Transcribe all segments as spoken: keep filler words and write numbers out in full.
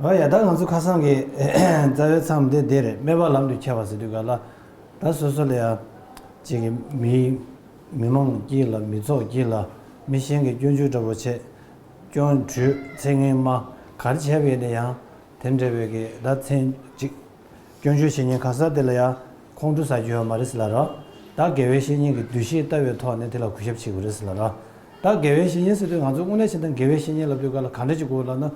ཨ་ཡ། ད་ང་ཚོ་ཁ་སང་གི་རྩ་བའི་མཚམས་དེ་འདི་རེད། སྨད་པ་ལམ་དུ་ཁྱེར་བ་ཟེར་དུས་ག་ལ། ད་སོ་སོ་ལ་ཡ་ཅིག་གི་མི་མི་མང་དཀྱིལ་ལ། མི་ཚོགས་དཀྱིལ་ལ་མི་གཞན་གྱི་སྐྱོན་བརྗོད་འདྲ་པོ་བྱས། སྐྱོན་བརྗོད་ཚིག་ངན་སྨྲ་ག་རེ་བྱས་པ་ཡིན་ན་ཡང་། དེ་འདྲ་བའི་གི་ད་མཚན་ཅིག་སྐྱོན་བརྗོད་བྱེད་མཁན་གང་ཟག་དེ་ལ་ཡང་ཁོང་ཁྲོ་ཟ་རྒྱུ་ཡོད་མ་རེད་ཟེར་ལབ་ར། ད་དགེ་བའི་བཤེས་གཉེན་གྱི་འདུ་ཤེས་ལྟ་བའི་ཐོག་ནས་དེ་ལ་གུས་ཞབས་བྱེད་དགོས་རེད་ཟེར་ལབ་ར། ད་དགེ་བའི་བཤེས་གཉེན་ཟེར་དུས་ང་ཚོ་དངོས་གནས་བྱས་ན་དགེ་བའི་བཤེས་གཉེན་ལབ་དུས་ག་ལ་ག་འདྲ་ཅིག་དགོས་ལབ་ན།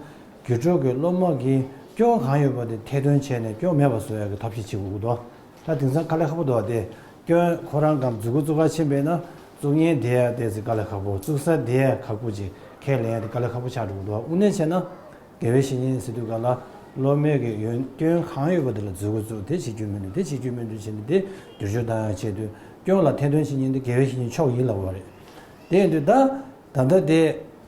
དགེ་ཕྲུག་གི་སློབ་མ་གི་སྐྱོན་གང་ཡོད་པ་དེ་ཐེར་འདོན་བྱས་ནས་སྐྱོན་མེད་པ་བཟོ་ཡག་གི་ཐབས་ཤེས་བྱེད་དགོས་ཀྱི་འདུག་ད་དེང་སང་དཀའ་ལས་ཁག་པོ་འདུག་བ། དེ་སྐྱོན་ཁོ་རང་གམ་མཛུབ་གུ་བཙུགས་ག་ཕྱིན་པས་ན། བཙུགས་མཁན་དེ་ཡ་དེ་ཚེ་དཀའ་ལས་ཁག་པོ། བཙུགས་ས་དེ་ཡ་ཁག་པོ་ཅིག་ཁས་ལེན་ཡ་དེ་དཀའ་ལས་ཁག་པོ་ཆགས་འགྲོ་གི་འདུག་བ། དངོས་གནས་བྱས་ན། དགེ་བའི་བཤེས་གཉེན་ཟེར་དུས་ག་ལ། སློབ་མའི་གི་ཡོན་སྐྱོན་གང་ཡོད་པ་དེ་ལ་མཛུབ་གུ་བཙུགས། དེ་བྱེད་རྒྱུ་མིན་འདུག་དེ་བྱེད་རྒྱུ་མིན་འདུག་བྱས་ནས་དེ་བསྒྱུར་བཅོས་བཏང་ཡག་ཆེད་དུ། སྐྱོན་ལ་ཐེར་འདོན་བྱེད་མཁན་དེ་དགེ་བའི་བཤེས་གཉེན་མཆོག་ཡིན་ལབ་པ་རེད། དེ་ཡིན་དུས་ད་ད་ལྟ་དེ་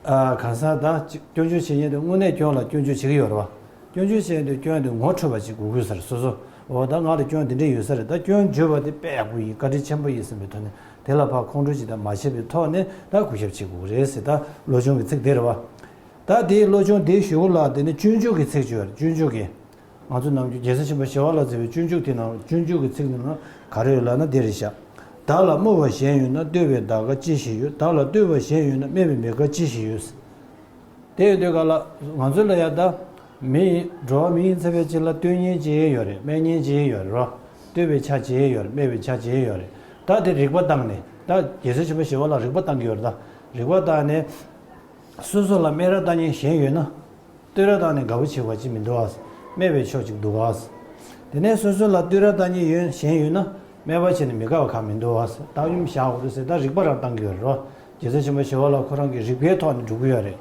ཨ་གང་ཟག་ད་ཅིག་སྐྱོན་བརྗོད་བྱེད་མཁན་དེ་དངོས་གནས་སྐྱོན་ལ་སྐྱོན་བརྗོད་བྱེད་ཀྱི་ཡོད་རེད་བ། སྐྱོན་བརྗོད་བྱེད་མཁན་དེ་སྐྱོན་དེ་ངོ་འཕྲོད་པ་ཅིག་དགོས་ཀྱི་ཡོད་ས་རེད། སོ་སོ། འོ་ད་ང་ལ་སྐྱོན་དེ་འདྲ་ཡོད་ས་རེད། ད་སྐྱོན་བརྗོད་པ་དེ་དཔེ་ཡག་པོ་ཡིན། བཀའ་དྲིན་ཆེན་པོ་ཡིན་བསམ་པའི་ཐོག་ནས་དེ་ལ་ཕར་ཁོང་ཁྲོ་ཅིག་ད་མ་བྱེད་པའི་ཐོག་ནས་ད་གུས་ཞབས་བྱེད་དགོས་རེད་ཟེར། ད་བློ་སྦྱོང་གི་ཚིག་དེ་རེད་བ། ད་དེའི་བློ་སྦྱོང་དེའི་གཞུག་ལ་དེ་ནི་སྤྱོད་འཇུག་གི་ཚིག་ཅིག་ཡོད་རེད། སྤྱོད་འཇུག་གི། ང་ཚོ་ནམ་རྒྱུན་རྒྱལ་སྲས་ཆེན་པོ་ཞི་བ་ལྷ་མཛད་པའི་སྤྱོད་འཇུག་དེ་ནང་སྤྱོད་འཇུག་གི་ཚིག་དེ་ནང་ག་རེ་ཡོད་ལབ་ན་འདི་རེད་ཤག་བདག་ལ་སྨོད་པ་གཞན་ཡོད་ན། བསྟོད་པའི་བརྡ་དགའ་ཅི་ཞིག་ཡོད། བདག་ལ་བསྟོད་པ་གཞན་ཡོད་ན། སྨད་པའི་མོས་དགའ་ཅི་ཞིག་ཡོད། དེ་ཡོད་དུས་ག་ལ་ང་ཚོ་ལ་ཡ་ད་མི་ཡིན། འགྲོ་བ་མི་ཡིན་ཚར་བའི་རྗེས་ལ་བསྟོད་མཁན་ཅིག་ཡོད་རེད། སྨད་མཁན་ཅིག་ཡོད་རེད་རོ། བསྟོད་པའི་ཆ་ཅིག་ཡོད་རེད། སྨད་པའི་ཆ་ཅིག་ཡོད་རེད། ད་དེ་རིགས་པ་བཏང་ནས། ད་རྒྱལ་སྲས་ཆེན་པོ་ཞི་བ་ལྷ་རིགས་པ་བཏང་གི་ཡོད་རེད། ད་རིགས་པ་བཏང་ནས། སོ་སོ་ལ་སྨད་ར་བཏང་མཁན་གཞན་ཡོད་ན། བསྟོད་ར་བཏང་ནས་དགའ་པོ་བྱེད་པ་ཅིག་མི་འདུག་ཨ། སྨད་པའི་ཕྱོགས་ཅིག་འདུག་ཨ། དེ་ནས་སོ་སོ་ལ་བསྟོད་ར་བཏང་མཁན་ཡོད་གཞན་ཡོད་ན། སྨད་པ་བྱས་ནས་མི་དགའ་བ་གང་མི་འདུག་ཨ། བཏང་སྙོམས་བཞག་དགོས་རེད་ཟེར། ད་རིགས་པ་རང་བཏང་གི་ཡོད་རེད་རོ། རྒྱལ་སྲས་ཆེན་པོ་ཞི་བ་ལྷ་ཁོ་རང་གི་རིགས་པའི་ཐོག་ནས་འགྲོ་གི་ཡོད་རེད།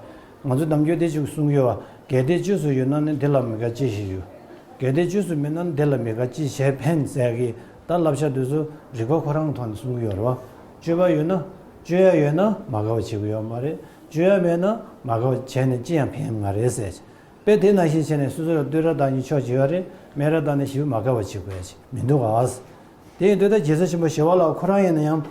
ང་ཚོ་ནམ་རྒྱུན་དེ་ཅིག་གསུང་གི་ཡོད་བ། གལ་ཏེ་བཅུ་ཙམ་ཡོད་ན་ནི་འདི་ལ་མི་དགའ་ཅི་ཞིག་ཡོད། གལ་ཏེ་བཅུ་ཙམ་མེད་ན་ནི་འདི་ལ་མི་དགའ་ཅི་བྱས་ཕན་ཟེར་གི། ད་བསླབ་བྱ་དེ་ཚོ་རིགས་པ་ཁོ་རང་གི་ཐོག་ནས་གསུང་གི་ཡོད་རེད་བ། སྤྱོད་པ་ཡོད་ན། སྤྱོད་ཡ་ཡོད་ན་མ་དགའ་བ་བྱེད་དགོས་ཡོད་མ་རེད། སྤྱོད་ཡ་མེད་ན་མ་དགའ་བ་བྱས་ནས་ཅི་ཡང་ཕན་མ་རེད་ཟེར། དཔེ་དེ་ནང་བཞིན་བྱས་ནས་སོ་སོ་ལ་བསྟོད་ར་བཏང་མཁན་ཕྱོགས་གཅིག་ཡོད་རེད། སྨད་ར་བཏང་ནས་ཞེ་པོ་མ་དགའ་བ་བྱེད་དགོས་ཡ་ཅིག་མི་འདུག་ག། དེ་ཡིན་དུས་ད་རྒྱལ་སྲས་ཆེན་པོ་ཞི་བ་ལྷ་ཁོ་རང་ཡིན་ན་ཡང་།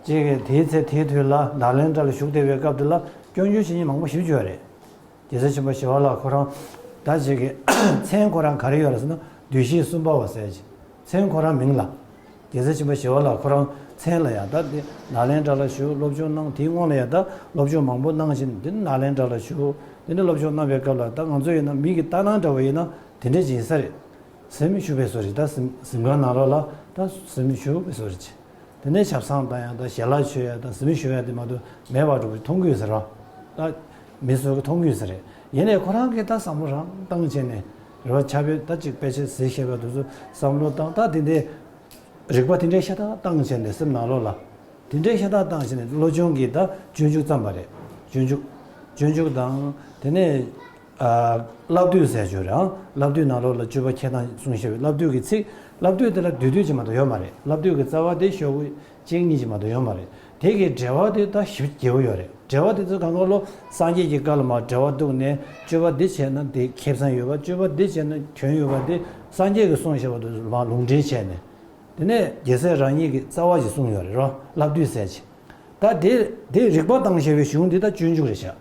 ཅིག་གིས་དེའི་ཚེ་དེའི་དུས་ལ་ནཱ་ལེནྡྲ་ལ་བཞུགས་བསྡད་པའི་སྐབས་དེ་ལ་སྐྱོན་བརྗོད་བྱེད་མཁན་མང་པོ་ཞེ་པོ་ཅིག་ཡོད་རེད། རྒྱལ་སྲས་ཆེན་པོ་ཞི་བ་ལྷ་ཁོ་རང་ད་ཅིག་གི་མཚན་ཁོ་རང་ག་རེ་ཡོད་རེད་ཟེར་ན། འདུས་བྱས་གསུམ་པ་བ་ཟེར་ཅིག་མཚན་ཁོ་རང་མིང་ལ། རྒྱལ་སྲས་ཆེན་པོ་ཞི་བ་ལྷ་ཁོ་རང་མཚན་ལ་ཡ་ད་དེ་ནཱ་ལེནྡྲ་ལ་བཞུགས། སློབ་སྦྱོང་གནང་། དེའི་སྔོན་ལ་ཡ་ད་སློབ་སྦྱོང་མང་པོ་གནང་བཞིན་དེ་ནཱ་ལེནྡྲ་ལ་བཞུགས། དེ་ནས་སློབ་སྦྱོང་གནང་བའི་སྐབས་ལ་ད་ང་ཚོ་ཡིན་ན་མི་གི་ལྟ་སྣང་འདྲ་བ་ཡིན་ན་དེ་འདྲས་ཅིག་ཡིན་ས་རེད། གཟིམ་བཞུགས་པའི་བཟོ་རེད། ད་གཟིམ་གཟིམ་ཁང་ནང་ལོགས་ལ་ད་གཟིམ་བཞུགས་པའི་བཟོ་རེད་ཅིག་དེ་ནས་ཆབ་གསང་བཏང་ཡ་དང་ཞལ་ལག་མཆོད་ཡ་དང་གཟིམ་བཞུགས་ཡ་དེ་མ་གཏོགས་མེད་པ་འདྲ་པོ་མཐོང་གི་ཡོད་ས་རེད། ད་མི་ཚོས་མཐོང་གི་ཡོད་ས་རེད། ཡིན་ནའི་ཁོ་རང་གིས་ད་བསམ་བློ་རང་བཏང་བྱས་ནས་རེད་བ། ཕྱག་དཔེ་ད་ཅིག་དཔེ་ཆ་གཟིགས་བཤད་པ་དེ་ཚོ་བསམ་བློ་བཏང་། ད་དེ་འདྲའི་རིག་པ་དེ་འདྲའི་ཤ་སྟག་བཏང་བྱས་ནས་སེམས་ནང་ལོགས་ལ། དེ་འདྲའི་ཤ་སྟག་བཏང་བྱས་ནས་བློ་སྦྱོང་གི་ད་སྤྱོད་འཇུག་བརྩམས་པ་རེད། སྤྱོད་འཇུག་སྤྱོད་འཇུག་དང་དེ་ནས། ཨ། བསླབ་བཏུས་ཟེར་ཡ་ཅིག་ཡོད་རེད་ཨང་། བསླབ་བཏུས་ནང་ལོགས་ལ་སྤྱོད་པ་འཁྱེར་སྟངས་གསུངས་བཞག་པའི་བསླབ་བཏུས་ཀྱི་ཚིག་བསླབ་བཏུས་དེ་ལ་བསྡུས་བསྡུས་ཅིག་མ་གཏོགས་ཡོད་མ་རེད། བསླབ་བཏུས་ཀྱི་རྩ་བ་དེ་ཤོག་གུ་གཅིག་གཉིས་ཅིག་མ་གཏོགས་ཡོད་མ་རེད། དེ་གི་འགྲེལ་པ་དེ་ད་ཞེ་པོ་རྒྱས་པོ་ཡོད་རེད། འགྲེལ་པ་དེ་ཚོ་གང་ག་ལོ་སངས་རྒྱས་ཀྱི་བཀའ་ལ་མར་འགྲེལ་པ་གཏུགས་ནས་སྤྱོད་པ་འདི་བྱས་ན་འདི་ཁེ་བཟང་ཡོད་པ། སྤྱོད་པ་འདི་བྱས་ན་དོན་ཡོད་པ། དེ་སངས་རྒྱས་ཀྱིས་གསུངས་བཞག་པ་དེ་ཚོ་མར་ལུང་འདྲེན་བྱས་ནས། དེ་ནས་རྒྱལ་སྲས་རང་ཉིད་ཀྱི་རྩ་བ་ཞིག་གསུངས་ཡོད་རེད་རོ། བསླབ་བཏུས་ཟེར་ཅིག་ད་དེ་དེ་རིག་པ་བཏང་བཞག་པའི་གཞུང་འདི་ད་སྤྱོད་འཇུག་རེད་ཤག་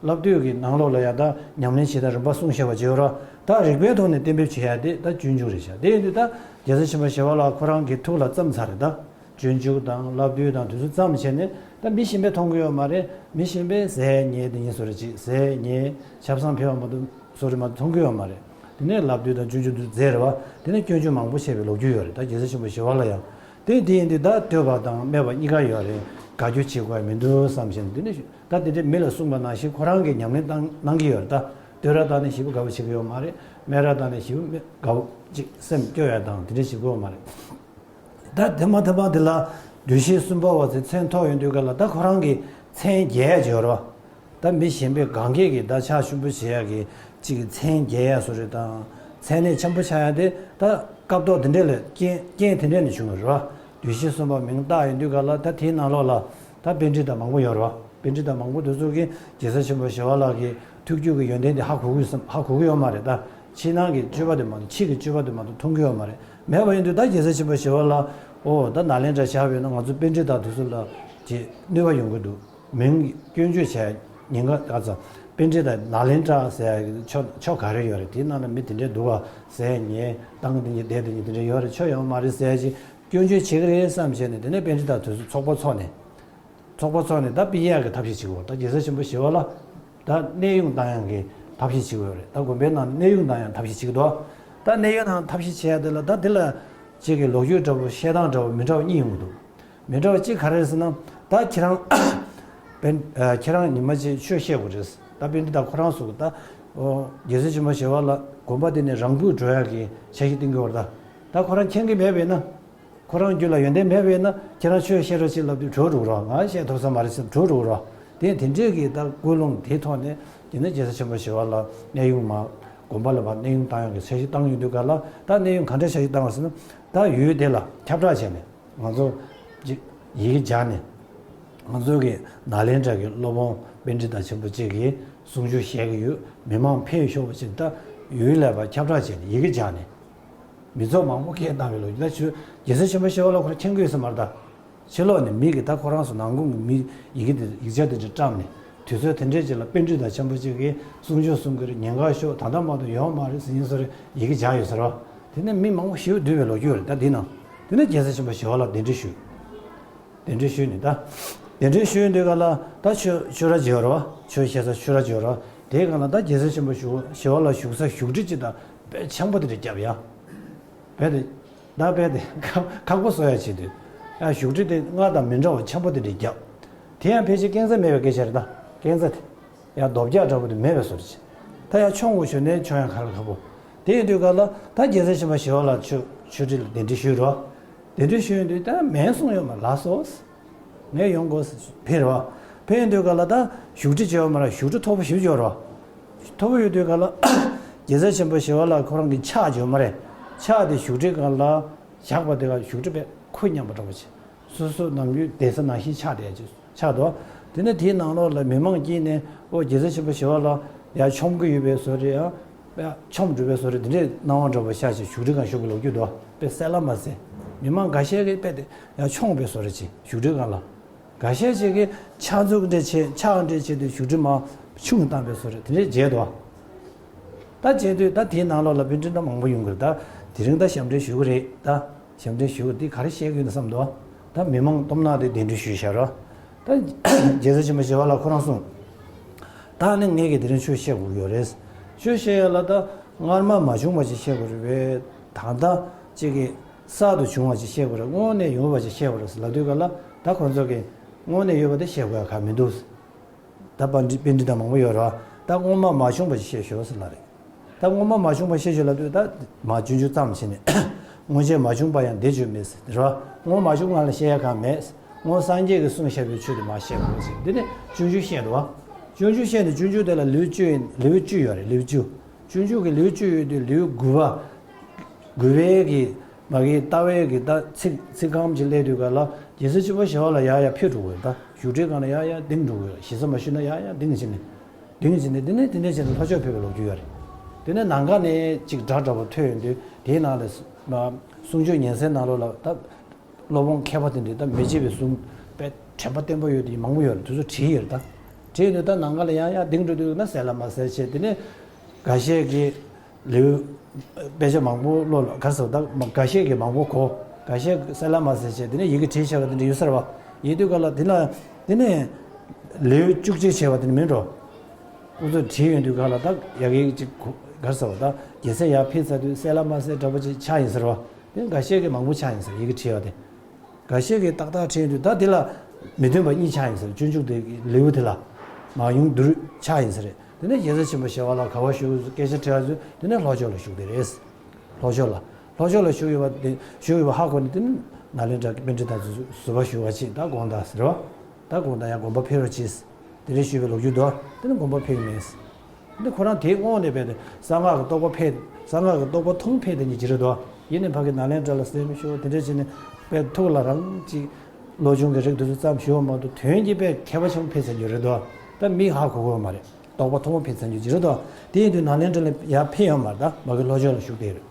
བསླབ་བཏུས་ཀྱི་ནང་ལོགས་ལ་ཡ་ད་ཉམས་ལེན་བྱེད་སྟངས་རིམ་པ་གསུངས་བཞག་པ་བྱེད་རོགས། ད་རིག་པའི་ཐོག་ནས་གཏན་འབེབས་བྱེད་ཡ་དེ་ད་སྤྱོད་འཇུག་རེད་ཤག་དེ་ཡིན་དུས་ད་རྒྱལ་སྲས་ཆེན་པོ་ཞི་བ་ལྷ་ཁོ་རང་གི་ཐུགས་ལ་བརྩམས་ཚར་རེད་ད། སྤྱོད་འཇུག་དང་བསླབ་བཏུས་དང་དེ་ཚོ་བརྩམས་བྱས་ནས་ད་མི་གཞན་པས་མཐོང་གི་ཡོད་མ་རེད། མི་གཞན་པས་ཟས་ཉལ་དེ་ཉིད་བཟོ་རེ་ཅིག་ཟས་ཉལ་ཆབ་གསང་ཕེབས་པ་མ་གཏོགས་བཟོ་རེ་མ་གཏོགས་མཐོང་གི་ཡོད་མ་རེད། དེ་ནས་བསླབ་བཏུས་དང་སྤྱོད་འཇུག་དེ་ཚོ་མཛད་རེད་བ། དེ་ནས་སྐྱོན་བརྗོད་མང་པོ་བྱས་པའི་ལོ་རྒྱུས་ཡོད་རེད། ད་རྒྱལ་སྲས་ཆེན་པོ་ཞི་བ་ལྷ་ཡང་དེ་དེ་ཡིན་དུས་ད་བསྟོད་པ་དང་སྨད་པ་གཉིས་ཀ་ཡོད་རེད། དགའ་སྐྱོ་བྱེད་དགོས་མི་འདུག་བསམ་བྱས་ནས་དེ་ནས། ད་དེ་འདྲའི་མི་ལ་གསུངས་པ་ནང་བཞིན་ཁོ་རང་གིས་ཉམས་ལེན་བཏང་གནང་གི་ཡོད་རེད་ད། བསྟོད་ར་བཏང་ནས་ཞེ་པོ་དགའ་པོ་བྱེད་ཀྱི་ཡོད་མ་རེད། སྨད་ར་བཏང་ནས་ཞེ་པོ་དགའ་པོ་ཅིག་སེམས་སྐྱོ་ཡ་དང་དེ་འདྲ་བྱེད་ཀྱི་ཡོད་མ་རེད། ད་དེ་མ་ཐག་པ་དེ་ལ་འདུས་བྱས་གསུམ་པ་བ་ཚོའི་མཚན་ཐོགས་ཡོང་དུས་ག་ལ་ད་ཁོ་རང་གི་མཚན་རྒྱས་ཡ་ཅིག་ཡོད་རེད་བ། ད་མི་གཞན་པས་གང་གས་ཀྱིས་ད་ཕྱག་ཞུ་འབུལ་བྱེད་ཡ་གི་ཅིག་གི་མཚན་རྒྱས་ཡ་བཟོ་རེད་དང་། མཚན་གནས་ཆེན་པོ་ཆགས་ཡ་དེ་ད་སྐབས་ཐོག་དེ་འདྲ་ལ་རྐྱེན་རྐྱེན་དེ་འདྲ་ནས་བྱུང་བ་རེད་བ། འདུས་བྱས་གསུམ་པ་མིང་བཏགས་ཡོང་དུས་ག་ལ་ད་དེའི་ནང་ལོགས་ལ་ད་པཎྜི་ཏ་མང་པོ་ཡོད་རེད་བ། པཎྜི་ཏ་མང་པོ་དེ་ཚོ་གིས་རྒྱལ་སྲས་ཆེན་པོ་ཞི་བ་ལྷ་གི་ཐུགས་རྒྱུད་ཀྱི་ཡོན་ཏན་དེ་ཧ་གོ་གི་ཡོད་ས་ཧ་གོ་གི་ཡོད་མ་རེད་ད། ཕྱི་ནང་གི་སྤྱོད་པ་དེ་མ་གཏོགས། ཕྱི་གི་སྤྱོད་པ་དེ་མ་གཏོགས་མཐོང་གི་ཡོད་མ་རེད། མེད་པ་ཡིན་དུས་ད་རྒྱལ་སྲས་ཆེན་པོ་ཞི་བ་ལྷ་ཨོ་ད་ནཱ་ལེནྡྲ་བཞག་པ་ཡིན་ན་ང་ཚོ་པཎྜི་ཏ་དེ་ཚོ་ལ་ཅིག་གནོད་པ་ཡོང་གི་འདུག་མིང་སྐྱོན་བརྗོད་བྱས་ཉེན་ཁ་ག་ཚ། པཎྜི་ཏ་ནཱ་ལེནྡྲ་ཟེར་ཡ་གི་ཆོས་ཆོས་ག་རེ་ཡོད་རེད། དེའི་ནང་ལ་མི་དེ་འདྲའི་འདུག་ག་ཟེར་ཉན། སྟངས་དེ་ཉིད་བསྡད་དེ་ཉིད་དེ་འདྲའི་ཡོད་རེད། ཆོས་ཡོད་མ་རེད་ཟེར་ཡ་ཅིག་སྐྱོན་བརྗོད་བྱེད་ཀྱི་རེད་བསམ་བྱས་ནས། དེ་ནས་པཎྜི་ཏ་དེ་ཚོ་ཚོགས་པ་ཚོགས་ནས། ཚོགས་པ་ཚོགས་ནས་ད་སྤེལ་ཡག་གི་ཐབས་ཤེས་བྱེད་ཀྱི་ཡོད། ད་རྒྱལ་སྲས་ཆེན་པོ་ཞི་བ་ལྷ་ད་གནས་དབྱུང་བཏང་ཡག་གི་ཐབས་ཤེས་བྱེད་ཀྱི་ཡོད་རེད། ད་དགོན་པའི་ནང་གནས་དབྱུང་བཏང་ཡག་ཐབས་ཤེས་བྱེད་ཀྱི་འདུག་ད་གནས་དབྱུང་དང་ཐབས་ཤེས་བྱེད་ཡག་དེ་ལ་ད་དེ་ལ་གཅིག་གི་ལོ་རྒྱུས་འདྲ་པོ་བཤད་སྟངས་འདྲ་པོ་མི་འདྲ་པོ་གཉིས་ཡོང་གི་འདུག་མི་འདྲ་བ་གཅིག་ག་རེ་རེད་ཟེར་ན། ད་ཁྱེད་རང་པཎ་ཨ་ཁྱེད་རང་ཉི་མ་གཅིག་ཆོས་བཤད་དགོས་རེད། ད་པཎྜི་ཏ་ཁོ་རང་ཚོ་ད་ཨོ་རྒྱལ་སྲས་ཆེན་པོ་ཞི་བ་ལྷ་དགོན་པ་དེ་ནས་རང་འབུད་འགྲོ་ཡག་གི་འཆར་གཞི་བཏིང་གི་ཡོད་རེད། ད་ད་ཁོ་རང་མཁྱེན་གྱི་མེད་པས་ན། ཁོ་རང་རྒྱུད་ལ་ཡོན་ཏན་མེད་པས་ན། ཁྱེད་རང་ཆོས་བཤད་རོགས་བྱེད་ལབ་དུས་བྲོས་འགྲོ་གི་རེད། ང་བཤད་ཐུབ་ས་མ་རེད་ཟེར་བྲོས་འགྲོ་གི་རེད། དེ་དེ་འདྲས་ཀྱི་ད་ཀུན་སློང་དེའི་ཐོག་ནས་དེ་ནས་རྒྱལ་སྲས་ཆེན་པོ་ཞི་བ་ལྷ་གནས་དབྱུང་མ་དགོན་པ་ལ་མར་གནས་དབྱུང་བཏང་ཡག་གི་འཆར་གཞི་བཏང་ཡོང་དུས་ག་ལ། ད་གནས་དབྱུང་ག་འདྲས་འཆར་གཞི་བཏང་བ་ཟེར་ན། ད་ཡུལ་དེ་ལ་ཁྱབ་བསྒྲགས་བྱས་ནས། ང་ཚོ་ཅིག་ཡི་གེ་སྦྱར་ནས། ང་ཚོ་གི་ནཱ་ལེནྡྲ་གི་སློབ་དཔོན་པཎྜི་ཏ་ཆེན་པོ་གཅིག་གིས་གསུང་ཆོས་བཤད་ཀྱི་ཡོད། མི་མང་ཕེབས་ཤོག་ཅེས་ད་ཡུལ་ལ་ཕར་ཁྱབ་བསྒྲགས་བྱས་ནས། ཡི་གེ་སྦྱར་ནས་མི་ཚོགས་མང་པོ་སྐད་བཏང་བའི་ལོ་རྒྱུས། ད་ཆོས་རྒྱལ་སྲས་ཆེན་པོ་ཞི་བ་ལྷ་ཁོ་རང་མཁྱེན་གྱི་ཡོད་ས་མ་རེད། ད་ཕྱི་ལོགས་ནས་མི་གིས། ད་ཁོ་རང་ཚོ་ནང་ཁུལ་གྱི་མི་ཡི་གེ་དེ་ཡིག་ཆ་དེ་འདྲ་བཀྲམ་ནས། དུས་ཚོད་དེ་འདྲས་ཅིག་ལ་པཎྜི་ཏ་ཆེན་པོ་གཅིག་གིས་གསུང་ཆོས་གསུང་གི་རེད། ཉེན་ཁ་ཤོར། ད་ལྟ་མ་གཏོགས་ཡོད་མ་རེད་ཟེར་ཡིན་བཟོ་རེད། ཡི་གེ་སྦྱར་ཡོད་ཟེར་བ། དེ་ནས་མི་མང་པོ་ཞེ་པོ་འདུས་པའི་ལོ་རྒྱུས་རེད། ད་འདི་ནང་དེ་ནས་རྒྱལ་སྲས་ཆེན་པོ་ཞི་བ་ལྷ་གདན་འདྲེན་ཞུས། གདན་འདྲེན་ཞུས་ནས་ད། གདན་འདྲེན་ཞུས་དུས་ག་ལ་ད་ཆོས་ཆོས་ར་བརྗོད་རོ། ཆོས་བཤད་ས་ཆོས་ར་བརྗོད་རོ། དེའི་སྒང་ལ་ད་རྒྱལ་སྲས་ཆེན་པོ་ཞི་བ་ཞི་བ་ལྷ་བཞུགས་ས་བཞུགས་ཁྲི་ཅིག་ད་དཔེ་ཆེན་པོ་དེ་འདྲ་བརྒྱབ་ཡ། རྦད་དེ། ད་རྦད་དེ་ཁག་ཁག་པོ་བཟོ་ཡ་བྱེད་དུས། ཡ་བཞུགས་ཁྲི་དེ་སྔར་དང་མི་འདྲ་བ་ཆེན་པོ་དེ་འདྲ་བརྒྱབ། དེ་ཡང་ཕལ་ཆེར་སྐས་འཛེག་མེད་པའི་སྐད་ཆ་རེད། ད་སྐས་འཛེག་དེ་ཡང་རྡོ་བརྒྱབ་འདྲ་པོ་དེ་མེད་པའི་བཟོ་འདྲ་བྱས། ད་ཡང་མཆོང་དགོས་ཞུ་ནས་མཆོང་ཡ་ག་ལ་ཁག་པོ། དེ་ཡིན་དུས་ག་ལ་ད་རྒྱལ་སྲས་ཆེན་པོ་ཞི་བ་ལྷ་ཆོས་ཆོས་ཁྲི་ལ་གདན་འདྲེན་ཞུས་རོ། གདན་འདྲེན་ཞུས་ཡོང་དུས་ད་མིང་གསུངས་ཡོད་མ། ལགས་སོ། ངས་ཡོང་དགོས་ཕེབས་རོ། ཕེབས་ཡོང་དུས་ག་ལ་ད་བཞུགས་ཁྲི་བྱས་ཡོད་མ་རེད། བཞུགས་ཁྲི་མཐོ་པོ་ཞེ་པོ་ཅིག་ཡོད་རོ། མཐོ་པོ་ཡོད་དུས་ག་ལ་རྒྱལ་སྲས་ཆེན་པོ་ཞི་བ་ལྷ་ཁོ་རང་གི་ཕྱག་ཡོད་མ་རེད། ཕྱག་དེ་བཞུགས་ཁྲིའི་སྒང་ལ་བཞག་པ་དེ་ག་བཞུགས་ཁྲི་དཔེ་ཁུ་མཉམ་པ་འདྲ་པོ་བྱས། སོ་སོ་ནམ་རྒྱུན་བསྡད་ས་ནང་བཞིན་ཆགས་བསྡད་ཀྱི་ཆགས་འདུག་དེ་ནས་དེའི་ནང་ལོགས་ལ་མི་མང་དཀྱིལ་ནས་ཨོ་རྒྱལ་སྲས་ཆེན་པོ་ཞི་བ་ལྷ་ཡར་མཆོང་གི་ཡོད་པའི་བཟོ་འདྲ། ཡང་མཆོང་འགྲོ་བའི་བཟོ་འདྲ། དེ་འདྲའི་སྣང་བ་འདྲ་པོ་ཤར་བྱས། བཞུགས་ཁྲིའི་སྒང་བཞུགས་པའི་ལོ་རྒྱུས་འདུག་དཔེ་གསལ་ལ་མ་གསལ། མི་མང་འགའ་ཤས་ཀྱིས་དཔེ་དེ་ཡར་མཆོངས་པའི་བཟོ་འདྲ་བྱས། བཞུགས་ཁྲིའི་སྒང་ལ། འགའ་ཤས་ཅིག་གིས་ཕྱག་མཛུབ་འདྲ་བྱས། ཕྱག་འདྲ་བྱས་དུས་བཞུགས་ཁྲི་མར་ཆུང་བཏང་པའི་བཟོ་འདྲ། དེ་འདྲས་མཇལ་འདུག་ད་མཇལ་དུས་ད་དེའི་ནང་ལོགས་ལ་པཎྜི་ཏ་མང་པོ་ཡོང་གི་རེད། ད་དེ་རིང་ད་ཞབས་འདྲེན་ཞུ་གི་རེད། ད་ཞབས་འདྲེན་ཞུ་གི་འདི་ག་རེ་བཤད་གི་ཡོད་ན་བསམ་འདུག་ད་མི་མང་སྟོབས་ནག་དེ་གདན་འདྲེན་ཞུས་བཞག་རོ། ད་རྒྱལ་སྲས་ཆེན་པོ་ཞི་བ་ལྷ་ཁོ་རང་གསུངས། ད་ནི་ངེད་ཀྱིས་དེ་རིང་ཆོས་བཤད་དགོས་ཀྱི་ཡོད་རེད། ཆོས་བཤད་ཡ་ལ་ད་སྔར་མ་མ་བྱུང་བ་ཅིག་བཤད་དགོས་རེད་པས། ད་ལྟ་ཅིག་གི་གསར་དུ་བྱུང་བ་ཅིག་བཤད་དགོས་རེད། སྔོན་ནས་ཡོད་པ་ཅིག་བཤད་དགོས་རེད་ཟེར་ལབ་དུས་ག་ལ། ད་ཁོང་ཚོ་གིས་སྔོན་ནས་ཡོད་པ་དེ་བཤད་དགོས་ཡ་གང་མི་འདུག་ད་པཎྜི་པཎྜི་ཏ་མང་པོ་ཡོད་རེད། ད་སྔོན་མ་མ་བྱུང་བ་ཞིག་བཤད་ཤོག་ཟེར་ལབ་རེད། ད་སྔོན་མ་མ་བྱུང་བ་བཤད་ཤོག་ལབ་དུས་ད་མ་བྱུང་རྒྱུ་ཙམ་བྱས་ནས། སྔོན་ཆད་མ་བྱུང་བ་ཡང་འདས་བྱུང་མེད་ཟེར་རེད་བ། སྔོན་མ་བྱུང་སྔ་ལ་བཤད་ཡ་གང་མེད། སྔོན་སངས་རྒྱས་ཀྱིས་གསུངས་བཞག་པའི་ཆོས་དེ་མ་བཤད་དགོས་ཟེར། འདི་ནི་སྤྱོད་འཇུག་བཤད་འདུག་བ། སྤྱོད་འཇུག་བཤད་ནས། སྤྱོད་འཇུག་དེ་ལ་ལེའུ་བཅུ་ཡིན། ལེའུ་བཅུ་ཡོད་རེད། ལེའུ་བཅུ། སྤྱོད་འཇུག་གི་ལེའུ་བཅུ་ཡོད་དུས་ལེའུ་དགུ་པ། དགུ་པའི་གི་མ་གི་ལྟ་བའི་གི་ད་ཚིག་ཚིག་རྐང་ཅིག་སླེབས་དུས་ག་ལ། རྒྱལ་སྲས་ཆེན་པོ་ཞི་བ་ལྷ་ཡར་ཡར་ཕེབས་འགྲོ་དགོས། ད་བཞུགས་ཁྲིའི་སྒང་ལ་ཡར་ཡར་ལྡིང་འགྲོ་དགོས། ཞེ་ས་མ་ཞུས་ན་ཡར་ཡར་ལྡིང་བྱས་ནས། ལྡིང་བྱས་ནས་དེ་ནས་དེ་འདྲ་བྱས་ནས་ལྷོ་ཕྱོགས་ཕེབས་པའི་ལོ་རྒྱུས་ཡོད་རེད། དེ་ནས་ནམ་མཁའ་ནས་ཅིག་སྒྲ་འདྲ་པོ་ཐོས་ཡོང་དུས། དེའི་ནང་ལ་གསུང་ཆོས་ཉན་སའི་ནང་ལོགས་ལ་ད་སློབ་དཔོན་མཁས་པ་དེ་འདྲས། ད་མི་བརྗེད་པའི་གསུང་དཔེ་དྲན་པ་བརྟན་པོ་ཡོད་དེ་མང་པོ་ཡོད་རེད། དེ་ཚོ་བྲིས་ཡོད་རེད། ད་བྲིས་ཡོད་དུས་ད་ནམ་མཁའ་ལ་ཡང་ཡང་ལྡིང་འགྲོ་དུས་ན་གསལ་ལ་མ་གསལ་བྱས། དེ་ནས་འགའ་ཤས་ཀྱིས་ལེའུ་དཔེ་ཆ་མང་པོ་ཀློག་ལ་ག་རེ་ཟེར་བ། ད་འགའ་ཤས་ཀྱིས་མང་པོ་གོ། འགའ་ཤས་གསལ་ལ་མ་གསལ་བྱས། དེ་ནས་ཡི་གེ་བྲིས་བྱས་པ་དེ་འདྲ་ཡོད་ས་རེད་བ། ཡིན་དུས་ག་ལ་དེ་ལ་དེ་ནས་ལེའུ་བཅུ་གཅིག་བྱས་པ་དེ་འདྲ་མིན་འགྲོ། ཁོ་ཚོས་བྲིས་ཡོང་དུས་ག་ལ་ད་ཡ་གི་ཅིག་གོ་ག་རེ་ཟེར་བ། ད་རྒྱལ་སྲས་ཡར་ཕེབས་ཚར་དུས་གསལ་ལ་མ་གསལ་འདྲ་པོ་ཅིག་ཆགས་ཡིན་ས་རེད་བ། དེ་འགའ་ཤས་ཀྱིས་མང་པོ་ཆགས་ཡིན་ས་རེད། ཡི་གེ་བྲིས་པ་དེ། འགའ་ཤས་ཀྱིས་ཏག་ཏག་བྲིས་ཡོང་དུས་ད་དེ་ལ་མི་མཐུན་པ་གཉིས་ཆགས་ཡིན་ས་རེད། སྤྱོད་འཇུག་དེ་ལེའུ་དེ་ལ་མང་ཉུང་བསྡུར་ཆགས་ཡིན་ས་རེད། དེ་ནས་རྒྱལ་སྲས་ཆེན་པོ་ཞི་བ་ལྷ་ག་པར་བཞུགས། སྐད་ཆ་དྲི་བ་ཚོས་དེ་ནས་ལྷོ་ཕྱོགས་ལ་བཞུགས་བསྡད་རེད། ལྷོ་ཕྱོགས་ལ། ལྷོ་ཕྱོགས་ལ་བཞུགས་ཡོད་པ་དེ། བཞུགས་ཡོད་པ་ཧ་གོ་ནས། དེ་ནས་ནཱ་ལེནྡྲ་གི་པཎྜི་ཏ་ཚོ་ཟུར་པ་བཞུགས་པ་ཅིག་ད་དགོངས་དག་ཟེར་བ། ད་དགོངས་དག་ཡང་དགོངས་པ་ཕེབས་རོགས་གྱིས། དེ་འདྲ་ཞུས་པའི་ལོ་རྒྱུས་འདུག་དེ་ནས་དགོངས་པ་ཕེབས་ཀྱི་མེད། འདི་ཁོ་རང་དེའི་སྔོན་ནས་རྦད་དེ་གསང་སྔགས་ཀྱི་རྟོགས་པ་འཕེལ། གསང་སྔགས་ཀྱི་རྟོགས་པ་མཐོང་འཕེལ་དེ་ཉིད་ཅི་རེད་དོ། ཡིན་ནའི་ཕ་གི་ནཱ་ལེནྡྲ་ལ་གཟིམ་ཤོག་དེ་འདྲ་བྱས་ནས་རྦད་ཐུགས་ལ་རང་ཅིག་བློ་སྦྱོང་གི་རིགས་དེ་ཚོ་ཙམ་ཞུ་བ་མ་གཏོགས། དོན་གྱིས་རྦད་མཁས་པ་ཆེན་པོ་འཕེལ་ཚར་རྒྱུ་རེད་དོ། ད་མིས་ཧ་གོ་གི་ཡོད་མ་རེད། རྟོགས་པ་མཐོན་པོ་འཕེལ་ཚར་རྒྱུ་ཅི་རེད་དོ། དེ་ཡིན་དུས་ནཱ་ལེནྡྲ་ལ་ཡར་ཕེབས་ཡོད་མ་རེད། ད་མ་གི་ལྷོ་ཕྱོགས་ལ་བཞུགས་བསྡད་ཡོད་རེད།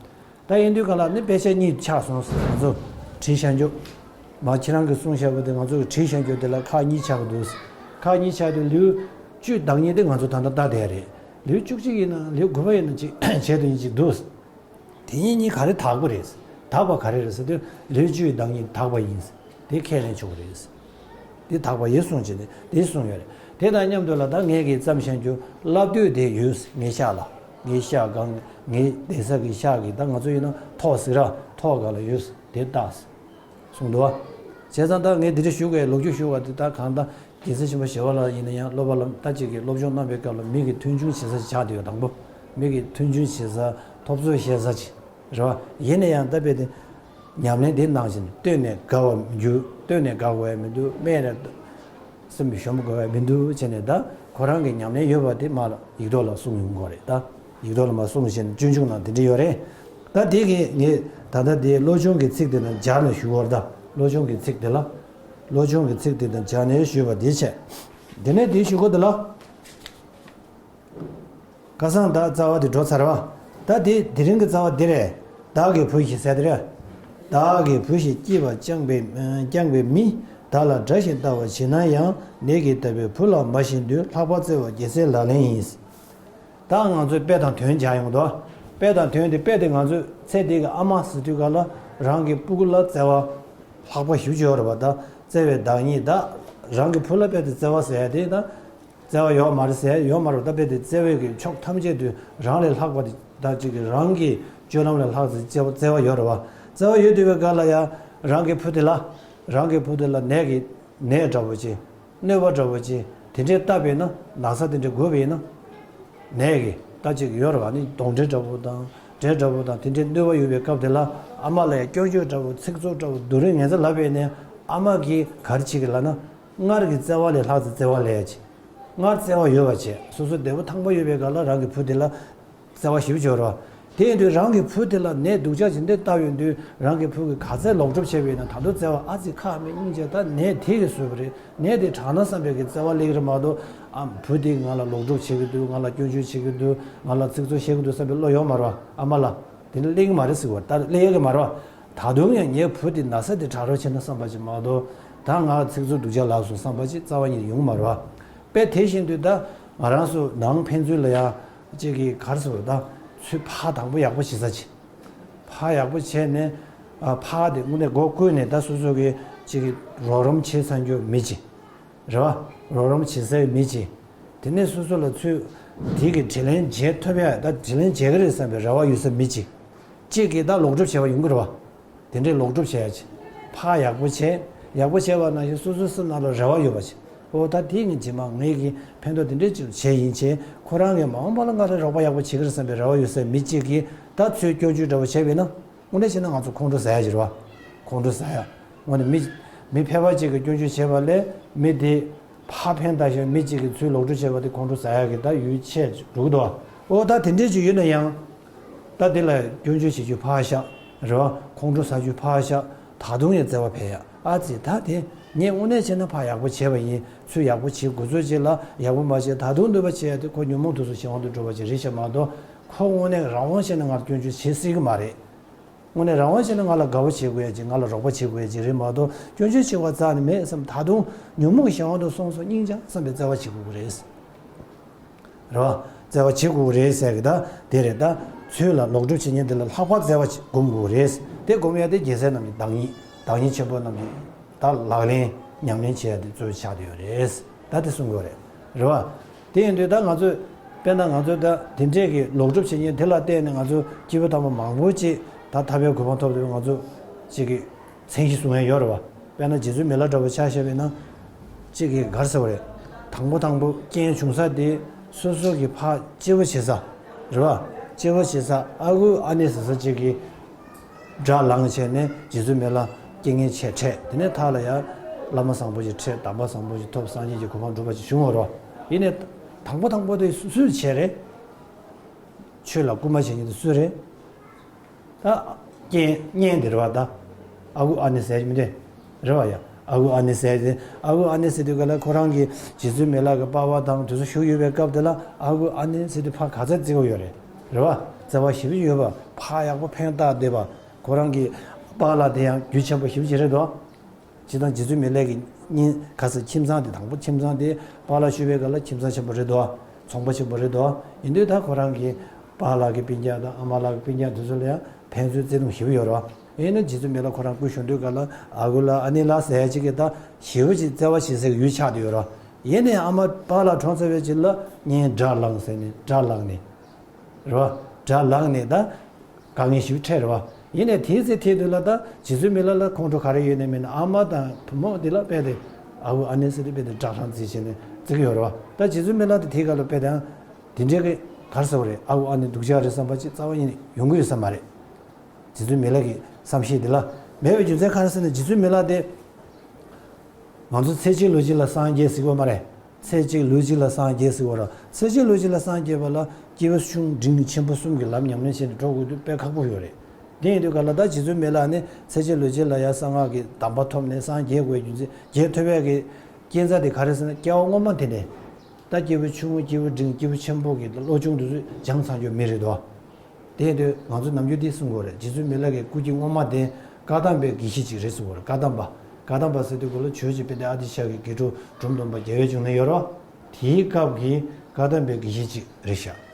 ད་ཡིན་དུས་ག་ལ་ནི་དཔེ་ཆ་གཉིས་ཆགས་སོང་ཟེར། ང་ཚོ་བྲིས་བཞག་རྒྱུ། མ་ཁྱེད་རང་གིས་གསུངས་བཞག་པ་དེ་ང་ཚོ་གིས་བྲིས་བཞག་རྒྱུ་དེ་ལ་ཁག་གཉིས་ཆགས་ཀྱི་འདུག་ཁག་གཉིས་ཆགས་དུས་ལེའུ་ བཅུའི་བདག་ཉིད་དེ་ང་ཚོ་ད་ལྟ་ལྟ་བསྡད་རེད། ལེའུ་བཅུ་གཅིག་ཡིན་ན་ལེའུ་དགུ་པ་ཡིན་ན་ཅིག་བྱེད་དུ་ཡིན་ཅིག་འདུག་དེ་གཉིས་གཉིས་ག་རེ་དག་པ་རེད། དག་པ་ག་རེ་རེད་ཟེར་དུས་ལེའུ་བཅུའི་བདག་ཉིད་དག་པ་ཡིན། དེ་ཁས་ལེན་ཆོག་གི་རེད། དེ་དག་པ་ཡིན་གསུངས་བྱས་ནས་དེ་གསུངས་ཡོད་རེད། དེ་དང་མཉམ་དུ་ལ་ད་ངས་ཀྱིས་བརྩམས་བཞག་རྒྱུ་བསླབ་བཏུས་དེ་ཡོད། ངའི་ཤག་ལ་ངའི་ཤག་སྒང་ངའི་གདན་ས་གི་ཤག་གི་ད་ང་ཚོ་ཡིན་ན་ཐོག་ཟེར་ར་ཐོག་སྒང་ལ་ཡོད། དེ་ལྟ། གསུངས་འདུག་བ། བྱས་ཙང་ད་ངས་འདི་འདྲ་ཞུ་དགོས་ལོ་རྒྱུས་ཞུ་བ་འདི་ད་གང་ལྟར་རྒྱལ་སྲས་ཆེན་པོ་ཞི་བ་ལྷ་ཡིན་ན་ཡང་སློབ་པ་ལ་ད་ཅིག་གིས་སློབ་སྦྱོང་གནང་བའི་སྐབས་ལ་མིག་གིས་མཐོང་ཆུང་བྱེད་ས་ཞིག་ཆགས་བསྡད་ཡོད། དང་པོ་མིག་གིས་མཐོང་ཆུང་བྱེད་ས་ཐོབ་ཚོད་བཤད་ས་ཅིག་རེད་བ། ཡིན་ན་ཡང་ད་དཔེ་དེ་ཉམས་ལེན་འདི་གནང་བཞིན་སྟོན་ནས་དགའ་བ་མི་འགྱུར། སྟོན་ནས་དགའ་དགོས་ཡ་མི་འདུག་སྨད་ནས་སེམས་ཤོམ་དགོས་ཡ་མི་འདུག་བྱས་ནས་ད་ཁོ་རང་གི་ཉམས་ལེན་ཡོད་པ་དེ་མར་ལ་ཡིག་ཐོག་ལ་གསུངས་ཡོང་གི་རེད། ད་ཡིག་ཐོག་ལ་མར་གསུངས་བཞིན་སྤྱོད་འཇུག་ནང་དེ་འདྲ་ཡོད་རེད། ད་དེ་གི་ངས་ད་ལྟ་དེ་བློ་སྦྱོང་གི་ཚིག་དེ་དང་སྦྱར་ནས་ཞུ་བར། ད་བློ་སྦྱོང་གི་ཚིག་དེ་ལ་བློ་སྦྱོང་གི་ཚིག་དེ་དང་སྦྱར་ནས་ཞུས་པ་དེ་བྱས། དེ་ནས་དེ་ཞུ་གོ་དེ་ལ། ཁ་སང་ད་རྩ་བ་དེ་འགྲོ་ཚར་བ། ད་དེ་དེ་རིང་གི་རྩ་བ་འདི་རེད། བདག་གི་བུ་ཞིག་ཟེར་དེ་རེད། བདག་གི་བུ་ཞིག་སྐྱིད་པ་བསྐྱངས་པའི་བསྐྱངས་པའི་མི། བདག་ལ་དགྲ་ཞིག་ལྟ་བར་བྱེད་ན་ཡང་། ནད་ཀྱིས་བཏབ་པའི་བུ་ལ་མ་ཞེན་དུས། ལྷག་པར་བརྩེ་བ་རྒྱལ་སྲས་ལག་ལེན་ཡིན། ད་ང་ཚོས་དཔེ་དང་དོན་སྦྱར་ཡོང་དོ། དཔེ་དང་དོན་དེ་དཔེ་དེ་ང་ཚོས་ཚེ་འདི་གི་ཨ་མ་ཟེར་དུས་ག་ལ་རང་གི་སྤུ་གུ་ལ་བརྩེ་བ་ལྷག་པ་ཞེ་པོ་ཅིག་ཡོད་རེད་པ། ད་བརྩེ་བའི་བདག་ཉིད་ད་རང་གི་བུ་ལ་དཔེ་དེ་བརྩེ་བ་ཟེར་ཡ་དེ་ད་བརྩེ་བ་ཡོད་མ་རེད་ཟེར་ཡ་ཡོད་མ་རེད། ད་དཔེ་དེ་བརྩེ་བའི་གི་ཕྱོགས་ཐམས་ཅད་དུ་རང་ལས་ལྷག་པ་དེ་ད་ཅིག་གི་རང་གི་སྤྱོད་ལམ་ལས་ལྷག་ཙམ་བརྩེ་བ་བརྩེ་བ་ཡོད་རེད་པ། བརྩེ་བ་ཡོད་དུས་ག་ལ་ཡ་རང་གི་བུ་དེ་ལ་རང་གི་བུ་དེ་ལ་ནད་ཀྱི་ནད་འདྲ་པོ་ཅིག་གནོད་པ་འདྲ་པོ་ཅིག་དེ་འདྲའི་བཏབ་པས་ན། ན་ཚ་དེ་འདྲ་འགོས་པས་ན། ནད་ཀྱི་ད་ཅིག་ཡོད་རེད་པ། ནི་གདོན་འདྲེ་འདྲ་པོ་དང་འདྲེ་འདྲ་པོ་དང་དེ་འདྲའི་གནོད་པ་ཡོད་པའི་སྐབས་དེ་ལ་ཨ་མ་ལ་ཡང་སྐྱོན་བརྗོད་འདྲ་པོ་ཚིག་རྩུབ་འདྲ་པོ་སྡུག་རུས་ངན་ཚ་ལབ་པས་ན་ཨ་མ་གིས་ག་རེ་བྱེད་ཀྱི་ལབ་ན། སྔར་གྱི་བརྩེ་བ་ལས་ལྷག་ཙམ་བརྩེ་བ་ལས་ཅིག་སྔར་བརྩེ་བ་ཡོད་པ་བྱས། སོ་སོ་བདེ་པོ་ཐང་པ་ཡོད་པའི་སྐབས་ལ་རང་གི་བུ་དེ་ལ་བརྩེ་བ་ཞེ་པོ་ཅིག་ཡོད་རེད་པ། དེ་ཡིན་དུས་རང་གི་བུ་དེ་ལ་ནད་སྡུག་ཅག་ཅིག་འདི་བཏབ་ཡོང་དུས་རང་གི་བུ་གིས་ག་ཚད་ལོག་སྒྲུབ་བྱས་པ་ཡིན་ན། ད་དུང་བརྩེ་བ་ཨ་ཙི་ཁ་མེད་སྙིང་རྗེ། ད་ནད་དེ་གིས་བཟོས་པ་རེད། ནད་དེ་དྲག་ན་བསམ་པའི་གི་བརྩེ་བ་སླེབས་ཀྱི་རེད་མ་གཏོགས། ཨ་བུ་དེ་ང་ལ་ལོག་སྒྲུབ་བྱེད་ཀྱི་འདུག་ང་ལ་སྐྱོན་བརྗོད་བྱེད་ཀྱི་འདུག་ང་ལ་ཚིག་རྩུབ་བཤད་ཀྱི་འདུག་བསམ་པའི་བློ་ཡོད་མ་རེད་པ། ཨ་མ་ལ་དེ་འདྲ་སླེབས་ཀྱི་མ་རེད་ཟེར་བ། ད་སླེབས་ཡོད་ཀྱི་མ་རེད་པ། ད་དུང་ཡང་ངའི་བུ་དེ་ན་ཚ་དེ་དྲག་རོགས་བྱས་ན་བསམ་པ་ཅིག་མ་གཏོགས། ད་ང་ཚིག་རྩུབ་སྡུག་ཅག་ལབ་སོང་བསམ་པ་ཅིག་རྩ་བ་ཉིད་ཡོང་གི་མ་རེད་པ། དཔེ་དེ་བཞིན་དུ་ད་ང་རང་ཚོ་ནང་ཕན་ཚུན་ལ་ཡ་གཅིག་གིས་ག་རེ་ཟེར་བ། ད་ཚུར་ཕར་དང་པོ་ཡག་པོ་བྱེད་ས་ཅིག་ཕར་ཡག་པོ་བྱས་ནས། ཨ་ཕར་དེ་དངོས་གནས་སྒོ་ཀུན་ནས་ད་སོ་སོ་གི་གཅིག་གིས་རོགས་རམ་བྱེད་ཚར་རྒྱུ་མི་གཅིག་རེད་པ། རོགས་རམ་བྱེད་སའི་མི་གཅིག་དེ་ནས་སོ་སོ་ལ་ཚུར་དེ་གི་དྲིན་ལན་འཇལ་ཐུབ་ཡ། ད་དྲིན་ལན་འཇལ་གི་རེད་བསམ་པའི་རེ་བ་ཡོད་ས་མི་གཅིག་གཅིག་གིས་ད་ལོག་སྒྲུབ་བྱས་པ་ཡོང་གི་རེད་པ། དེ་འདྲའི་ལོག་སྒྲུབ་བྱས་ཡ་ཅིག་ཕར་ཡག་པོ་བྱས། ཡག་པོ་བྱས་པ་ནང་བཞིན་སོ་སོའི་སེམས་ནང་ལ་རེ་བ་ཡོད་པ་ཅིག་འོ་ད་དེ་ངས་རྗེས་མ་ངས་ཀྱི་ཕན་ཐོགས་དེ་འདྲའི་ཅིག་བྱས་ཡིན་བྱས། ཁོ་རང་གིས་མ་འོངས་པ་ལ་ང་ལ་རོགས་པ་ཡག་པོ་བྱེད་ཀྱི་རེད་བསམ་པའི་རེ་བ་ཡོད་སའི་མི་གཅིག་གིས་ད་ཚུར་སྐྱོན་བརྗོད་འདྲ་པོ་བྱས་པས་ན། དངོས་གནས་བྱས་ན་ང་ཚོ་ཁོང་ཁྲོ་ཟ་ཡ་ཅིག་རེད་པ། ཁོང་ཁྲོ་ཟ་ཡ། དངོས་གནས་མི་མི་ཕལ་པ་ཅིག་གིས་སྐྱོན་བརྗོད་བྱས་པ་ལས་མི་དེ་ཕར་ཕན་བཏགས་ཤིང་མི་གཅིག་གིས་ཚུར་ལོག་སྒྲུབ་བྱས་པ་དེ་ཁོང་ཁྲོ་ཟ་ཡ་གི་ད་ཡུལ་ཆད་འགྲོ་གི་འདུག་འོ་ད་དེ་འདྲས་ཅིག་ཡོད་ན་ཡང་། ད་དེ་ལ་སྐྱོན་བརྗོད་བྱེད་རྒྱུ་ཕར་བཞག་རེད་པ། ཁོང་ཁྲོ་ཟ་རྒྱུ་ཕར་བཞག་ད་དུང་ཡང་བརྩེ་བ་འཕེལ་ཡ། ཨ་ཙི་ད་དེ་ངས་དངོས་གནས་བྱས་ན་ཕར་ཡག་པོ་བྱས་པ་ཡིན། ཚུར་ཡག་པོ་བྱེད་དགོས་ཚོད་ཅིག་ལ་ཡག་པོ་མ་བྱས། ད་དུང་ནུས་པ་བྱས་ཏེ་ཁོ་ཉོན་མོངས་དུག་གསུམ་གཞན་དབང་དུ་འགྲོ་བ་ཅིག་རེད་ཤག་མ་གཏོགས། ཁོ་དངོས་གནས་རང་དབང་བྱས་ན་ང་ལ་སྐྱོན་བརྗོད་བྱེད་སྲིད་ཀྱི་མ་རེད། དངོས་གནས་རང་དབང་བྱས་ན་ང་ལ་དགའ་བོ་བྱེད་དགོས་ཡ་ཅིག་ང་ལ་རོགས་པ་བྱེད་དགོས་ཡ་ཅིག་རེད་མ་གཏོགས། སྐྱོན་བརྗོད་བྱེད་པ་རྩ་ནས་མེད་བསམ། ད་དུང་ཉོན་མོངས་གཞན་དབང་དུ་སོང་སོང་སྙིང་རྗེ་བསམ་པའི་བརྩེ་བ་བྱེད་དགོས་ཀྱི་རེད། རེད་པ། བརྩེ་བ་བྱེད་དགོས་ཀྱི་རེད་ཟེར་གི་ད་དེ་རེད། ད་ཚུར་ལ་ལོག་སྒྲུབ་བྱེད་མཁན་དེ་ལ་ལྷག་པར་བརྩེ་བ་བྱེད་སྒོམ་དགོས་ཀྱི་རེད། དེ་སྒོམ་ཡ་དེ་རྒྱལ་སྲས་རྣམས་ཀྱི་བདག་ཉིད། བདག་ཉིད་ཆེན་པོ་རྣམས་ཀྱི་ད་ལག་ལེན་ཉམས་ལེན་བྱེད་ཡ་དེ་གཙོ་བོ་ཆགས་བསྡད་ཡོད་རེད། ད་དེ་གསུང་གི་ཡོད་རེད། རེད་པ། དེ་ཡིན་དུས་ད་ང་ཚོས་དཔེར་ན་ང་ཚོས་ད་དེ་འདྲས་ཀྱི་ལོག་སྒྲུབ་བྱེད་མཁན་དེ་ལ་བརྟེན་ནས་ང་ཚོ་སྐྱེས་བུ་དམ་པ་མང་པོ་ཅིག་ད་ཐར་པའི་གོ་འཕང་ཐོབ་སྟེ་ང་ཚོ་ཅིག་གི་མཚན་གཞི་བཟུང་ཡ་ཡོད་རེད་པ། དཔེར་ན་རྗེ་བཙུན་མི་ལ་འདྲ་པོ་ཆ་བཞག་པ་ཡིན་ན། གཅིག་གིས་ག་རེ་ཟེར་བ་རེད། དང་པོ་དང་པོ་རྐྱེན་བྱུང་ས་དེ་སོ་སོ་གི་ཕར་སྐྱིད་པོ་བྱེད་ས་རེད་པ། སྐྱིད་པོ་བྱེད་ས་ཨ་ཁུ་ཨ་ནེ་ཟེར་ས་གཅིག་གིས་དགྲ་ལངས་བྱས་ནས་རྗེ་བཙུན་མི་ལ་རྐྱེན་ངན་བྱས་འཕྲད། དེ་ནས་མཐའ་ལ་ཡང་བླ་མ་བཟང་པོ་ཞིག་འཕྲད། དམ་པ་བཟང་པོ་ཞིག་ཐོབ། སངས་རྒྱས་ཀྱི་གོ་འཕང་འགྲུབ་པ་ཞིག་བྱུང་བ་རེད་པ། ཡིན་ནའི་དང་པོ་དང་པོ་དེ་སུས་བྱས་རེད། ཆོས་ལ་སྐུལ་མ་བྱེད་མཁན་དེ་སུ་རེད། ད་རྐྱེན་གཉེན་དེ་རེད་པ། ད་ཨ་ཁུ་ཨ་ནེ་ཟེར་གྱི་མི་འདུག་རེད་པ། ཡ་ཨ་ཁུ་ཨ་ནེ་ཟེར་དེ། ཨ་ཁུ་ཨ་ནེ་ཟེར་དུས་ག་ལ་ཁོ་རང་གི་རྗེ་བཙུན་མི་ལ་གི་པ་ཕ་དང་དེ་ཚོ་བཞུགས་ཡོད་པའི་སྐབས་དེ་ལ་ཨ་ཁུ་ཨ་ནེ་ཟེར་དུས་ཕར་ག་ཚད་བརྩི་གི་ཡོད་རེད། རེད་པ། བརྩེ་བ་ཞེ་པོ་ཡོད་པ། ཕར་ཡག་པོ་ཕན་བཏགས་བསྡད་པ། ཁོ་རང་གི་པཱ་ལགས་དེ་ཡང་རྒྱུ་ཆེན་པོ་ཞེ་པོ་ཅིག་རེད་དོ། སྤྱིར་བཏང་རྗེ་བཙུན་མི་ལ་གི་ གཉིས་ག་ས་ཁྱིམ་ཚང་དེ་དང་པོ་ཁྱིམ་ཚང་དེ་པཱ་ལགས་ཞུ་བའི་སྐབས་ལ་ཁྱིམ་ཚང་ཆེན་པོ་རེད་དོ། ཚོང་པ་ཆེན་པོ་རེད་དོ། ཡིན་དུས་ད་ཁོ་རང་གི་པཱ་ལགས་ཀྱི་སྤུན་ཀྱག་དང་ཨ་མ་ལགས་ཀྱི་སྤུན་ཀྱག་དེ་ཚོ་ལ་ཡང་ཕན་ཚུན་བརྩེ་དུང་ཞེ་པོ་ཡོད་རེད་བ། ཡིན་ན་རྗེ་བཙུན་མི་ལ་ཁོ་རང་སྐུ་གཞོན་དུས་སྐབས་ལ་ཨ་ཁུ་ལགས་ཨ་ནེ་ལགས་ཟེར་ཡ་གཅིག་གིས་ད་ཞེ་པོ་ཅིག་བརྩེ་བ་བྱེད་སའི་ཡུལ་ཆགས་བསྡད་ཡོད་རེད་བ། ཡིན་ནའི་ཨ་མ་པཱ་ལགས་གྲོངས་ཚར་བའི་རྗེས་ལ་ངས་དགྲ་ལངས་ཟེར་ནས་དགྲ་ལངས་ནས། རེད་བ། དགྲ་ལངས་ནས་ད་དཀའ་ངལ་ཞིག་འཕྲད་རེད་བ། ཡིན་ནའི་དེའི་ཚེ་དེ་དུས་ལ་ད་རྗེ་བཙུན་མི་ལ་ལ་ཁོང་ཁྲོ་ག་རེ་ཡོད་ནའི་མིན་ན་ཨ་མ་དང་བུ་མོ་དེ་ལ་དཔེ་དེ་ཨ་ཁུ་ཨ་ནེ་ཟེར་དུས་དཔེ་དེ་དགྲ་ལྷམ་བརྩེགས་བྱས་ནས་བརྩེགས་ཀྱི་ཡོད་རེད་བ། ད་རྗེ་བཙུན་མི་ལ་དེ་དེའི་སྐབས་ལ་དཔེ་དེ་ཡང་དེ་འདྲའི་གི་ག་རེ་ཟེར་བ་རེད། ཨ་ཁུ་ཨ་ནེ་སྡུག་ཅག་རེད་བསམ་པ་ཅིག་རྩ་བ་ཉིད་ནས་ཡོང་གི་ཡོད་ས་མ་རེད། རྗེ་བཙུན་མི་ལ་གི་བསམ་ཤེས་དེ་ལ་མེད་པའི་རྒྱུ་མཚན་ག་རེ་ཟེར་ན་རྗེ་བཙུན་མི་ལ་དེ། ང་ཚོ་ཚེ་གཅིག་ལུས་གཅིག་ལ་སངས་རྒྱས་ཟེར་གྱི་ཡོད་མ་རེད། ཚེ་གཅིག་ལུས་གཅིག་ལ་སངས་རྒྱས་ཟེར་གྱི་ཡོད་རེད། ཚེ་གཅིག་ལུས་གཅིག་ལ་སངས་རྒྱས་པ་ལ་སྐྱེས་བུ་ཆུང་འབྲིང་ཆེན་པོ་གསུམ་གྱི་ལམ་ཉམས་ལེན་བྱས་ནས་འགྲོ་དགོས་དུས་དཔེ་ཁག་པོ་ཡོད་རེད། དེ་ཡིན་དུས་ག་ལ་ད་རྗེ་བཙུན་མི་ལ་ནི་ཚེ་གཅིག་ལུས་གཅིག་ལ་ཡང་གསང་སྔགས་ཀྱི་གདམས་པ་ཐོབ་ནས་སངས་རྒྱས་དགོས་རྒྱུ་མཚན་རྒྱས་ཐུབ་པའི་གི་རྐྱེན་རྩ་དེ་ག་རེ་ཟེར་ན་སྐྱེ་བ་སྔོན་མ་དེ་ནས་ད་སྐྱེས་བུ་ཆུང་ངུ་སྐྱེས་བུ་འབྲིང་སྐྱེས་བུ་ཆེན་པོ་གི་བློ་སྦྱོང་དེ་ཚོ་སྦྱངས་ཚར་རྒྱུ་མི་རེད་དོ། དེ་ཡིན་དུས་ང་ཚོ་ནམ་རྒྱུན་འདི་གསུང་དགོས་རེད། རྗེ་བཙུན་མི་ལ་གི་སྐུ་སྐྱེ་སྔོན་མ་དེ་བཀའ་གདམས་པའི་དགེ་བཤེས་ཅིག་རེད་གསུང་དགོས་རེད། བཀའ་གདམས་པ། བཀའ་གདམས་པ་ཟེར་དུས་གོ་ལ་ཆོས་ཀྱི་དཔལ་ལྡན་ཨ་ཏི་ཤ་གི་དགེ་ཕྲུག་འབྲོམ་སྟོན་པ་རྒྱལ་བའི་འབྱུང་གནས་ཡོད་རོ། དེའི་སྐབས་ཀྱི་བཀའ་གདམས་པའི་དགེ་བཤེས་ཅིག་རེད་ཤག་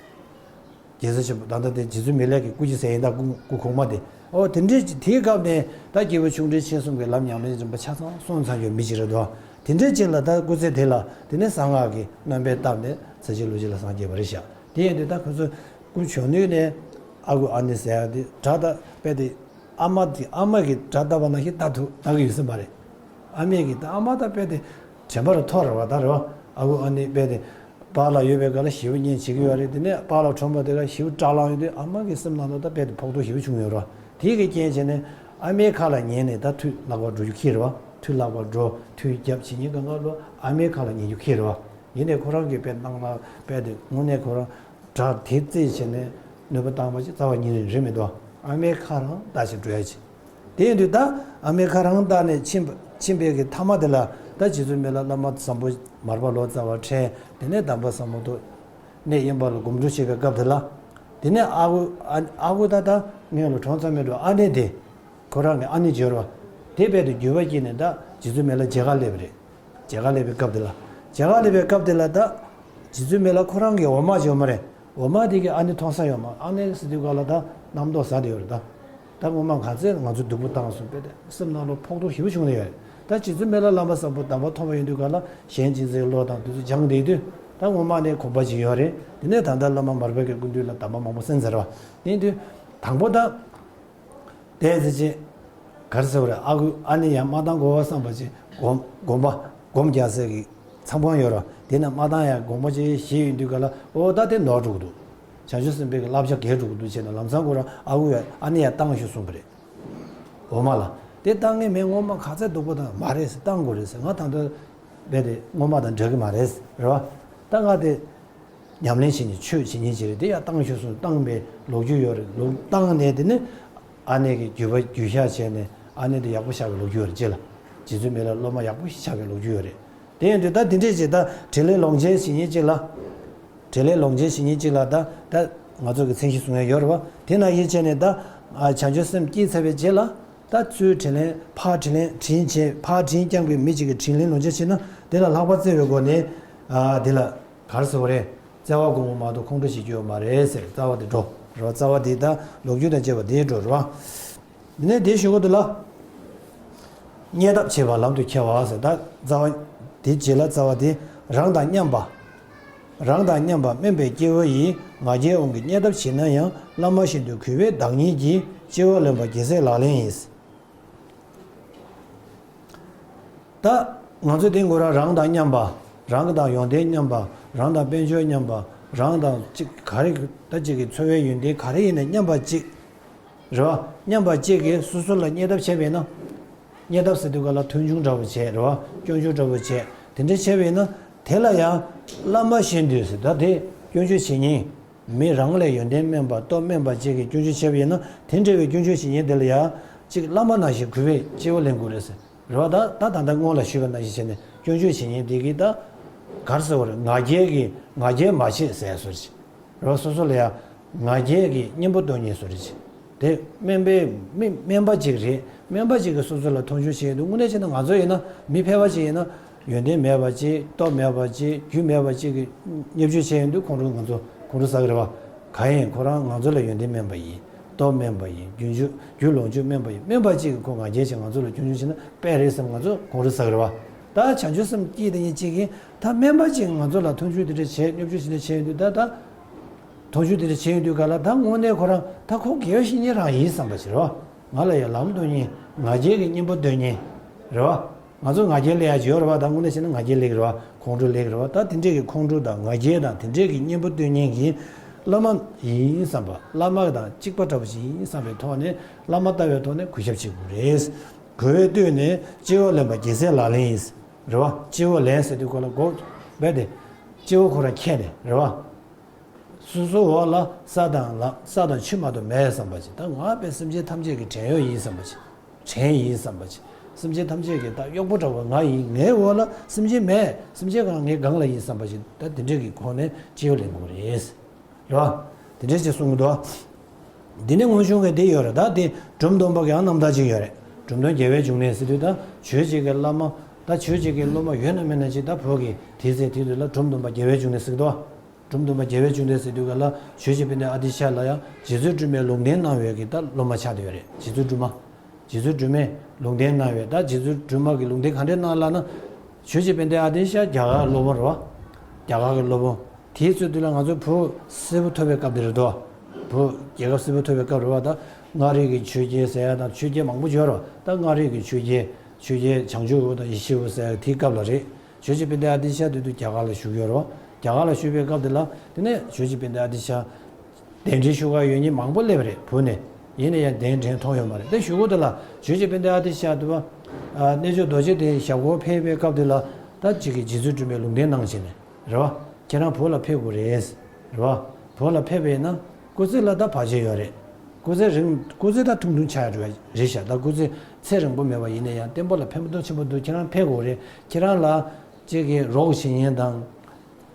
རྒྱལ་སྲས་ཆེན་པོ་ད་ལྟ་དེ་རྗེ་བཙུན་མི་ལ་གི་སྐུ་སྐྱེ་ཟེར་ཡིན་ད་སྐུ་སྐུ་གོང་མ་དེ། ཨོ་དེ་འདྲའི་དེའི་སྐབས་ནས་ད་སྐྱེས་བུ་ཆུང་འབྲིང་ཆེ་གསུམ་གྱི་ལམ་ཉམས་ལེན་རིམ་པ་ཆ་ཚང་སོང་ཚར་ཡོད་མི་ཅིག་རེད་དོ། དེ་འདྲའི་ཅིག་ལ་ད་སྐུ་ཚེ་དེ་ལ་དེ་ནས་གསང་སྔགས་ཀྱི་སྣོན་པ་བཏབ་ནས་ཚེ་གཅིག་ལུས་གཅིག་ལ་སངས་རྒྱས་པ་རེད་ཤག་དེ་ཡིན་དུས་ད་ཁོ་ཚོ་སྐུ་གཞོན་ནུ་ནས་ཨ་ཁུ་ཨ་ནེ་ཟེར་ཡ་དེ་དགྲ་ད་དཔེ་དེ་ཨ་མ་དེ་ཨ་མ་གི་དགྲ་ལྟ་བ་ནང་བཞིན་ལྟ་ཐུབ་ལྟ་གི་ཡོད་སྲིད་པ་རེད། ཨ་མས་གི་ད་ཨ་མ་ད་དཔེ་དེ་དྲན་པ་རུ་ཐོར་བ་ད་རེད་བ། ཨ་ཁུ་ཨ་ནེ་དཔེ་དེ་པཱ་ལགས་ཡོད་པའི་སྐབས་ལ་ཞེ་པོ་གཉེན་བྱེད་ཀྱི་ཡོད་རེད། དེ་ནས་པཱ་ལགས་གྲོངས་པ་དེ་ག་ཞེ་པོ་སྐྲག་ལངས་ཡོད་དུས་ཨ་མ་གི་སེམས་ནང་ལ་ད་དཔེ་དེ་ཕོག་ཐུག་ཞེ་པོ་བྱུང་ཡོད་རེད་བ། དེ་གི་རྐྱེན་བྱས་ནས་ཨ་མའི་ཁ་ལ་ཉན་ནས་ད་མཐུ་བརླག་པར་འགྲོ་རྒྱུ་ཁྱེད་རེད་བ། མཐུ་བརླག་པར་འགྲོ་མཐུ་རྒྱབ་བྱེད་ཉིན་གང་ག་ལོ་ཨ་མའི་ཁ་ལ་ཉན་རྒྱུ་ཁྱེད་རེད་བ། ཡིན་ནའི་ཁོ་རང་གིས་དཔེ་སྣང་ལ་དཔེ་དེ་དངོས་གནས་ཁོ་རང་དགྲ་དེ་རྩིས་བྱས་ནས་གནོད་པ་བཏང་བ་ཅིག་རྩ་བ་ཉིད་ནས་རེད་མི་འདུག་ཨ་མའི་ཁ་རང་ལྟ་ཞིག་འགྲོ་ཡ་ཅིག་དེ་ཡིན་དུས་ད་ཨ་མའི་ཁ་རང་ལྟ་ནས་ཕྱིན་པ་ཕྱིན་པའི་གི་མཐའ་མ་དེ་ལ་ད་རྗེ་བཙུན་མི་ལ་བླ་མ་བཟང་པོ་མར་པ་ལོ་ཙཱ་བ་འཕྲད། དེ་ནས་དམ་པ་ཟབ་མོ་ཐོབ། གནས་དབེན་པ་ལ་སྒོམ་སྒྲུབ་བྱེད་པའི་སྐབས་དེ་ལ། དེ་ནས་ཨ་ཁུ་ཨ་ཨ་ཁུ་ད་ད་སྔོན་ལ་གྲོངས་ཚར་མེད་འགྲོ་ཨ་ནེ་དེ། ཁོ་རང་གི་ཨ་ནེ་སྦྱོར་བ། དེ་རྦད་དེ་འགྱུར་བ་སྐྱེས་ནས་ད་རྗེ་བཙུན་མི་ལ་མཇལ་ཁ་སླེབས་པ་རེད། མཇལ་ཁ་སླེབས་པའི་སྐབས་དེ་ལ། མཇལ་ཁ་སླེབས་པའི་སྐབས་དེ་ལ་ད། རྗེ་བཙུན་མི་ལ་ཁོ་རང་གི་འོ་མ་སྦྱོར་མ་རེད། འོ་མ་དེ་གི་ཨ་ནེ་མཐོང་ས་ཡོད་མ་ཨ་ནེ་ཟེར་དུས་ག་ལ་ད་རྣམ་རྟོག་ཟ་དེ་ཡོད་རེད་ད། ད་སྔོན་མ་ག་ཚད་ང་ཚོ་སྡུག་པོ་བཏང་སོང་པས་ཏེ་སེམས་ནང་ལ་ཕོག་ཐུག་ཞེ་པོ་བྱུང་ནས་ཡོད་རེད། ད་རྗེ་བཙུན་མི་ལ་བླ་མ་བཟང་པོ་དམ་པ་མཐོང་བ་ཡིན་དུས་ག་ལ་གཞན་གཅེས་འཛིན་བློ་དང་དེ་ཚོ་སྦྱངས་བསྡད་དུས་ད་ངོ་མ་ནས་གོམས་པ་ཅིག་ཡོད་རེད། དེ་ནས་ད་ལྟ་བླ་མ་མར་པ་གི་སྐུ་མདུན་ལ་གདམས་པ་མང་པོ་གསན་ཚར་བ། དེ་ཡིན་དུས་དང་པོ་ད། དེ་ཚེ་ཅེས། གར་ཟེར་བ་རེད་ཨ་ཁུ་ཨ་ནེ་ཡང་མ་བཏང་དགོས་བསམ་པ་ཅིག་སྒོམ་སྒོམ་པ་སྒོམ་རྒྱག་སའི་གི་ཚང་ཁང་ཡོད་ར་དེ་ན་མ་བཏང་ཡང་སྒོམ་པ་ཅིག་བྱེད་ཡོང་དུས་ག་ལ་ཨོ་ད་དེ་ནོར་འགྲོ་གི་འདུག་བྱང་ཆུབ་སེམས་དཔའི་གི་བསླབ་བྱ་འགལ་འགྲོ་གི་འདུག་བྱས་ན་ལམ་སང་ཁོ་རང་ཨ་ཁུ་ཡ་ཨ་ནེ་ཡ་བཏང་ཤོག་གསུངས་པ་རེད། འོ་མ་ལ་དེ་བཏང་ངེས་མེད་སྔོན་མ་ག་ཚད་སྡུག་པོ་དང་མ་རེད་ཟེར་བཏང་དགོས་རེད་ཟེར་ང་ད་ལྟ་རྦད་དེ་སྔོན་མ་དང་འདྲ་གི་མ་རེད་རེད་བ། ད་ང་དེ། ཉམས་ལེན་བྱེད་ཉིན་ཆོས་བྱེད་ཉིན་ཅིག་རེད་དེ་ཡང་བཏང་ཤོག་གསུངས་བཏང་པའི་ལོ་རྒྱུས་ཡོད་རེད། ལོ་བཏང་ནས་དེ་ནི་ཨ་ནེ་གི་རྒྱུད་པ་རྒྱུད་བཤགས་བྱས་ནས་ཨ་ནེ་དེ་ཡག་པོ་ཆགས་པའི་ལོ་རྒྱུས་ཡོད་རེད་ཅེས་ལ། རྗེ་བཙུན་མི་ལ་སློབ་མ་ཡག་པོ་ཞིག་ཆགས་པའི་ལོ་རྒྱུས་ཡོད་རེད། དེ་ཡིན་དུས་ད་དེ་འདྲས་ཅིག་ད་དྲིན་ལན་ལོག་འཇལ་བྱེད་ཉིན་ཅིག་ལ། དྲིན་ལན་ལོག་འཇལ་བྱེད་ཉིན་ཅིག་ལ་ད་ད་ང་ཚོ་གི་མཚན་གཞི་བཟུང་ཡ་ཡོད་རེད་བ། དེ་ན་ཡིད་ཆེས་ནས་ད་བྱང་ཆུབ་སེམས་སྐྱེས་ཚར་བའི་རྗེས་ལ་ད་ཚུར་དྲིན་ལན་ཕར་དྲིན་ལན་དྲིན་བྱས་ཕར་དྲིན་བསྐྱངས་པའི་མི་གཅིག་གི་དྲིན་ལན་ལོག་འཇལ་བྱེད་ན་དེ་ལ་ལྷག་པ་བརྩེ་བའི་སྒོ་ནས་དེ་ལ། གར་ཟེར་བ་རེད། བརྩེ་བ་སྒོམ་པ་མ་གཏོགས་ཁོང་ཁྲོ་བྱེད་རྒྱུ་ཡོད་མ་རེད་ཟེར་རྩ་བ་དེ་འགྲོ་རེད་བ། རྩ་བ་དེ་ད་ལོ་རྒྱུས་དང་བཅས་པ་དེ་འགྲོ་རེད་བ། དེ་ནས་དེའི་གཞུག་གུ་དེ་ལ། བརྙས་ཐབས་བྱེད་པ་ལམ་དུ་ཁྱེར་བ་ཟེར་ད་རྩ་བ་དེ་རྗེས་ལ་རྩ་བ་དེ་རང་དང་མཉམ་པ། རང་དང་མཉམ་པ་དམན་པའི་སྐྱེ་བོ་ཡིས་ང་རྒྱལ་དབང་གིས་བརྙས་ཐབས་བྱེད་ན་ཡང་བླ་མ་བཞིན་དུ་གུས་པས་བདག་ཉིད་ཀྱི་སྐྱེ་བོ་ལེན་པ་རྒྱལ་སྲས་ལག་ལེན་ཡིན། ད་ང་ཚོ་དེ་འགོ་ར་རང་དང་མཉམ་པ། རང་དང་ཡོན་ཏན་མཉམ་པ། རང་དང་དཔལ་འབྱོར་མཉམ་པ། རང་དང་གཅིག་ག་རེ་ད་གཅིག་གི་འཚོ་བའི་ཡོན་ཏན་ག་རེ་ཡིན་ནའི་མཉམ་པ་གཅིག་རེད་བ། མཉམ་པ་གཅིག་གིས་སོ་སོ་ལ་བརྙས་ཐབས་བྱས་པས་ན། བརྙས་ཐབས་ཟེར་དུས་ག་ལ་མཐོང་ཆུང་འདྲ་བོ་བྱས་རེད་བ། སྐྱོན་བརྗོད་འདྲ་བོ་བྱས་དེ་འདྲ་བྱས་པས་ན་དེ་ལ་ཡང་བླ་མ་བཞིན་དུ་ཟེར་ད་དེ་སྐྱོན་བརྗོད་བྱེད་ཉིན། མི་རང་ལས་ཡོན་ཏན་དམན་པ་སྟོབས་དམན་པ་ཅིག་གིས་སྐྱོན་བརྗོད་བྱས་པ་ཡིན་ན་དེ་འདྲ་བའི་སྐྱོན་བརྗོད་བྱེད་ཉིན་དེ་ལ་ཡང་གཅིག་བླ་མ་ནང་བཞིན་གུས་པས་སྐྱེ་བོ་ལེན་དགོས་རེད་ཟེར་རེད་བ། ད་ད་ད་ལྟ་སྔོན་ལ་ཞུས་པ་ནང་བཞིན་བྱས་ནས་སྐྱོན་བརྗོད་བྱེད་ཉིན་དེ་གིས་ད་གར་ཟེར་བ་རེད། ང་རྒྱལ་གྱི་ང་རྒྱལ་མ་བྱེད་ཟེར་ཡ་བཟོ་རེད་རེད་བ། སོ་སོ་ལ་ཡང་ང་རྒྱལ་གྱི་གཉེན་པོ་སྟོན་ཉིན་བཟོ་རེད། རེད། སྨན་པའི་མི་སྨན་པ་ཅིག་རེད། སྨན་པ་ཅིག་གིས་སོ་སོ་ལ་མཐོང་ཆུང་བྱས་ཡོང་དུས། དངོས་གནས་བྱས་ན་ང་ཚོ་ཡིན་ན། མི་ཕལ་པ་ཅིག་ཡིན་ན། ཡོན་ཏན་མེད་པ་ཅིག་སྟོབས་མེད་པ་ཅིག་རྒྱུ་མེད་པ་ཅིག་གི་བརྙས་བཅོས་བྱས་ཡོང་དུས། ཁོང་ཁྲོ། ང་ཚོ་ཁོང་ཁྲོ་ཟ་གི་རེད་པ། གང་ཡིན། ཁོ་རང་ང་ཚོ་ལ་ཡོན་ཏན་དམན་པ་ཡིན། སྟོབས་དམན་པ་ཡིན། རྒྱུ་རྒྱུ་ལོངས་སྤྱོད་དམན་པ་ཡིན། སྨན་པ་ཅིག་གིས་ཁོ་ང་རྒྱལ་བྱས་ང་ཚོ་ལ་སྐྱོན་བརྗོད་བྱས་ན། དཔེ་རེད་བསམ། ང་ཚོ་ཁོང་ཁྲོ་ཟ་གི་རེད་པ། ད་བྱང་ཆུབ་སེམས་སྐྱེས་དེ་ཉིད་ཅིག་གིས། ད་སྨན་པ་ཅིག་ང་ཚོ་ལ་མཐོང་ཆུང་དེ་འདྲ་བྱས། བརྙས་བཅོས་དེ་འདྲ་བྱས་ཡོང་དུས། ད་ད་མཐོང་ཆུང་དེ་འདྲ་བྱས་ཡོང་དུས་ག་ལ། ད་དངོས་གནས་ཁོ་རང་ད་ཁོ་དགེ་བ་བཤེས་གཉེན་རང་ཡིན་བསམ་པ་ཞིག་རེད་པ། ང་ལ་ཡང་ལམ་སྟོན་མཁན། ང་རྒྱལ་གྱི་གཉེན་པོ་སྟོན་མཁན་རེད་པ། ང་ཚོ་ང་རྒྱལ་སླེབས་ཡག་ཅིག་ཡོད་རེད་པ། ད་དངོས་གནས་བྱས་ན་ང་རྒྱལ་སླེབས་ཀྱི་རེད་པ། ཁོང་ཁྲོ་སླེབས་ཀྱི་རེད་པ། ད་དེ་འདྲས་ཀྱི་ཁོང་ཁྲོ་དང་ང་རྒྱལ་དང་དེ་འདྲས་ཀྱི་གཉེན་པོ་སྟོན་མཁན་གྱི་བླ་མ་ཡིན་བསམ་པ། བླ་མ་དང་གཅིག་པ་འདྲ་པོ་ཞིག་ཡིན་བསམ་པའི་ཐོག་ནས། བླ་མ་ལྟ་བའི་ཐོག་ནས་གུས་ཞབས་བྱེད་དགོས་རེད། གུས་པས་བཏུད་ནས། སྤྱི་བོར་ལེན་པ་རྒྱལ་སྲས་ལག་ལེན་ཡིན། རེད་པ། སྤྱི་བོར་ལེན་ཟེར་དུས་ཁོ་ལ་མགོ་བོས་དེ། སྤྱི་བོ་ཁོ་རང་འཁྱེར་ནས། རེད་པ། སོ་སོའི་འོག་ལ་ས་དང་ལམ། ས་དང་ཆུ་མ་གཏོགས་མེད་བསམ་པ་ཅིག་ད་ང་དཔེ་སེམས་ཅན་ཐམས་ཅད་ཀྱི་བྲན་གཡོག་ཡིན་བསམ་པ་ཅིག་བྲན་ཡིན་བསམ་པ་ཅིག་སེམས་ཅན་ཐམས་ཅད་ཀྱི་ད་གཡོག་པོ་འདྲ་པོ་ང་ཡིན། ངའི་འོག་ལ་སེམས་ཅན་མེད། སེམས་ཅན་གང་ངའི་སྒང་ལ་ཡིན་བསམ་པ་ཅིག་ད་དེ་འདྲས་ཀྱི་སྒོ་ནས་སྤྱི་བོར་ལེན་དགོས་རེད། རེད་པ། དེ་འདྲས་ཅིག་གསུང་གི་འདུག་དེ་ནས་སྔོན་བྱུང་གི་དེ་ཡོད་རེད། ད་དེ་འབྲོམ་སྟོན་པ་གི་ཡང་རྣམ་ཐར་ཅིག་ཡོད་རེད། འབྲོམ་སྟོན་རྒྱལ་བའི་འབྱུང་གནས་ཟེར་དུས། ད་ཆོས་བྱེད་ཀྱི་བླ་མ། ད་ཆོས་བྱེད་ཀྱི་སློབ་མ་ཡོད་ན་མེད་ན་ཅིག་ད་བོད་ཀྱི་དེ་ཚེ་དེ་དུས་ལ་འབྲོམ་སྟོན་པ་རྒྱལ་བའི་འབྱུང་གནས་ཟེར་གི་འདུག་འབྲོམ་སྟོན་པ་རྒྱལ་བའི་འབྱུང་གནས་ཟེར་དུས་ག་ལ། ཆོས་རྗེ་དཔལ་ལྡན་ཨ་ཏི་ཤ་ལ་ཡང་རྗེ་བཙུན་སྒྲོལ་མས་ལུང་བསྟན་གནང་བའི་གི་ད་སློབ་མ་ཆགས་བསྡད་ཡོད་རེད། རྗེ་བཙུན་སྒྲོལ་མ། རྗེ་བཙུན་སྒྲོལ་མས་ལུང་བསྟན་གནང་བའི། ད་རྗེ་བཙུན་སྒྲོལ་མ་གིས་ལུང་བསྟན་ག་འདྲས་གནང་ལབ་ན། ཆོས་རྗེ་དཔལ་ལྡན་ཨ་ཏི་ཤ་རྒྱ་གར་གྱི་སློབ་དཔོན་རེད་པ། རྒྱ་གར་གྱི་སློབ་དཔོན། དེའི་ཚེ་དུས་ལ་ང་ཚོ་བོད་སིལ་བུ་ཐོར་བའི་སྐབས་དེ་རེད་དོ། བོད་རྒྱལ་ཁབ་སིལ་བུ་ཐོར་བའི་སྐབས་རེད་པ། ད་མངའ་རིས་ཀྱི་ཆོས་རྒྱལ་ཟེར་ཡག་དང་ཆོས་རྒྱལ་མང་པོ་ཡོད་རེད་པ། ད་མངའ་རིས་ཀྱི་ཆོས་རྒྱལ། ཆོས་རྒྱལ་བྱང་ཆུབ་དང་ཡེ་ཤེས་དབང་ཟེར་ཡག་དེའི་སྐབས་ལ་རེད། ཆོས་རྗེ་དཔལ་ལྡན་ཨ་ཏི་ཤ་དེ་དུས་རྒྱ་གར་ལ་བཞུགས་ཡོད་རེད་པ། རྒྱ་གར་ལ་བཞུགས་པའི་སྐབས་དེ་ལ། དེ་ནས་ཆོས་རྗེ་དཔལ་ལྡན་ཨ་ཏི་ཤ་གདན་འདྲེན་ཞུ་ག་ཡོང་མཁན་མང་པོ་སླེབས་པ་རེད། བོད་ནས། ཡིན་ན་ཡང་གདན་འདྲེན་ཐོབ་ཡོད་མ་རེད། དེ་གཞུག་གུ་དེ་ལ་ཆོས་རྗེ་དཔལ་ལྡན་ཨ་ཏི་ཤ་དེ་པ། ཨ། རྣལ་འབྱོར་རྡོ་རྗེ་གདན་ཞབས་སྐོར་ཕེབས་པའི་སྐབས་དེ་ལ། ད་ཅིག་གི་རྗེ་བཙུན་སྒྲོལ་མས་ལུང་བསྟན་གནང་བྱས་ནས། རེད་པ། ཁྱེད་རང་བོད་ལ་ཕེབས་དགོས་རེད། རེད་པ། བོད་ལ་ཕེབས་པ་ཡིན་ན། སྐུ་ཚེ་ལ་ད་བར་ཆད་ཡོད་རེད། སྐུ་ཚེ་རིང་། སྐུ་ཚེ་ད་ཐུང་ཐུང་ཆགས་ཡོད་རེད་ཤག་ད་སྐུ་ཚེ་ཚེ་རིང་པོ་མེད་པ་ཡིན་ན་ཡང་བསྟན་པ་ལ་ཕན་ཐོགས་ཆེན་པོ་འདུག་ཁྱེད་རང་ཕེབས་དགོས་རེད། ཁྱེད་རང་ལ་ཅིག་གི་རོགས་བྱེད་མཁན་དང་།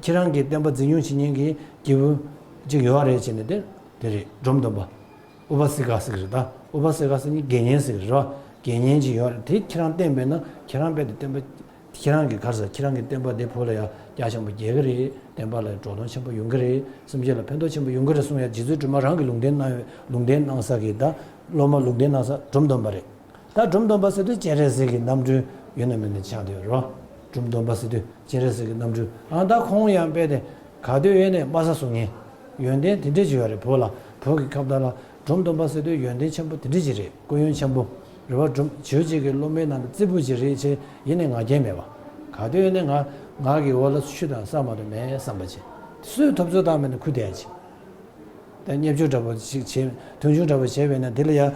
ཁྱེད་རང་གི་བསྟན་པ་འཛིན་སྐྱོང་བྱེད་མཁན་གྱི་སྐྱེས་བུ་ཅིག་ཡོད་རེད་བྱས་ནས། དེ་དེ་རེད། འབྲོམ་སྟོན་པ། ཨུ་པ་སི་ཀ་ཟེར་གི་རེད། ད་ཨུ་པ་སི་ཀ་ཟེར་མཁན་དགེ་བསྙེན་ཟེར་གི་རེད་པ། དགེ་བསྙེན་ཅིག་ཡོད་རེད། དེ་ཁྱེད་རང་བསྟེན་པས་ན། ཁྱེད་རང་རྦད་དེ་བསྟན་པ། ཁྱེད་རང་གི་ག་རེ་ཟེར། ཁྱེད་རང་གི་བསྟན་པ་དེ་བོད་ལ་ཡང་རྒྱ་ཆེན་པོ་རྒྱས་ཀྱི་རེད། བསྟན་པ་ལ་འགྲོ་སྟངས་ཆེན་པོ་ཡོང་གི་རེད། སེམས་ཅན་ལ་ཕན་ཐོགས་ཆེན་པོ་ཡོང་གི་རེད་གསུང་ཡག་རྗེ་བཙུན་སྒྲོལ་མ་རང་གིས་ལུང་བསྟན་གནང་བའི། ལུང་བསྟན་གནང་ས་གི་ད་སློབ་མ། ལུང་བསྟན་གནང་ས་འབྲོམ་སྟོན་པ་རེད། ད་འབྲོམ་སྟོན་པ་ཟེར་དུས་སྤྱན་རས་གཟིགས་ཀྱི་རྣམ་སྤྲུལ་ཡོད་ན་མེད་ན་ཆགས་བསྡད་ཡོད་རེད་པ། འབྲོམ་སྟོན་པ་ཟེར་དུས་སྤྱན་རས་གཟིགས་ཀྱི་རྣམ་སྤྲུལ། ཨ། ད་ཁོང་ཡང་རྦད་དེ་ག་དུས་ཡོད་ནས་དམའ་ས་བཟོ་མཁན། ཡོན་ཏན་དེ་འདྲས་ཅིག་ཡོད་རེད། བོད་ལ། བོད་ཀྱི་ཁ་བརྡ་ལ་འབྲོམ་སྟོན་པ་ཟེར་དུས་ཡོན་ཏན་ཆེན་པོ་དེ་འདྲས་ཅིག་རེད། སྐུ་ཡོན་ཆེན་པོ་རེད་པ། འབྲོམ་ཆོས་རྗེ་གི་སློབ་མའི་ནང་དུ་རྩེ་ཕུད་ཅིག་རེད་ཅེས། ཡིན་ནས་ང་རྒྱལ་མེད་པ། ག་དུས་ཡོད་ནས་ང་། ང་གི་འོག་ལ་ཆུ་དང་ས་མ་གཏོགས་མེད་བསམ་པ་ཅིག་སུས་ཐུབ་ཚོད་བཏང་མེད་ན་ཁུར་བསྡད་ཅིག་ད་བརྙས་བཅོས་འདྲ་པོ་ཞིག་བྱས། མཐོང་ཆུང་འདྲ་པོ་བྱས་པས་ན། དེ་ལ་ཡང་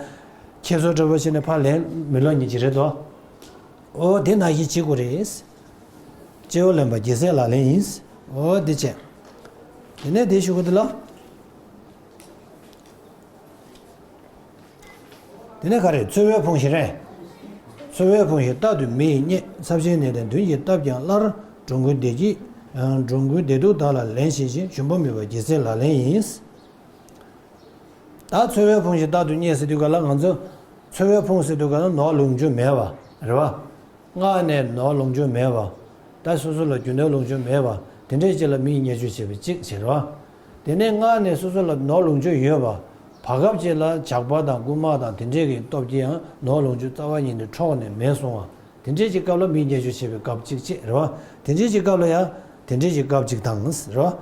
ཁྱད་གསོད་འདྲ་པོ་བྱས་ནས་ཕར་ལན་མི་སློག་མཁན་ཅིག་རེད་དོ། ཨོ། དེ་ནང་བཞིན་བྱེད་དགོས་རེད། སྤྱི་བོར་ལེན་པ་རྒྱལ་སྲས་ལག་ལེན་ཡིན། ཨོ། དེ་བྱས། དེ་ནས་དེའི་གཞུག་གུ་དེ་ལ། དེ་ནས་ག་རེ། ཚོར་བས་ཕོངས་ཤིང་རེད། ཚོར་བས་ཕོངས་ཤིང་རྟག་ཏུ་མི་ཡིས་བརྙས། ཚབས་ཆེན་ནད་དང་གདོན་གྱིས་བཏབ་ཀྱང་སླར། འགྲོ་ཀུན་བདེ་སྐྱིད། འགྲོ་ཀུན་བདེ་སྡུག་བདག་ལ་ལེན་ཤེས་ཤིང་། ཞུམ་པ་མེད་པ་རྒྱལ་སྲས་ལག་ལེན་ཡིན། ད་ཚོར་བས་ཕོངས་ཤིང་རྟག་ཏུ་བརྙས་ཟེར་དུས་ག་ལ། ང་ཚོ་ཚོར་བས་ཕོངས་ཟེར་དུས་ག་ལ་ནོར་ལོངས་སྤྱོད་མེད་པ་རེད་པ། སྔར་ནས་ནོར་ལོངས་སྤྱོད་མེད་པ། ད་སོ་སོ་ལ་རྒྱུ་ནོར་ལོངས་སྤྱོད་མེད་པ། དེ་འདྲས་ཅིག་ལ་མིས་བརྙས་བཅོས་བྱེད་པ་ཅིག་བྱེད་རོགས། དེ་ནས་སྔར་ནས་སོ་སོ་ལ་ནོར་ལོངས་སྤྱོད་ཡོད་པ། བར་སྐབས་ཅིག་ལ་ཇག་པ་དང་རྐུན་མ་དང་དེ་འདྲས་ཀྱི་སྟོབས་ཀྱིས་ཡང་ནོར་ལོངས་སྤྱོད་རྩ་བ་ཉིད་ནས་འཕྲོག་ནས་མེད་སོང་བ། དེ་འདྲས་ཀྱི་སྐབས་ལ་མིས་བརྙས་བཅོས་བྱེད་པའི་སྐབས་གཅིག་བྱེད་རེད་པ། དེ་འདྲས་ཀྱི་སྐབས་ལ་ཡང་དེ་འདྲས་ཀྱི་སྐབས་གཅིག་དང་རེད་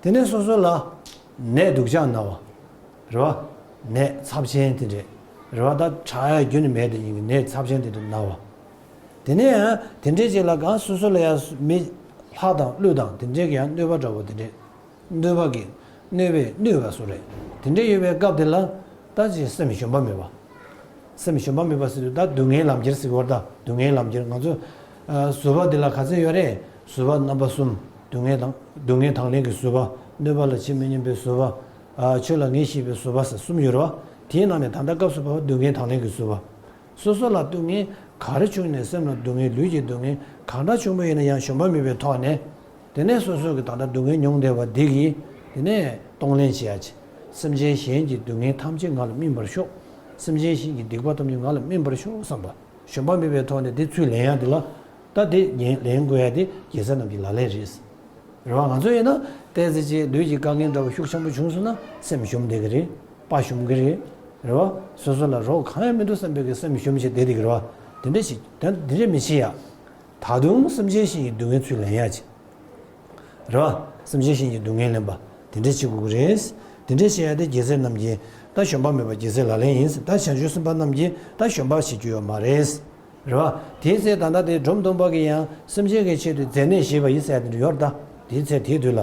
པ། དེ་ནས་སོ་སོ་ལ་ནད་སྡུག་ཅག་ན་བ། རེད་པ། ནད་ཚབས་ཆེན་དེ་འདྲས། རེད་པ། ད་དྲག་ཡག་རྒྱུ་ནི་མེད་དེ་ཡིན་གྱི་ནད་ཚབས་ཆེན་དེ་འདྲས་ན་བ། དེ་ནས་ཡང་དེ་འདྲས་ཅིག་ལ་གང་སོ་སོ་ལ་ཡང་མི་ལྷ་དང་ཀླུ་དང་དེ་འདྲས་ཀྱི་ཡང་གནོད་པ་འདྲ་པོ་དེ་འདྲས། གནོད་པ་གི་གནོད་པའི་གནོད་པ་བཟོ་རེད། དེ་འདྲས་ཡོད་པའི་སྐབས་དེ་ལ་ད་ཅིག་སེམས་ཞུམ་པ་མེད་པ། སེམས་ཞུམ་པ་མེད་པ་ཟེར་དུས་ད་སྡུག་བསྔལ་ལམ་ཁྱེར་ཟེར་བ། ད་སྡུག་བསྔལ་ལམ་ཁྱེར། ང་ཚོ་ཨ་གཟུགས་པོ་འདི་ལ་ག་ཚོད་ཡོད་རེད། གཟུགས་པོ་རྣམ་པ་གསུམ། སྡུག་བསྔལ་དང་། སྡུག་བསྔལ་དང་ལེན་གྱི་གཟུགས་པོ། གནོད་པ་ལ་ཇི་མི་སྙམ་པའི་གཟུགས་པོ། ཨ་ཆོས་ལ་ངེས་ཤེས་པའི་གཟུགས་པོ་ཟེར་གསུམ་ཡོད་རེད་པ། དེའི་ནང་ནས་ད་ལྟ་སྐབས་སུ་བབས་པ་སྡུག་བསྔལ་དང་ལེན་གྱི་གཟུགས་པོ། སོ་སོ་ལ་སྡུག་བསྔལ་ག་རེ་བྱུང་ནས་སེམས་ལ་སྡུག་བསྔལ། ལུས་ཀྱི་སྡུག་བསྔལ་གང་འདྲ་བྱུང་བ་ཡིན་ན་ཡང་ཞུམ་པ་མེད་པའི་ཐོག་ནས། དེ་ནས་སོ་སོ་གི་ད་ལྟ་སྡུག་བསྔལ་མྱོང་བསྡད་པ་འདི་གི། དེ་ནས་གཏོང་ལེན་བྱེད་ཡ་ཅིག་སེམས་ཅན་གཞན་གྱི་སྡུག་བསྔལ་ཐམས་ཅད་ང་ལ་སྨིན་པར་ཤོག་སེམས་ཅན་གཞན་གྱི་སྡིག་པ་ཐམས་ཅད་ང་ལ་སྨིན་པར་ཤོག་བསམ་པ། ཞུམ་པ་མེད་པའི་ཐོག་ནས་དེ་ཚུར་ལེན་ཡག་དེ་ལ། ད་དེ་ཉན་ལེན་དགོས་ཡག་དེ་རྒྱལ་སྲས་རྣམས་ཀྱི་ལག་ལེན་རེད། རེད་བ། ང་ཚོ་ཡིན་ན་ཏོག་ཙམ་ཅིག་ལུས་ཀྱི་དཀའ་ངལ་འདྲ་བོ་ཤུགས་ཆེན་པོ་བྱུང་སོང་ན་སེམས་ཞུམ་བསྡད་ཀྱི་རེད། དཔའ་ཞུམ་གྱི་རེད། རེད་བ། སོ་སོ་ལ་རོགས་གང་ཡང་མི་འདུག་བསམ་པའི་གི་སེམས་ཞུམ་བྱས་བསྡད་བསྡད་ཀྱི་རེད་བ། དེ་འདྲ་ཞིག་དེ་འདྲ་མི་བྱེད་ཡག་ད་དུང་སེམས་ཅན་གཞན་གྱི་སྡུག་བསྔལ་ཚུར་ལེན་ཡག་ཅིག་རེད་བ། སེམས་ཅན་གཞན་གྱི་སྡུག་བསྔལ་ལེན་པ། དེ་འདྲ་བྱེད་དགོས་ཀྱི་རེད། དེ་འདྲ་བྱེད་ཡག་དེ་རྒྱལ་སྲས་རྣམས་ཀྱི་ད་ཞུམ་པ་མེད་པ་རྒྱལ་སྲས་ལག་ལེན་ཡིན། ད་བྱང་ཆུབ་སེམས་དཔའ་རྣམས་ཀྱིས་ད་ཞུམ་པ་བྱེད་རྒྱུ་ཡོད་མ་རེད། རེད་བ། དེའི་ཚེ་ད་ལྟ་དེ་འབྲོམ་སྟོན་པ་གིས་ཡང་སེམས་ཅན་གྱི་ཆེད་དུ་མཛེ་ནད་བཞེས་པ་ཡིན་ཟེར་ཡག་དེ་འདྲ་ཡོད་རེད་ད། དེའི་ཚེ་དེའི་དུས་ལ།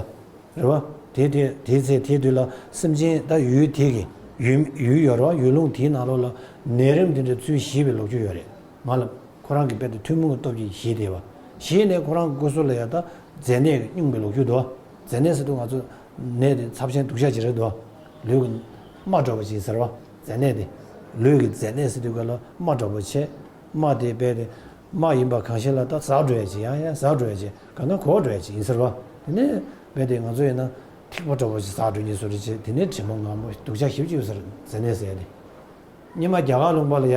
རེད་བ། དེ་དེ་དེའི་ཚེ་དེའི་དུས་ལ་སེམས་ཅན་ད་ཡུལ་དེ་གི་ཡུལ་ཡུལ་ཡོད་རེད་བ། ཡུལ་ལུང་དེའི་ནང་ལོགས་ལ་ནད་རིམས་དེ་འདྲ་ཚུར་བཞེས་པའི་ལོ་རྒྱུས་ཡོད་རེད། ང་ལ་ཁོ་རང་གི་དཔེ་དེ་ཐུན་མོང་གི་སྟོབས་ཀྱིས་བཞེས་བསྡད་པ། བཞེས་ནས་ཁོ་རང་གི་སྐུ་གཟུགས་ལ་ཡང་ད་མཛེ་ནད་ཀྱིས་སྙུང་བའི་ལོ་རྒྱུས་འདུག་མཛེ་ནད་ཟེར་དུས་ང་ཚོ་ནད་དེ་ཚབས་ཆེན་སྡུག་ཅག་ཅིག་རེད་འདུག་ལུས་ཀྱི་རྨ་འདྲ་བོ་ཅིག་ཟེར་བ། མཛེ་ནད་དེ། ལུས་ཀྱི་མཛེ་ནད་ཟེར་དུས་སྐབས་ལ་རྨ་འདྲ་བོ་བྱས། རྨ་དེ་རྦད་དེ། རྨ་ཡིན་པ་གང་ཤེས་ལ་ད་ཟག་འགྲོ་ཡ་ཅིག་ཡང་ཡང་ཟག་འགྲོ་ཡ་ཅིག་གང་ན་གོ་འགྲོ་ཡ་ཅིག་ཡིན་ཟེར་བ། དེ་ནས་རྦད་དེ་ང་ཚོ་ཡིན་ན་ཐིགས་པ་འདྲ་བོ་ཅིག་ཟག་འགྲོ་ཉེན་བཟོ་རེ་བྱེད། དེ་ནས་དྲི་མ་མངར་མོ་སྡུག་ཅག་ཞེ་པོ་ཅིག་ཡོད་ཟེར། མཛེ་ནད་ཟེར་ཡ་དེ། སྔོན་མ་རྒྱ་གར་ལུང་པ་ལ་ཡ།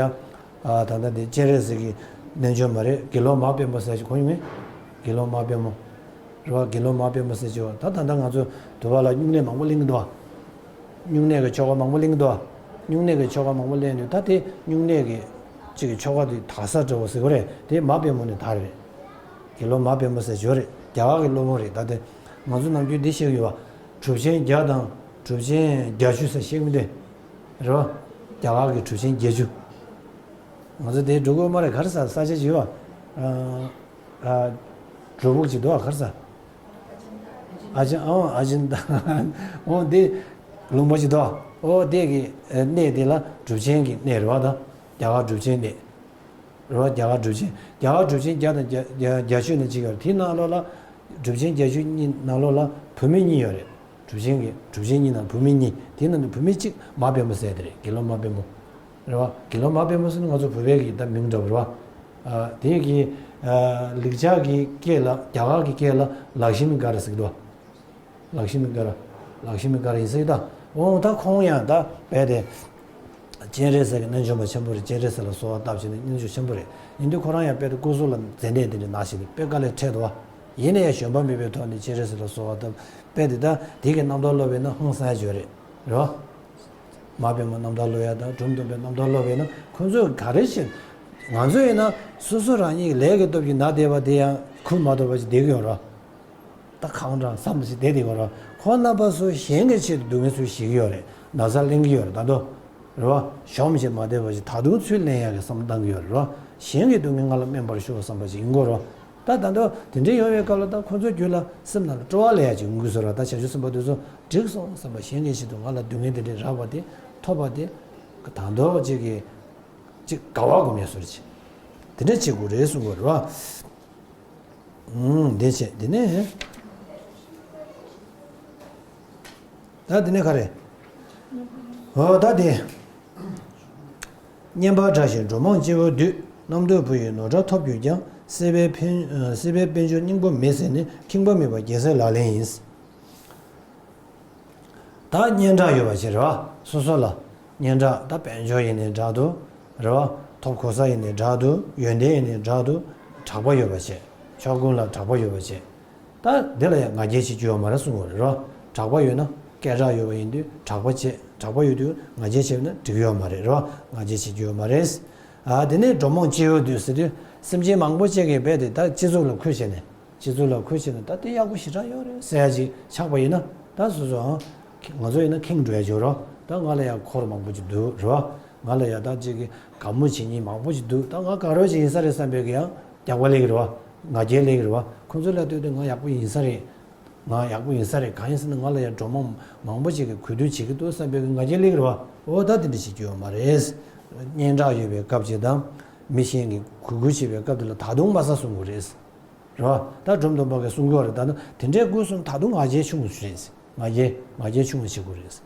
ད་ལྟ་དེ་སྤྱན་རས་གཟིགས་ཀྱི་རྣལ་འབྱོར་མ་རེད། དགེ་སློང་མ་དཔལ་མོ་ཟེར་ཅིག་གོ་མྱོང་ངས། དགེ་སློང་མ་དཔལ་མོ། རེད་བ། དགེ་སློང་མ་དཔལ་མོ་ཟེར་ཅིག་ཡོད། ད་ད་ལྟ་ང་ཚོ་དུ་བ་ལ་སྨྱུང་གནས་མང་པོ་གླེང་གི་འདུག་བ། སྨྱུང་གནས་ཀྱི་ཆོ་ག་མང་པོ་གླེང་གི་འདུག་བ། སྨྱུང་གནས་ཀྱི་ཆོ་ག་མང་པོ་གླེང་དུས་ད་དེ་སྨྱུང་གནས་ཀྱི་གཅིག་གི་ཆོ་ག་དེ་དར་ས་འདྲ་བོ་ཟེར་གོ་རེད། དེ་མ་དཔལ་མོ་ནས་དར་རེད། དགེ་སློང་མ་དཔལ་མོ་ཟེར་ཅིག་ཡོད་རེད། རྒྱ་གར་གྱི་སློབ་དཔོན་རེད། ད་དེ་ང་ཚོ་ནམ་རྒྱུན་འདི་བཤད་གི་ཡོད་བ། གྲུབ་ཆེན་བརྒྱ་དང་གྲུབ་ཆེན་བརྒྱད་ཅུ་ཟེར་བཤད་གི་མི་འདུག་རེད་བ། རྒྱ་གར་གྱི་གྲུབ་ཆེན་བརྒྱད་ཅུ། ང་ཚོ་དེ་འགྲོ་དགོས་མ་རེད། ག་རེ་ཟ་ས་ཆ་ཅིག་ཡོད་བ། ཨ། ཨ། སྒྲུབ་ཕུག་ཅིག་འདུག་བ། ག་རེ་ཟ། ཨ་ཅེ། ཨ། ཨ་ཅེ། འོ་འདི། ལུང་པ་ཅིག་འདུག་བ། འོ་དེ་གི་གནས་དེ་ལ་གྲུབ་ཆེན་གྱི་གནས་རེད་བ། ད་རྒྱ་གར་གྲུབ་ཆེན་གནས། རེད་བ། རྒྱ་གར་གྲུབ་ཆེན། རྒྱ་གར་གྲུབ་ཆེན་བརྒྱ་དང་བརྒྱད་ཅུ་ནས་གཅིག་ཡོད་རེད། དེའི་ནང་ལོགས་ལ། གྲུབ་ཆེན་བརྒྱད་ཅུ་གཉིས་ནང་ལོགས་ལ་བུད་མེད་གཉིས་ཡོད་རེད། གྲུབ་ཆེན་གྱི་གྲུབ་ཆེན་གཉིས་ནང་བུད་མེད་གཉིས། དེའི་ནང་ནས་བུད་མེད་གཅིག་མ་དཔལ་མོ་ཟེར་དེ་རེད། དགེ་སློང་མ་དཔལ་མོ། རེད་བ། དགེ་སློང་མ་དཔལ་མོ་ཟེར་ན་ང་ཚོ་བོད་པའི་གི་ད་མིང་འདྲ་བོ་རེད་བ། ཨ། དེ་གི། ཨ། ལེགས་སྦྱར་གྱི་སྐད་ལ། རྒྱ་གར་གྱི་སྐད་ལ་ལཀ་ཤི་མི་ཀ་ར་ཟེར་གི་འདུག་ལཀ་ཤི་མི་ཀ་ར། ལཀ་ཤི་མི་ཀ་ར་ཡིན་ཟེར་གི་ད། འོ་ད་ཁོང་ཡང་ད་རྦད་དེ། སྤྱན་རས་གཟིགས་ཀྱི་རྣལ་འབྱོར་མ་ཆེན་པོ་རེད། སྤྱན་རས་གཟིགས་ལ་གསོལ་བ་བཏབ་བྱས་ནས་རྣལ་འབྱོར་ཆེན་པོ་རེད། ཡིན་དུས་ཁོ་རང་ཡང་རྦད་དེ་སྐུ་གཟུགས་ལ་མཛེ་ནད་དེ་འདྲ་ན་བཞིན་དུ་དཔེ་དཀའ་ལས་འཕྲད་འདུག་བ། ཡིན་ན་ཡང་ཞུམ་པ་མེད་པའི་ཐོག་ནས་སྤྱན་རས་གཟིགས་ལ་གསོལ་བ་བཏབ། རྦད་དེ་ད་དེ་གི་རྣམ་ཐར་ཀློག་པ་ཡིན་ན་ཧང་སང་ཡ་ཅིག་ཡོད་རེད། རེད་བ། མ་དཔལ་མོ་རྣམ་ཐར་ཀློག་ཡ་དང་འབྲོམ་སྟོན་པའི་རྣམ་ཐར་ཀློག་པ་ཡིན་ན་ཁོང་ཚོས་ག་རེ་བྱེད། ང་ཚོ་ཡིན་ན་སོ་སོ་རང་ཉིད་ཀྱི་ལས་ཀྱི་སྟོབས་ཀྱིས་ན་བསྡད་པ་དེ་ཡང་ཁུར་མ་ཐུབ་པ་ཞིག་བསྡད་ཀྱི་ཡོད་རེད་བ། ད་ཁ་འདྲ་བསམ་ཞིག་བསྡད་དེ་གོ་ར། ཁོ་རྣམ་པ་ཚོ་གཞན་གྱི་ཆེད་དུ་སྡུག་བསྔལ་ཚུར་བཞེས་ཀྱི་ཡོད་རེད། ན་ཚ་ལེན་གྱི་ཡོད་རེད། ད་དུང་། རེད་བ། ཞོམ་ཞིག་མ་བསྡད་པ་ཞིག་ད་དུང་ཚུར་ལེན་ཡག་གི་བསམ་བློ་བཏང་གི་ཡོད་རེད་བ། གཞན་གྱི་སྡུག་བསྔལ་ང་ལ་སྨིན་པར་ཤོག་བསམ་པ་ཞིག་ཡིན་དགོས་རེད་བ། ད་ད་དུང་དེ་འདྲ་ཡོང་བའི་སྐབས་ལ་ད་ཁོ་ཚོའི་རྒྱུད་ལ་སེམས་ནང་ལ་སྤྲོ་བ་ལེན་ཡག་ཅིག་ཡོང་གི་བཟོ་ར། ད་བྱང་ཆུབ་སེམས་དཔའ་དེ་ཚོ་འགྲིག་སོང་བསམ་པ། གཞན་གྱི་ཆེད་དུ་ང་ལ་སྡུག་བསྔལ་དེ་འདྲ་རག་པ་དེ་ཐོབ་པ་དེ། ད་དུང་ཅིག་གི་ཅིག་དགའ་བ་སྒོམ་ཡག་བཟོ་ར་ཅིག་དེ་འདྲ་བྱེད་དགོས་རེད་གསུང་གི་ཡོད་རེད་བ། ཨུམ། དེ་བྱས་དེ་ནས། ད་དེ་ནས་ག་རེ། འོ་ད་དེ། སྙན་པ་བསྒྲགས་ཤིང་འགྲོ་མང་སྤྱི་བོར་འདུད། རྣམ་རྟོག་བུ་ཡི་ནོར་བྲལ་ཐོབ་གྱུར་ཀྱང་། སྲིད་པའི་འཕེན་སྲིད་པའི་དཔལ་འབྱོར་སྙིང་པོ་མེད་ཟེར་ནས། ཁེངས་པ་མེད་པ་རྒྱལ་སྲས་ལག་ལེན་ཡིན། ད་སྙན་གྲགས་ཡོད་པ་ཅིག་རེད་བ། སོ་སོ་ལ་སྙན་གྲགས། ད་དཔལ་འབྱོར་ཡིན་ནའི་འདྲ་འདུག་རེད་བ། ཐོབ་གོ་ས་ཡིན་ནའི་འདྲ་འདུག་ཡོན་ཏན་ཡིན་ནའི་འདྲ་འདུག་གྲགས་པ་ཡོད་པ་བྱས། ཕྱོགས་ཀུན་ལ་གྲགས་པ་ཡོད་པ་བྱས། ད་འདི་ལ་ཡང་ང་རྒྱལ་བྱེད་རྒྱུ་ཡོད་མ་རེད་གསུང་གི་རེད་བ། གྲགས་པ་ཡོད་ན་སྐད་གྲགས་ཡོད་པ་ཡིན་དུས་གྲགས་པ་བྱས། གྲགས་པ་ཡོད་དུས་ང་རྒྱལ་བྱས་ན་འགྲིག་ཡོད་མ་རེད་རེད་བ། ང་རྒྱལ་བྱེད་རྒྱུ་ཡོད་མ་རེད། ཨ། དེ་ནས་འགྲོ་མང་སྤྱི་བོར་འདུད་ཟེར་དུས་སེམས་ཅན་མང་པོ་ཅིག་གིས་རྦད་དེ་ད་སྤྱི་ཚོགས་ལ་ཁུར་བྱས་ནས། སྤྱི་ཚོགས་ལ་ཁུར་བྱས་ནས་ད་དེ་ཡག་པོ་ཞེ་དྲག་ཡོད་རེད་ཟེར་ཡ་ཅིག་ཆགས་པ་ཡིན་ན། ད་སོ་སོའང་ང་ཚོ་ཡིན་ན་ཁེངས་འགྲོ་ཡ་ཅིག་ཡོད་རེད་བ། ད་ང་ལ་ཡ་འཁོར་མང་པོ་ཅིག་འདུག་རེད་བ། ང་ལ་ཡ་ད་ཅིག་གི་དགའ་མོ་བྱེད་མཁན་མང་པོ་ཅིག་འདུག་ད་ང་ག་རེ་ཅིག་ཡིན་ས་རེད་བསམ་པའི་གི་ཡང་རྒྱགས་པ་སླེབས་ཀྱི་རེད་བ། ང་རྒྱལ་སླེབས་ཀྱི་རེད་བ། ཁོང་ཚོ་ལ་ལྟོས་ཏེ་ང་ཡག་པོ་ཡིན་ས་རེད། ང་ཡག་པོ་ཡིན་ས་རེད། གང་ཡིན་ཟེར་ན་ང་ལ་ཡ་འགྲོ་མང་མང་པོ་ཅིག་གིས་གུས་འདུད་བྱེད་ཀྱི་འདུག་བསམ་པའི་གི་ང་རྒྱལ་སླེབས་ཀྱི་རེད་བ། འོ་ད་དེ་འདྲ་བྱེད་རྒྱུ་ཡོད་མ་རེད། སྙན་གྲགས་ཡོད་པའི་སྐབས་ཅིག་དང་། མི་གཞན་གྱིས་གུས་བཀུར་བྱེད་པའི་སྐབས་དེ་ལ་ད་དུང་མ་ཟ་གསུང་དགོས་རེད། རེད་བ། ད་འབྲོམ་སྟོན་པ་གིས་གསུང་གི་ཡོད་རེད། ད་ནི་དེ་འདྲའི་སྐུ་གསུམ་ད་དུང་ང་རྒྱལ་ཆུང་ངུ་རེད། ང་རྒྱལ་ང་རྒྱལ་ཆུང་ངུ་བྱེད་དགོས་རེད།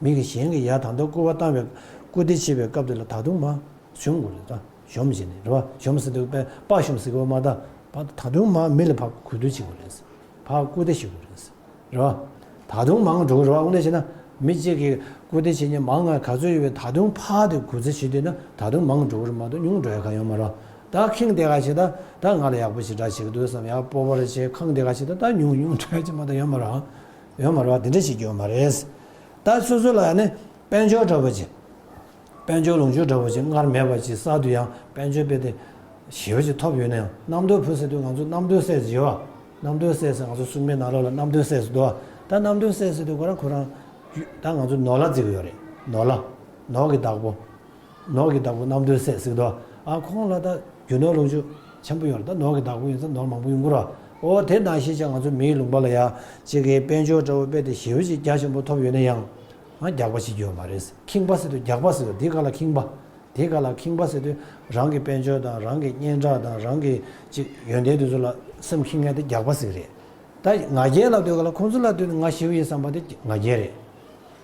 མི་གི་གཞན་གྱི་ཡ་ད་ལྟ་སྐུར་བ་བཏང་བའི་སྐུར་འདེབས་བྱེད་པའི་སྐབས་དེ་ལ་ད་དུང་མ་ཞུམ་དགོས་རེད། ད་ཞུམ་བྱས་ནས་རེད་བ། ཞུམ་ཟེར་དུས་དཔེ་དཔའ་ཞུམ་ཟེར་གི་ཡོད་མ་རེད། ད་ད་དུང་མ་མི་ལ་ཕར་གུས་འདུད་བྱེད་དགོས་རེད། ཕར་སྐུར་འདེབས་བྱེད་དགོས་རེད། རེད་བ། ད་དུང་མང་འགྲོ་གི་རེད་བ། དངོས་གནས་བྱས་ན། མི་གཅིག་གིས་བཀུར་སྟི་བྱེད་མཁན་མང་ང་ག་ཚོད་ཡོད་པའི་ད་དུང་ཕར་དེ་གུས་བརྩི་བྱེད་དུས་ན་ད་དུང་མང་འགྲོ་གི་རེད་མ་གཏོགས་ཉུང་འགྲོ་ཡ་གང་ཡོད་མ་རེད། ད་ཁེངས་བསྡད་ག་ཞིག་ད་ད་ང་ལ་ཡག་པོ་ཞེ་དྲག་བྱེད་ཀྱི་འདུག་བསམ། ཡང་སྤོབས་པ་རེ་བྱེད་ཁེངས་བསྡད་ག་ཞིག་ད་ད་ཉུང་ཉུང་འགྲོ་ཡ་ཅིག་མ་གཏོགས་ཡོད་མ་རེད། ཡོད་མ་རེད་བ། དེ་འདྲ་ཞིག་ཡོད་མ་རེད། ད་སོ་སོ་ལ་ཡང་ནི་དཔལ་འབྱོར་འདྲ་པོ་ཅིག་དཔལ་འབྱོར་ལོངས་སྤྱོད་འདྲ་པོ་ཅིག་སྔར་མེད་པ་ཅིག་གསར་དུ་ཡང་དཔལ་འབྱོར་དཔེ་དེ་ཞེ་པོ་ཅིག་ཐོབ་ཡོད་ན་ཡང་། རྣམ་རྟོག་ཕུད་ཟེར་དུས་ང་ཚོ་རྣམ་རྟོག་སད་ཟེར་བ། རྣམ་རྟོག་སད་ཟེར་ང་ཚོ་གསུང་མེད་ནང་ལོགས་ལ་རྣམ་རྟོག་སད་ཟེར་འདུག་ད་རྣམ་རྟོག་སད་ཟེར་དུས་ཁོ་རང་ཁོ་རང་ད་ང་ཚོ་ནོར་ལྷ་བརྩི་གི་ཡོད་རེད། ནོར་ལྷ། ནོར་གྱི་བདག་པོ། ནོར་གྱི་བདག་པོ་རྣམ་རྟོག་སད་ཟེར་འདུག་ཨ་ཁོང་ལ་ད་རྒྱུ་ནོར་ལོངས་སྤྱོད་ཆེན་པོ་ཡོད་རེད། ད་ནོར་གྱི་བདག་པོ་ཡིན་ཙང་ནོར་མང་པོ་ཡོང་གི་རེད། ཨོ་དེ་ནང་བཞིན་ཅིག་ང་ཚོ་མིའི་ལུང་པ་ལ་ཡ་གཅིག་གིས་དཔལ་འབྱོར་འདྲ་པོ་དཔེ་དེ་ཞེ་པོ་ཅིག་རྒྱ་ཆེན་པོ་ཐོབ་ཡོད་ན་ཡང་། ང་རྒྱགས་པ་བྱེད་རྒྱུ་ཡོད་མ་རེད། ཁེངས་པ་ཟེར་དུས་རྒྱགས་པ་ཟེར་དུས་དེ་ག་ལ་ཁེངས་པ། དེ་ག་ལ་ཁེངས་པ་ཟེར་དུས་རང་གི་དཔལ་འབྱོར་དང་རང་གི་སྙན་གྲགས་དང་རང་གི་ཅིག་ཡོན་ཏན་དེ་ཚོ་ལ་སེམས་ཁེངས་མཁན་དེ་རྒྱགས་པ་ཟེར་གི་རེད། ད་ང་རྒྱལ་ལབ་དུས་ག་ལ་ཁོང་ཚོ་ལབ་དུས་ང་ཞེ་པོ་ཡིན་བསམ་པ་དེ་ང་རྒྱལ་རེད།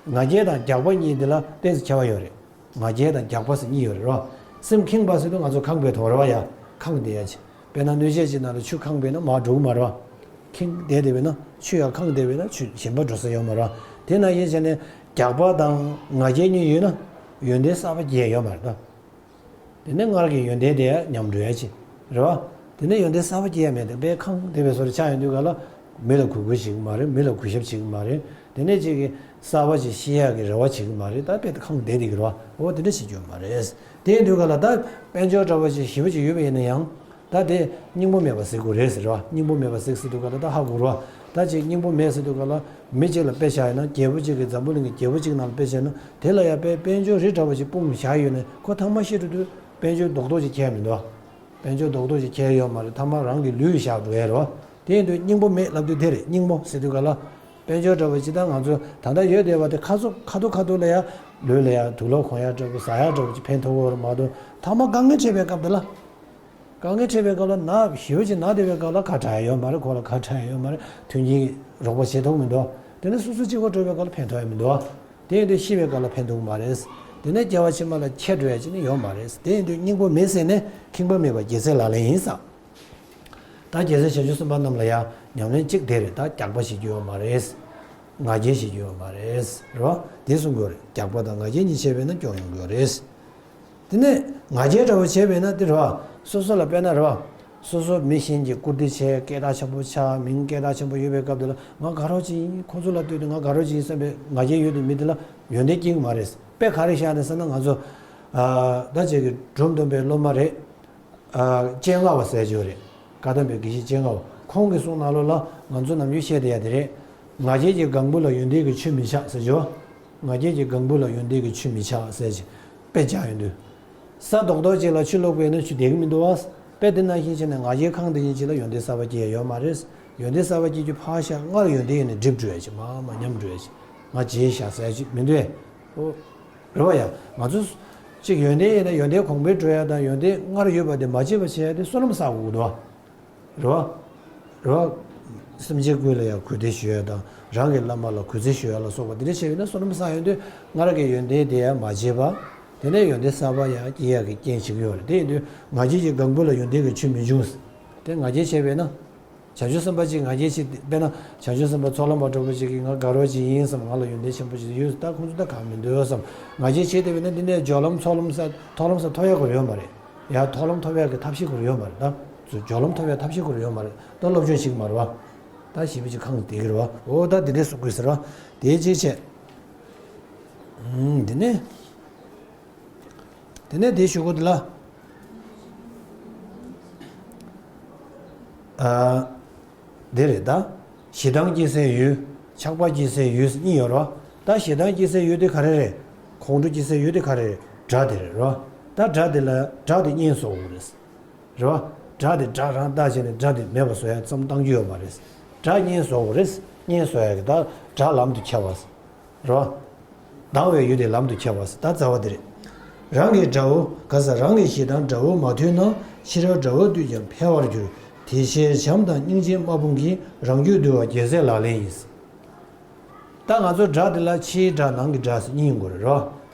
ང་རྒྱལ་དང་རྒྱགས་པ་གཉིས་དེ་ལ་ཏོག་ཙམ་ཁྱད་པར་ཡོད་རེད། ང་རྒྱལ་དང་རྒྱགས་པ་ཟེར་གཉིས་ཡོད་རེད་རོ། སེམས་ཁེངས་པ་ཟེར་དུས་ང་ཚོ་ཁེངས་པའི་དོན་རེད་བ། ཡ་ཁེངས་བསྡད་ཡ་ཅིག་དཔེར་ན་སྣོད་ཆས་ཅིག་ནང་ལ་ཆུ་ཁེངས་པས་ན་མར་འགྲོ་གི་མ་རེད་བ། ཁེངས་བསྡད་བསྡད་པས་ན་ཆུ་ཡང་ཁེངས་བསྡད་པས་ན་ཆུ་གཞན་པ་འགྲོ་ས་ཡོད་མ་རེད་བ། དེ་ནང་བཞིན་བྱས་ནས་རྒྱགས་པ་དང་ང་རྒྱལ་གཉིས་ཡོད་ན་ཡོན་ཏན་གསར་པ་སྐྱེ་ཡ་ཡོད་མ་རེད་ད། དེ་ནས་སྔར་གྱི་ཡོན་ཏན་དེ་ཡང་ཉམས་འགྲོ་ཡ་ཅིག་རེད་བ། དེ་ནས་ཡོན་ཏན་གསར་པ་སྐྱེ་ཡ་མེད་དེ་དཔེ་ཁེངས་བསྡད་པའི་བཟོ་འདྲ་ཆགས་ཡོང་དུས་ག་ལ་མི་ལ་གུས་བཀུར་བྱེད་ཀྱི་མ་རེད། མི་ལ་གུས་ཞབས་བྱེད་ཀྱི་མ་རེད། དེ་ནས་ཅིག་གིས་གསར་པ་ཅིག་ཤེས་ཡག་གི་རེ་བ་བྱེད་ཀྱི་མ་རེད། ད་དཔེ་ཁེངས་བསྡད་བསྡད་ཀྱི་རེད་བ། འོ་དེ་འདྲ་བྱེད་རྒྱུ་ཡོད་མ་རེད། དེ་ཡིན་དུས་ག་ལ་ད་དཔལ་འབྱོར་འདྲ་བོ་ཅིག་ཞེ་པོ་ཅིག་ཡོད་པ་ཡིན་ན་ཡང་། ད་དེ་སྙིང་པོ་མེད་པ་ཟེར་དགོས་རེད་ཟེར་བ། སྙིང་པོ་མེད་པ་ཟེར་ཟེར་དུས་ག་ལ་ད་ཧ་གོ་རེད་བ། ད་ཅིག་སྙིང་པོ་མེད་ཟེར་དུས་ག་ལ་མི་གཅིག་ལ་དཔེ་བཞག་ཡོད་ན་རྒྱལ་པོ་གཅིག་གིས་འཛམ་བུ་གླིང་གི་རྒྱལ་པོ་གཅིག་ནང་ལ་དཔེ་བཞག་ཡོད་ན་དེ་ལ་ཡང་དཔེ་དཔལ་འབྱོར་རི་འདྲ་བོ་ཅིག་སྤུངས་བཞག་ཡོད་ན་ཁོ་ཐ་མ་ཤི་འགྲོ་དུས་དཔལ་འབྱོར་རྡོག་རྡོག་ཅིག་ཁྱེར་མི་འདུག་དཔལ་འབྱོར་རྡོག་རྡོག་ཅིག་ཁྱེར་ཡོད་མ་རེད། ཐ་མ་རང་གི་ལུས་བཞག་འགྲོ་ཡ་རེད་བ། དེ་ཡིན་དུས་སྙིང་པོ་མེད་ལབ་དུས་དེ་རེད། སྙིང་པོ་ཟེར་དུས་ག་ལ། དཔལ་འབྱོར་འདྲ་བོ་ཅིག་ད་ང་ཚོ་ད་ལྟ་ཡོད་བསྡད་པ་དེ་ཁ་ཚོ་ཁ་ཐུག་ཁ་ཐུག་ལ་ཡ་ལུས་ལ་ཡ་དུག་ལོག་གོན་ཡ་འདྲ་བོ་ཟ་ཡ་འདྲ་བོ་ཅིག་ཕན་ཐོགས་ཀྱི་ཡོད་རེད་མ་གཏོགས་ཐ་མ་དཀའ་ངལ་འཕྲད་པའི་སྐབས་དེ་ལ། དཀའ་ངལ་འཕྲད་པའི་སྐབས་ལ་ན་ཞེ་པོ་ཅིག་ན་བསྡད་པའི་སྐབས་ལ་ཁ་གྲག་ཡ་ཡོད་མ་རེད། ཁོག་ལ་ཁ་གྲག་ཡ་ཡོད་མ་རེད། མཐུན་རྐྱེན་རོགས་པ་བྱེད་ཐུབ་མི་འདུག་དེ་ནས་སོ་སོ་གཅིག་པོ་འགྲོ་བའི་སྐབས་ལ་ཕན་ཐོགས་ཡ་མི་འདུག་དེ་ཡིན་དུས་ཤི་བའི་སྐབས་ལ་ཕན་ཐོགས་མ་རེད། དེ་ནས་སྐྱེ་བ་ཕྱི་མ་ལ་ཁྱེར་འགྲོ་ཡ་ཅིག་ནི་ཡོད་མ་རེད། དེ་ཡིན་དུས་སྙིང་པོ་མེད་ཟེར་ནས་ཁེངས་པ་མེད་པ་རྒྱལ་སྲས་ལག་ལེན་ཡིན་བསམ། ད་རྒྱལ་སྲས་བྱང་ཆུབ་སེམས་དཔའ་རྣམས་ལ་ཡང་ཉམས་ལེན་གཅིག་དེ་རེད། ད་རྒྱགས་པ་བྱེད་རྒྱུ་ཡོད་མ་རེད། ང་རྒྱལ་བྱེད་རྒྱུ་ཡོད་མ་རེད། རེད་བ། དེ་གསུང་དགོས་རེད། རྒྱགས་པ་དང་ང་རྒྱལ་གཉིས་བྱས་པས་ན་སྐྱོན་ཡོང་གི་ཡོད་རེད། དེ་ནས་ང་རྒྱལ་འདྲ་བོ་བྱས་པས་ན་དེ་རེད་བ། སོ་སོ་ལ་དཔེར་ན་རེད་བ། སོ་སོ་མི་གཞན་གྱིས་བཀུར་སྟི་བྱས་སྐད་གྲགས་ཆེན་པོ་ཆགས། མིང་སྐད་གྲགས་ཆེན་པོ་ཡོད་པའི་སྐབས་དེ་ལ་ང་དགའ་རོགས་ཅིག་ཡིན། ཁོ་ཚོ་ལ་ལྟོས་ཏེ་ང་དགའ་རོགས་ཅིག་ཡིན་བསམ་པའི་ང་རྒྱལ་ཡོད་དེ་མི་དེ་ལ་ཡོན་ཏན་སྐྱེ་གི་མ་རེད། དཔེ་ག་རེ་བཞག་ནས་ཟེར་ན་ང་ཚོ། ཨ། ད་ཅིག་གི་འབྲོམ་སྟོན་པའི་སློབ་མ་རེད། ཨ། སྤྱན་སྔ་བ་ཟེར་གྱི་ཡོད་རེད། བཀའ་གདམས་པའི་དགེ་བཤེས་སྤྱན་སྔ་བ། ཁོང་གི་གསུང་ནང་ལོགས་ལ་ང་ཚོ་ནམ་རྒྱུན་བཤད་བསྡད་ཡ་དེ་རེད། ང་རྒྱལ་གྱི་ལྒང་བུ་ལ་ཡོན་ཏན་གྱི་ཆུ་མི་ཆགས་ཟེར་གྱི་ཡོད། ང་རྒྱལ་གྱི་ལྒང་བུ་ལ་ཡོན་ཏན་གྱི་ཆུ་མི་ཆགས་ཟེར་གྱི་དཔེ་བཞག་ཡོང་དུས། ས་རྡོག་རྡོག་ཅིག་ལ་ཆུ་བླུགས་པས་ན་ཆུ་བསྡད་ཀྱི་མི་འདུག་བ། དཔེ་དེ་ནང་བཞིན་བྱས་ནས་ང་རྒྱལ་ཁེངས་དེ་ཡིན་ཅིག་ལ་ཡོན་ཏན་གསར་པ་སྐྱེ་ཡ་ཡོད་མ་རེད། ཡོན་ཏན་གསར་པ་སྐྱེ་རྒྱུ་ཕར་བཞག་སྔར་ཡོན་ཏན་ཡིན་ནས་འགྲིབ་འགྲོ་ཡ་ཅིག་མར་མར་ཉམས་འགྲོ་ཡ་ཅིག་ང་བརྗེད་བཞག་ཟེར་ཡ་ཅིག་མི་འདུག་ཨེ། ཨོ། རེད་བ་ཡ། ང་ཚོ་གཅིག་ཡོན་ཏན་ཡིན་ན་ཡོན་ཏན་གོང་འཕེལ་འགྲོ་ཡ་དང་ཡོན་ཏན་སྔར་ཡོད་པ་དེ་མ་བརྗེད་པ་བྱེད་ཡ་དེ་བསོད་ནམས་བསགས་དགོས་ཀྱི་འདུག་བ། རེད་བ། རེད་བ། སེམས་ཅན་ཀུན་ལ་ཡང་གུས་བརྩི་ཞུ་ཡ་དང་རང་གི་བླ་མ་ལ་གུས་བརྩི་ཞུ་ཡ་ལ་སོགས་པ་དེ་འདྲ་བྱས་པས་ན་བསོད་ནམས་བསགས་ཡོང་དུས་སྔར་གྱི་ཡོན་ཏན་དེ་ཡང་མ་བརྗེད་པ། དེ་ནས་ཡོན་ཏན་གསར་པ་ཡང་སྐྱེ་ཡ་གི་རྐྱེན་བྱེད་ཀྱི་ཡོད་རེད། དེ་ཡིན་དུས་ང་རྒྱལ་གྱི་ལྒང་བུ་ལ་ཡོན་ཏན་གྱི་ཆུ་མི་འབྱུང་། དེ་ང་རྒྱལ་བྱས་པས་ན། བྱང་ཆུབ་སེམས་དཔའ་གཅིག་ང་རྒྱལ་ཆེ། དཔེར་ན་བྱང་ཆུབ་སེམས་དཔའ་ཚོགས་ལམ་པ་འདྲ་པོ་ཅིག་གིས་ང་དགའ་རོགས་ཅིག་ཡིན་བསམ། ང་ལ་ཡོན་ཏན་ཆེན་པོ་ཅིག་ཡོད། ད་ཁོང་ཚོ་ད་གང་མི་འདོད་བསམ། ང་རྒྱལ་ཆེ་བསྡད་པས་ན་འདི་ནས་སྦྱོར་ལམ་ཚོགས་ལམ་ས་མཐོང་ལམ་ས་མཐོང་ཡག་ཁོ་ར་ཡོད་མ་རེད། ཡང་མཐོང་ལམ་ཐོབ་ཡག་གི་ཐབས་ཤེས་ཁོ་ར་ཡོད་མ་རེད། ད་ཚོ་སྦྱོར་ལམ་ཐོབ་ཡག་ཐབས་ཤེས་ཁོ་ར་ཡོད་མ་རེད། ད་སློབ་སྦྱོང་ཞིག་མ་རེད་བ། ད་ཞིབ་པོ་ཅིག་ཁེངས་བསྡད་ཀྱི་རེད་བ། འོ་ད་འདི་འདྲས་གསུང་དགོས་ཟེར་བ། དེའི་གཅིག་བྱས། ཨུམ། འདི་ནས། དེ་ནས་དེའི་གཞུག་གུ་དེ་ལ། ཨ། དེ་རེད་ད། ཞེ་སྡང་སྐྱེ་སའི་ཡུལ། ཆགས་པ་སྐྱེ་སའི་ཡུལ་གཉིས་ཡོད་རེད་བ། ད་ཞེ་སྡང་སྐྱེ་སའི་ཡུལ་དེ་ག་རེ་རེད། ཁོང་ཁྲོ་སྐྱེ་སའི་ཡུལ་དེ་ག་རེ་རེད། དགྲ་དེ་རེད་རོ། ད་དགྲ་དེ་ལ་དགྲ་དེ་གཉེན་བཟོ་དགོས་རེད། རེད་བ། དགྲ་དེ་དགྲ་རང་བཏགས་བྱས་ནས་དགྲ་དེ་མེད་པ་བཟོ་ཡ་བསམ་བཏང་རྒྱུ་ཡོད་མ་རེད། དགྲ་གཉེན་བཟོ་དགོས་རེད། གཉེན་བཟོ་ཡ་གི་ད་དགྲ་ལམ་དུ་ཁྱེར་བ། རོ། སྡང་བའི་ཡུལ་དེ་ལམ་དུ་ཁྱེར་བ་ཟེར་ད་རྩ་བ་དེ་རེད། རང་གི་དགྲ་བོ་ག་ས་རང་གི་ཞེ་སྡང་དགྲ་བོ་མ་ཐུལ་ན་ཕྱི་རོལ་དགྲ་བོ་འདུས་ཀྱང་འཕེལ་བར་འགྱུར། དེ་ཕྱིར་བྱམས་དང་སྙིང་རྗེ་དམག་དཔུང་གིས། རང་རྒྱུད་འདུལ་བ་རྒྱལ་སྲས་ལག་ལེན་ཡིན། ད་ང་ཚོ་དགྲ་དེ་ལ་ཕྱིའི་དགྲ་ནང་གི་དགྲ་ཟེར་གཉིས་ཡོང་གི་རེད་རོ།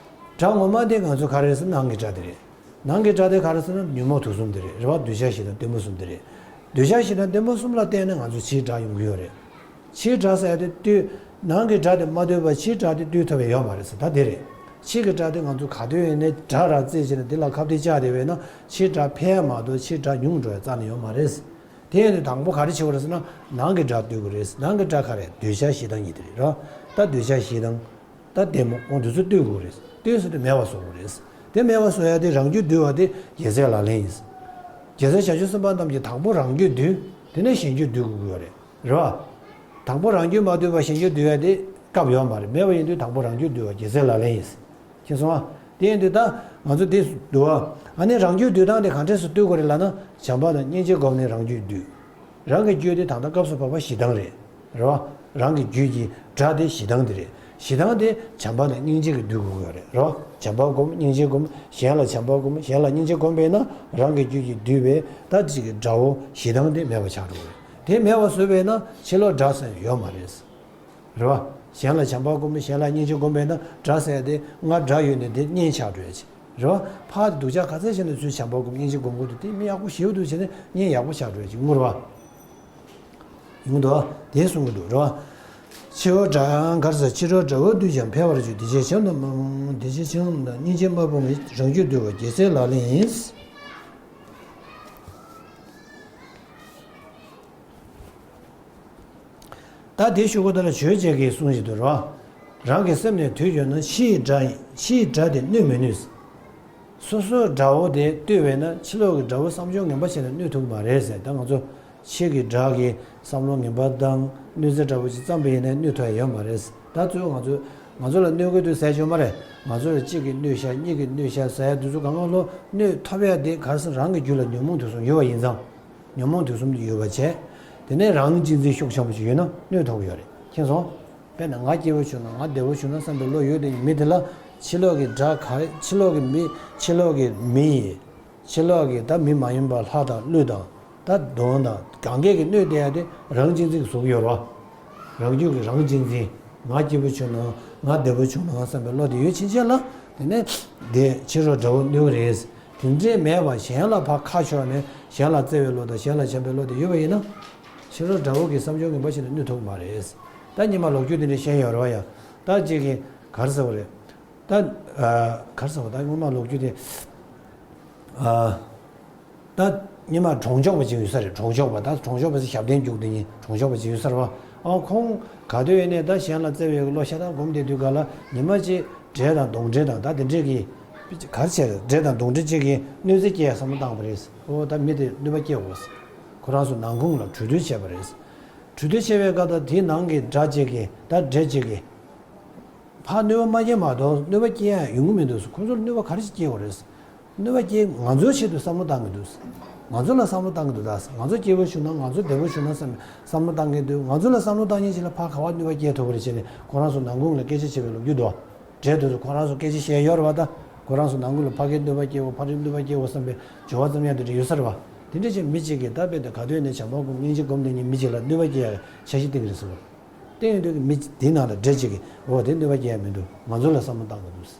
དགྲ་ངོ་མ་དེ་ང་ཚོ་ག་རེ་ཟེར་ནང་གི་དགྲ་དེ་རེད། ནང་གི་དགྲ་དེ་ག་རེ་ཟེར་ན་ཉོན་མོངས་དུག་གསུམ་དེ་རེད། རེད་བ། འདོད་ཆགས་ཞེ་སྡང་གཏི་མུག་གསུམ་དེ་རེད། འདོད་ཆགས་ཞེ་སྡང་གཏི་མུག་གསུམ་ལ་བརྟེན་ནས་ང་ཚོ་ཕྱིའི་དགྲ་ཡོང་གི་ཡོད་རེད། ཕྱིའི་སྒྲ་ཟེར་ཡ་དེ་ལྟོས། ནང་གི་སྒྲ་དེ་མ་ལྟོས་པར་ཕྱིའི་སྒྲ་དེ་ལྟོས་ཐུབ་པ་ཡོད་མ་རེད་ཟེར། ད་དེ་རེད། ཕྱི་གི་སྒྲ་དེ་ང་ཚོ་ག་དུས་ཡིན་ནའི་སྒྲ་རང་རྩད་བྱས་ནས་དེ་ལ་ཁ་གཏད་བཅག་བསྡད་པས་ན་ཕྱིའི་སྒྲ་འཕེལ་མ་གཏོགས་ཕྱིའི་སྒྲ་ཉུང་འགྲོ་ཡ་རྩ་ནས་ཡོད་མ་རེད། དེ་ཡིན་དུས་དང་པོ་ག་རེ་བྱེད་དགོས་རེད་ཟེར་ན་ནང་གི་སྒྲ་ལྟོས་དགོས་རེད། ནང་གི་སྒྲ་ག་རེ་འདོད་ཆགས་ཞེ་སྡང་གཉིས་དེ་རེད་རོ། ད་འདོད་ཆགས་ཞེ་སྡང་། ད་བདེ་མོ་འོ་འདི་ཚོ་ལྟོས་དགོས་རེད། ལྟོས་ཟེར་དུས་མེད་པ་བཟོ་དགོས་རེད། དེ་མེད་པ་བཟོ་ཡ་དེ་རང་རྒྱུད་འདུལ་བ་དེ་རྒྱལ་སྲས་ལག་ལེན་ཡིན། རྒྱལ་སྲས་བྱང་ཆུབ་སེམས་དཔའ་རྣམས་ཀྱིས་དང་པོ་རང་རྒྱུད་འདུལ། དེ་ནས་གཞན་རྒྱུད་འདུལ་དགོས་ཀྱི་ཡོད་རེད། རེད་བ། དང་པོ་རང་རྒྱུད་མ་འདུལ་བར་གཞན་རྒྱུད་འདུལ་ཡ་དེ་སྐབས་ཡོད་མ་རེད། མེད་པ་ཡིན་དུས་དང་པོ་རང་རྒྱུད་འདུལ་བ་རྒྱལ་སྲས་ལག་ལེན་ཡིན། མཁྱེན་སོང་ཨ། དེ་ཡིན་དུས་ད་ང་ཚོ་འདི་འདུལ་བ། ཨ་ནི་རང་རྒྱུད་འདུལ་སྟངས་དེ་ག་འདྲས་སུ་འདུལ་དགོས་རེད་ལབ་ན་བྱམས་པ་དང་སྙིང་རྗེ་བསྒོམས་ནས་རང་རྒྱུད་འདུལ། རང་གི་རྒྱུད་དེ་ད་ལྟ་སྐབས་སུ་བབ་པ་ཞེ་སྡང་རེད། རེད་བ། རང་གི་རྒྱུད་ཀྱི་སྒྲ་དེ་ཞེ་སྡང་དེ་རེད། ཞེ་སྡང་དེ་བྱམས་པ་དང་སྙིང་རྗེ་གིས་འདུལ་དགོས་ཀྱི་ཡོད་རེད། རེད་བ། བྱམས་པ་བསྒོམ། སྙིང་རྗེ་བསྒོམ། གཞན་ལ་བྱམས་པ་བསྒོམ། གཞན་ལ་སྙིང་རྗེ་བསྒོམ་པས་ན་རང་གི་རྒྱུད་ཀྱིས་བསྡུས་པའི་ད་ཅིག་གི་དགྲ་བོ་ཞེ་སྡང་དེ་མེད་པ་ཆགས་འགྲོ་གི་རེད། དེ་མེད་པ་བཟོས་པས་ན་ཕྱི་ལོགས་དགྲ་ཟེར་ཡོད་མ་རེད། རེད་བ། གཞན་ལ་བྱམས་པ་བསྒོམ། གཞན་ལ་སྙིང་རྗེ་བསྒོམ་པས་ན་དགྲ་ཟེར་ཡ་དེ་ང་དགྲ་ཡོད་ནས་དེ་གཉེན་ཆགས་འགྲོ་ཡ་ཅིག་རེད་བ། ཕར་དེ་སྡུག་ཅག་ག་ཚད་བྱས་ནས་ཚུར་བྱམས་པ་བསྒོམ། སྙིང་རྗེ་བསྒོམ་དགོས་འདུག་དེ་མི་ཡག་པོ་ཞེ་པོ་འདུག་བྱས་ནས་གཉེན་ཡག་པོ་ཆགས་འགྲོ་ཡ་ཅིག་ངུ་རེད་བ། ཡོང་འདུག་དེ་གསུང་གི་འདུག་རེད་བ། ཕྱི་རོལ་དགྲ་གར་ས་ཕྱི་རོལ་དགྲ་བོ་འདུལ་ཀྱང་འཕེལ་བར་འགྱུར། དེ་ཕྱིར་བྱམས་དང་། དེ་ཕྱིར་བྱམས་དང་སྙིང་རྗེ་དམར་པོ་ངེས། རང་རྒྱུད་འདུལ་བ་རྒྱལ་སྲས་ལག་ལེན་ཡིན། ད་དེ་ཞུ་དགོས་ད་ལ་ཆོས་བྱེད་ཀྱི་གསུང་བཞིན་དུ་རོ། རང་གི་སེམས་ནས་དུས་གྱུར་ན། ཕྱིའི་དགྲ་ཕྱིའི་དགྲ་དེ་གནོད་མི་ནུས། སོ་སོའི་དགྲ་བོ་དེ་བཏུལ་བས་ན་ཕྱི་ལོགས་ཀྱི་དགྲ་བོ་བསམ་སྦྱོར་ངན་པ་བྱས་ན་གནོད་ཐུབ་ཀྱི་མ་རེད་ཟེར། ད་ང་ཚོ་ཕྱི་གི་དགྲ་གི་བསམ་བློ་ངན་པ་དང་གནོད་འཚེ་འདྲ་བོ་ཅིག་བརྩམས་པ་ཡིན་ན་གནོད་ཐུབ་ཡ་ཡོད་མ་རེད། ད་གཙོས་ང་ཚོ་ང་ཚོ་ལ་གནོད་ཀྱི་འདུག་ཟེར་ཡ་ཡོད་མ་རེད། ང་ཚོ་ལ་གཅིག་གིས་གནོད་ཤག་གཉིས་ཀྱིས་གནོད་ཤག་ཟེར་ཡ་དེ་ཚོ་གང་ག་ལོ་གནོད་ཐོབ་ཡ་དེ་ག་རེ་ཟེར་རང་གི་རྒྱུད་ལ་ཉོན་མོངས་དུག་གསུམ་ཡོད་པ་ཡིན་ཙང་། ཉོན་མོངས་དུག་གསུམ་དེ་ཡོད་པ་བྱས། དེ་ནས་རང་གི་གཅེས་འཛིན་ཤུགས་ཆེན་པོ་ཅིག་ཡོད་ན་གནོད་ཐུབ་ཀྱི་ཡོད་རེད། མཁྱེན་སོང་། དཔེར་ན་ང་སྐྱིད་པོ་བྱུང་ན་ང་བདེ་པོ་བྱུང་ན་བསམ་པའི་བློ་ཡོད་དེ་མི་དེ་ལ་ཕྱི་ལོགས་ཀྱི་དགྲ་ག་རེ་ཕྱི་ལོགས་ཀྱི་མི་ཕྱི་ལོགས་ཀྱི་མི་ཡིས་ཕྱི་ལོགས་ཀྱི་ད་མི་མ་ཡིན་པ་ལྷ་དང་ཀླུ་དང་ད་གདོན་དང་གང་གས་ཀྱི་གནོད་བསྡད་ཡ་དེ་རང་གཅེས་འཛིན་གྱིས་བཟོ་གི་ཡོད་རེད་བ། རང་རྒྱུད་ཀྱི་རང་གཅེས་འཛིན། ང་སྐྱིད་པོ་བྱུང་ན་ང་བདེ་པོ་བྱུང་ན་བསམ་པའི་བློ་དེ་ཡོད་ཕྱིན་ཆད་ལ་དེ་ནས་དེ་ཕྱི་རོལ་དགྲ་བོ་གནོད་རེད། དེ་འདྲས་མེད་པར་གཞན་ལ་ཕར་ཁ་ཕྱོགས་ནས་གཞན་ལ་བརྩེ་བའི་བློ་དང་གཞན་ལ་བྱམས་པའི་བློ་དེ་ཡོད་པ་ཡིན་ན། ཕྱི་རོལ་དགྲ་བོ་གི་བསམ་སྦྱོར་ངན་པ་ཞིག་ལ་གནོད་ཐུབ་ཀྱི་མ་རེད། ད་སྔོན་མ་ལོ་རྒྱུས་དེ་འདྲས་བཤད་ཡོད་རེད་བ་ཡ། ད་ཅིག་གིས་ག་རེ་ཟེར་བ་རེད། ད་ག་རེ་ཟེར་བ་ད་སྔོན་མ་ལོ་རྒྱུས་དེ། ད་ཉི་མ་གྲོང་ཆོག་པ་ཅིག་ཡོད་ས་རེད། གྲོང་ཆོག་པ་ད་གྲོང་ཆོག་པ་ཟེར་ཞབས་བརྟན་རྒྱུགས་དེ་ཉིན་གྲོང་ཆོག་པ་ཅིག་ཡོད་ས་རེད་བ། ཨ་ཁོང་ག་དུས་ཡིན་ནའི་ད་གཞན་ལ་བརྩེ་བའི་བློ་ཤ་སྟག་སྒོམ་བསྡད་དུས་ག་ལ་ཉི་མ་གཅིག་འདྲེ་དང་གདོན་འདྲེ་དང་ད་དེ་འདྲས་ཀྱི་ག་རེ་བྱས་རེད། འདྲེ་དང་གདོན་འདྲེ་གཅིག་གིས་གནོད་འཚེ་སྐྱེལ་ཡ་བསམ་བློ་བཏང་བ་རེད། ཨོ་ད་མི་དེ་གནོད་པ་སྐྱེལ་དགོས། ཁོ་རང་ཚོ་ནང་ཁུངས་ལ་གྲོས་བསྡུར་བྱས་པ་རེད། གྲོས་བསྡུར་བྱས་པའི་སྐབས་ད་དེའི་ནང་གི་དགྲ་གཅིག་གིས་ད་འདྲེ་གཅིག་གིས། ཕར་གནོད་པ་མ་སྐྱེལ་མ་གཏོགས་གནོད་པ་སྐྱེལ་ཡ་ཡོང་གི་མི་འདུག་ཁོ་ཚོར་གནོད་པ་ག་རེ་ཞིག་སྐྱེལ་དགོས་རེད། གནོད་པ་སྐྱེལ་ང་ཚོའི་ཆེད་དུ་བསམ་བློ་བཏང་གི་འདུག་ང་ཚོ་ལ་བསམ་བློ་བཏང་གི་འདུག་ད་ང་ཚོ་སྐྱིད་པོ་བྱུང་ན་ང་ཚོ་བདེ་པོ་བྱུང་ན་བསམ་བསམ་བློ་བཏང་གི་འདུག་ང་ཚོ་ལ་བསམ་བློ་བཏང་མཁན་ཞིག་ལ་ཕར་ག་པར་གནོད་པ་སྐྱེལ་ཐུབ་ཀྱི་རེད་བྱས་ནས་ཁོ་རང་ཚོ་ནང་ཁུངས་ལ་སྐད་ཆ་བྱེད་པའི་ལོ་རྒྱུས་འདུག་འདྲེ་དེ་ཚོ་ཁོ་རང་ཚོ་སྐད་ཆ་བཤད་ཡོད་རེད་བ། ད་ཁོ་རང་ཚོ་ནང་ཁུངས་ལ་ཕ་གིར་གནོད་པ་སྐྱེལ་དགོས་ཕ་རིར་གནོད་པ་སྐྱེལ་དགོས་བསམ་པའི་སྦྱོར་བ་ཙམ་ཡང་དེ་འདྲ་ཡོད་ས་རེད་བ། དེ་འདྲ་ཅིག་མི་གཅིག་གིས་ད་དཔེ་དེ་ག་དུས་ནས་བྱམས་པ་སྒོམ་སྙིང་རྗེ་སྒོམ་དེ་ཉིད་མི་གཅིག་ལ་གནོད་པ་སྐྱེལ་ཡ་འཆར་གཞི་བཏིང་གི་རེད་ཟེར་བ། བསྟན་ཡོད་དུས་ཀྱི་མི་དེའི་ནང་ལ་འདྲེ་གཅིག་གིས་འོ་དེ་གནོད་པ་སྐྱེལ་ཡ་མི་འདུག་ང་ཚོ་ལ་བསམ་བློ་བཏང་དགོས་འདུག་བྱས་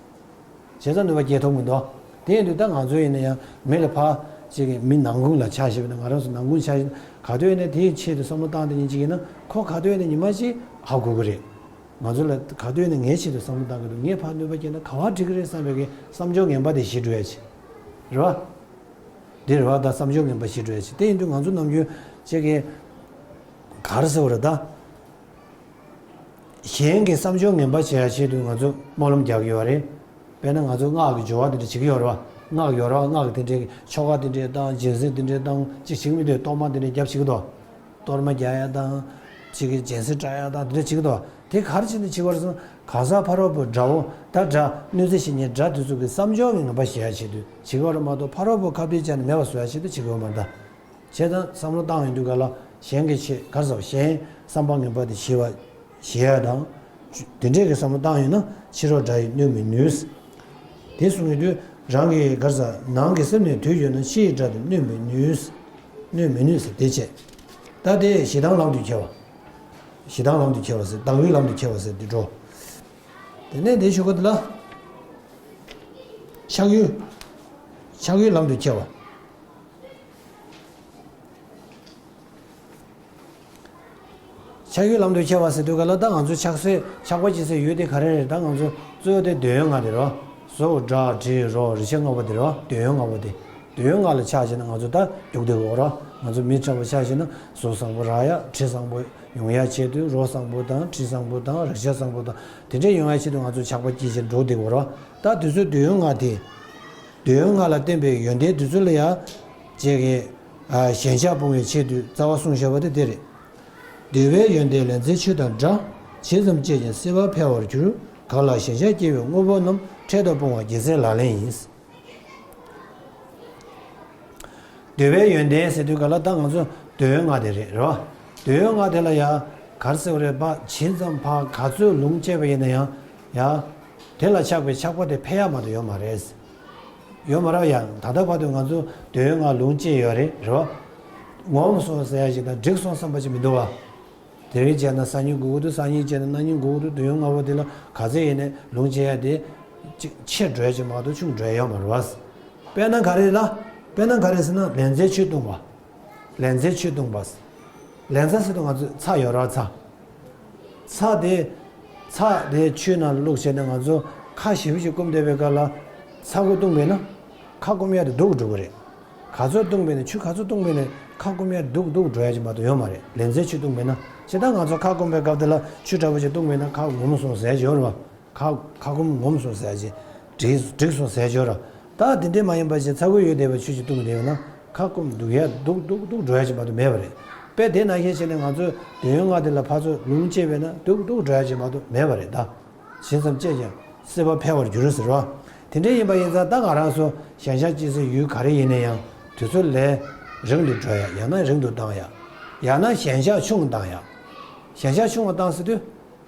ཙང་གནོད་པ་སྐྱེལ་ཐུབ་མི་འདུག་དེ་ཡིན་དུས་ད་ང་ཚོ་ཡིན་ན་ཡང་མི་ལ་ཕར་གཅིག་གིས་མི་ནང་ཁུངས་ལ་ཆ་བཞག་པ་ཡིན་ན་ང་རང་ཚོ་ནང་ཁུངས་ཆ་བཞག་ན་ག་དུས་ཡིན་ན་དེའི་ཆེད་དུ་བསམ་བློ་བཏང་དེ་ཉིན་གཅིག་ཡིན་ན་ཁོ་ག་དུས་ཡིན་ན་ཉི་མ་གཅིག་ཧ་གོ་གི་རེད། ང་ཚོ་ལ་ག་དུས་ཡིན་ན་ངའི་ཆེད་དུ་བསམ་བློ་བཏང་གི་འདུག་ངས་ཕར་གནོད་པ་སྐྱེལ་ན་ག་པར་འགྲིག་གི་རེད་བསམ་པའི་གི་བསམ་སྦྱོར་ངན་པ་དེ་ཞིག་འགྲོ་ཡ་ཆེ། རེད་བ། འདི་རེད་བ། ད་བསམ་སྦྱོར་ངན་པ་ཞིག་འགྲོ་ཡ་ཆེ། དེ་ཡིན་དུས་ང་ཚོ་ནམ་རྒྱུན་ཅིག་གིས་ག་རེ་ཟེར་བ་རེད་ད། གཞན་གྱི་བསམ་སྦྱོར་ངན་པ་བྱེད་ཡ་ཆེད་དུ་ང་ཚོ་སྨོན་ལམ་རྒྱག་གི་ཡོད་རེད། དཔེར་ན་ང་ཚོ་སྔགས་ཀྱི་སྦྱོར་བ་དེ་འདྲ་བྱེད་ཀྱི་ཡོད་རེད་བ། སྔགས་ཡོད་རེད་བ། སྔགས་ཀྱི་དེ་འདྲའི་ཆོ་ག་དེ་འདྲའི་བཏང་སྦྱིན་སྲེག་དེ་འདྲའི་བཏང་ཅིག་བྱེད་ཀྱི་མི་འདུག་གཏོར་མ་དེ་འདྲའི་རྒྱབ་བྱེད་ཀྱི་འདུག་གཏོར་མ་རྒྱག་ཡ་དང་། ཅིག་གི་སྦྱིན་སྲེག་སྤྲད་ཡ་དང་དེ་འདྲ་བྱེད་ཀྱི་འདུག་དེ་ག་རེ་བྱས་ནས་བྱེད་ཀྱི་ཡོད་རེད་ཟེར་ན་གང་ཟག་ཕ་རོལ་པོ་དགྲ་བོ་ད་དགྲ་གནོད་འཚེ་བྱེད་མཁན་དགྲ་དེ་ཚོ་གི་བསམ་སྦྱོར་གྱི་ངན་པ་ཞི་ཡ་ཆེད་དུ་བྱེད་ཀྱི་ཡོད་རེད་མ་གཏོགས་ཕ་རོལ་པོ་ཁ་གཏད་བཅག་ནས་མེད་པ་བཟོ་ཡ་ཆེད་དུ་བྱེད་ཀྱི་ཡོད་མ་རེད་ད། བྱས་ཙང་བསམ་བློ་བཏང་ཡོང་དུས་ག་ལ་གཞན་གྱི་ཆེད་ག་རེ་ཟེར་གཞན་བསམ་པ་ངན་པ་དེ་ཞི་བ་ཞི་ཡ་དང་། དེ་འདྲས་ཀྱི་བསམ་བློ་བཏང་ཡོང་ན་ཕྱི་རོལ་དགྲ་ཡིས་གནོད་མི་ནུས། དེ་གསུང་ཡོང་དུས་རང་གི་ག་རེ་ཟེར་ནང་གི་སེམས་ནས་དུས་ཡོད་ན་ཕྱིའི་དགྲ་དེ་གནོད་མི་ནུས། གནོད་མི་ནུས་ཟེར་དེ་བྱས། ད་དེ་ཞེ་སྡང་ལམ་དུ་ཁྱེར་བ། ཞེ་སྡང་ལམ་དུ་ཁྱེར་བ་ཟེར་སྡང་བའི་ལམ་དུ་ཁྱེར་བ་ཟེར་དེ་འགྲོ། དེ་ནས་དེ་ཞུ་གི་འདུག་ལ། ཆགས་ཡུལ། ཆགས་ཡུལ་ལམ་དུ་ཁྱེར་བ། ཆགས་ཡུལ་ལམ་དུ་ཁྱེར་བ་ཟེར་དུས་ག་ལ། ད་ང་ཚོ་ཆགས་སྲེད་ཆགས་པ་སྐྱེ་སའི་ཡུལ་དེ་ག་རེ་རེད། ད་ང་ཚོ་གཙོ་བོ་དེ་འདོད་ཡོན་ལྔ་དེ་རེད་བ། གཟུགས་སྒྲ་དྲི་རོ་རེག་བྱ་ལྔ་པོ་དེ་རེད་བ། འདོད་ཡོན་ལྔ་པོ་དེ། འདོད་ཡོན་ལྔ་ལ་ཆགས་བྱས་ན་ང་ཚོ་ད་རྒྱུག་བསྡད་ཡོད་རེད་བ། ང་ཚོ་མི་འདྲ་བོ་ཆགས་བྱས་ན་གཟུགས་བཟང་པོ་རག་ཡ། དྲི་བཟང་པོ་ཡོང་ཡ་ཆེད་དུ། རོ་བཟང་པོ་དང་དྲི་བཟང་པོ་དང་རེག་བྱ་བཟང་པོ་དང་དེ་འདྲ་ཡོང་ཡ་ཆེད་དུ་ང་ཚོ་ཆགས་པ་སྐྱེ་བྱས་འགྲོ་བསྡད་ཡོད་རེད་བ། ད་དེ་ཚོའི་འདོད་ཡོན་ལྔ་དེ། འདོད་ཡོན་ལྔ་ལ་བརྟེན་པའི་ཡོན་ཏན་དེ་ཚོ་ལ་ཡ། ཅིག་གི་ཨ། ཞེན་ཆགས་སྤོང་བའི་ཆེད་དུ་རྩ་བ་གསུངས་བཞག་པ་དེ་དེ་རེད། འདོད་པའི་ཡོན་ཏན་ལེན་ཚད་ཆུ་དང་འདྲ། ཇི་ཙམ་སྤྱད་ཀྱང་སྲེད་པ་འཕེལ་བར་འགྱུར། གང་ལ་ཞེན་ཆགས་སྐྱེ་བའི་དངོས་པོ་རྣམས། འཕྲལ་དུ་སྤོང་བ་རྒྱལ་སྲས་ལག་ལེན་ཡིན། འདོད་པའི་ཡོན་ཏན་ཟེར་དུས་ག་ལ། ད་ང་ཚོ་འདོད་ཡོན་ལྔ་དེ་རེད་རེད་བ། འདོད་ཡོན་ལྔ་དེ་ལ་ཡ་ག་རེ་ཟེར་བ་རེད་པ། ཇི་ཙམ་ཕར་ག་ཚོད་ལོངས་སྤྱད་པ་ཡིན་ན་ཡང་ཡ། དེ་ལ་ཆགས་པའི་ཆགས་པ་དེ་འཕེལ་ཡ་མ་གཏོགས་ཡོད་མ་རེད། ཡོད་མ་རེད་ཡ། ད་ལྟ་བར་དུ་ང་ཚོ་འདོད་ཡོན་ལྔ་ལོངས་སྤྱད་ཡོད་རེད་རེད་བ། ངོམས་སོང་ཟེར་ཡ་ཞིག་དང་འགྲིག་སོང་བསམ་པ་ཅིག་མི་འདུག་བ། དེ་རིང་བྱས་ན་སང་ཉིན་དགོས་ཀྱི་འདུག་སང་ཉིན་བྱས་ན་གནངས་ཉིན་དགོས་ཀྱི་འདུག་འདོད་ཡོན་ལྔ་པོ་དེ་ལ་ག་ཚད་ཡིན་ནའི་ལོངས་སྤྱད་ཡ་དེ་ཅིག་ཆེ་འགྲོ་ཡ་ཅིག་མ་གཏོགས་ཆུང་འགྲོ་ཡ་ཡོད་མ་རེད་བ། དཔེར་ན་ག་རེ་ལ། དཔེར་ན་ག་རེ་ཟེར་ན་ལེན་ཚད་ཆུ་བཏུང་བ། ལེན་ཚད་ཆུ་བཏུང་བ། ལེན་ཚད་ཟེར་དུས་ང་ཚོ་ཚྭ་ཡོད་རེད་བ། ཚྭ། ཚྭ་དེ། ཚྭ་དེ་ཆུའི་ནང་བླུགས་བྱས་ནས་ང་ཚོ་ཁ་ཞེ་པོ་ཅིག་སྐོམ་བསྡད་པའི་སྐབས་ལ་ཚྭ་ཁུ་བཏུང་བས་ན། ཁ་སྐོམ་ཡ་དེ་སྡུག་འགྲོ་གི་རེད། ག་ཚོད་བཏུང་བས་ན། ཆུ་ག་ཚོད་བཏུང་བས་ན་ཁ་སྐོམ་ཡ་སྡུག་སྡུག་འགྲོ་ཡ་ཅིག་མ་གཏོགས་ཡོད་མ་རེད། ལེན་ཚད་ཆུ་བཏུང་བས་ན། ཇི་ལྟར་ང་ཚོ་ཁ་སྐོམ་པའི་སྐབས་དེ་ལ་ཆུ་འདྲ་པོ་ཅིག་བཏུང་བས་ན་ཁ་ངོམས་སོང་ཟེར་ཡ་ཅིག་ཡོད་རེད་བ། ཁ་ཁ་སྐོམ་ངོམས་སོང་ཟེར་ཡ་ཅིག་འགྲིག་འགྲིག་སོང་ཟེར་ཡ་ཅིག་ཡོད་རེད། ད་དེ་འདྲས་མ་ཡིན་པ་ཅིག་ཚྭ་ཁུ་ཡོད་བསྡད་པའི་ཆུ་ཅིག་བཏུང་བསྡད་ན་ཁ་སྐོམ་སྡུག་ཡ་སྡུག་སྡུག་སྡུག་འགྲོ་ཡ་ཅིག་མ་གཏོགས་མེད་པ་རེད། དཔེ་དེ་ནང་བཞིན་བྱས་ནས་ང་ཚོས་འདོད་ཡོན་ལྔ་དེ་ལ་ཕར་ཚུར་ལོངས་སྤྱད་པས་ན་སྡུག་སྡུག་འགྲོ་ཡ་ཅིག་མ་གཏོགས་མེད་པ་རེད་ད། ཇི་ཙམ་སྤྱད་ཀྱང་སྲེད་པ་འཕེལ་བར་འགྱུར་ཟེར་བ། དེ་འདྲ་ཡིན་པ་ཡིན་ཙང་ད་ང་རང་ཚོ་ཞེན་ཆགས་སྐྱེ་སའི་ཡུལ་ག་རེ་ཡིན་ན་ཡང་དུས་ཚོད་ལས་རིང་དུ་འགྲོ་ཡ། ཡང་ན་རིང་དུ་བཏང་ཡ། ཡང་ན་ཞེན་ཆགས་ཆུང་བཏང་ཡ། ཞེན་ཆགས་ཆུང་བ་བཏང་ཟེར་དུས།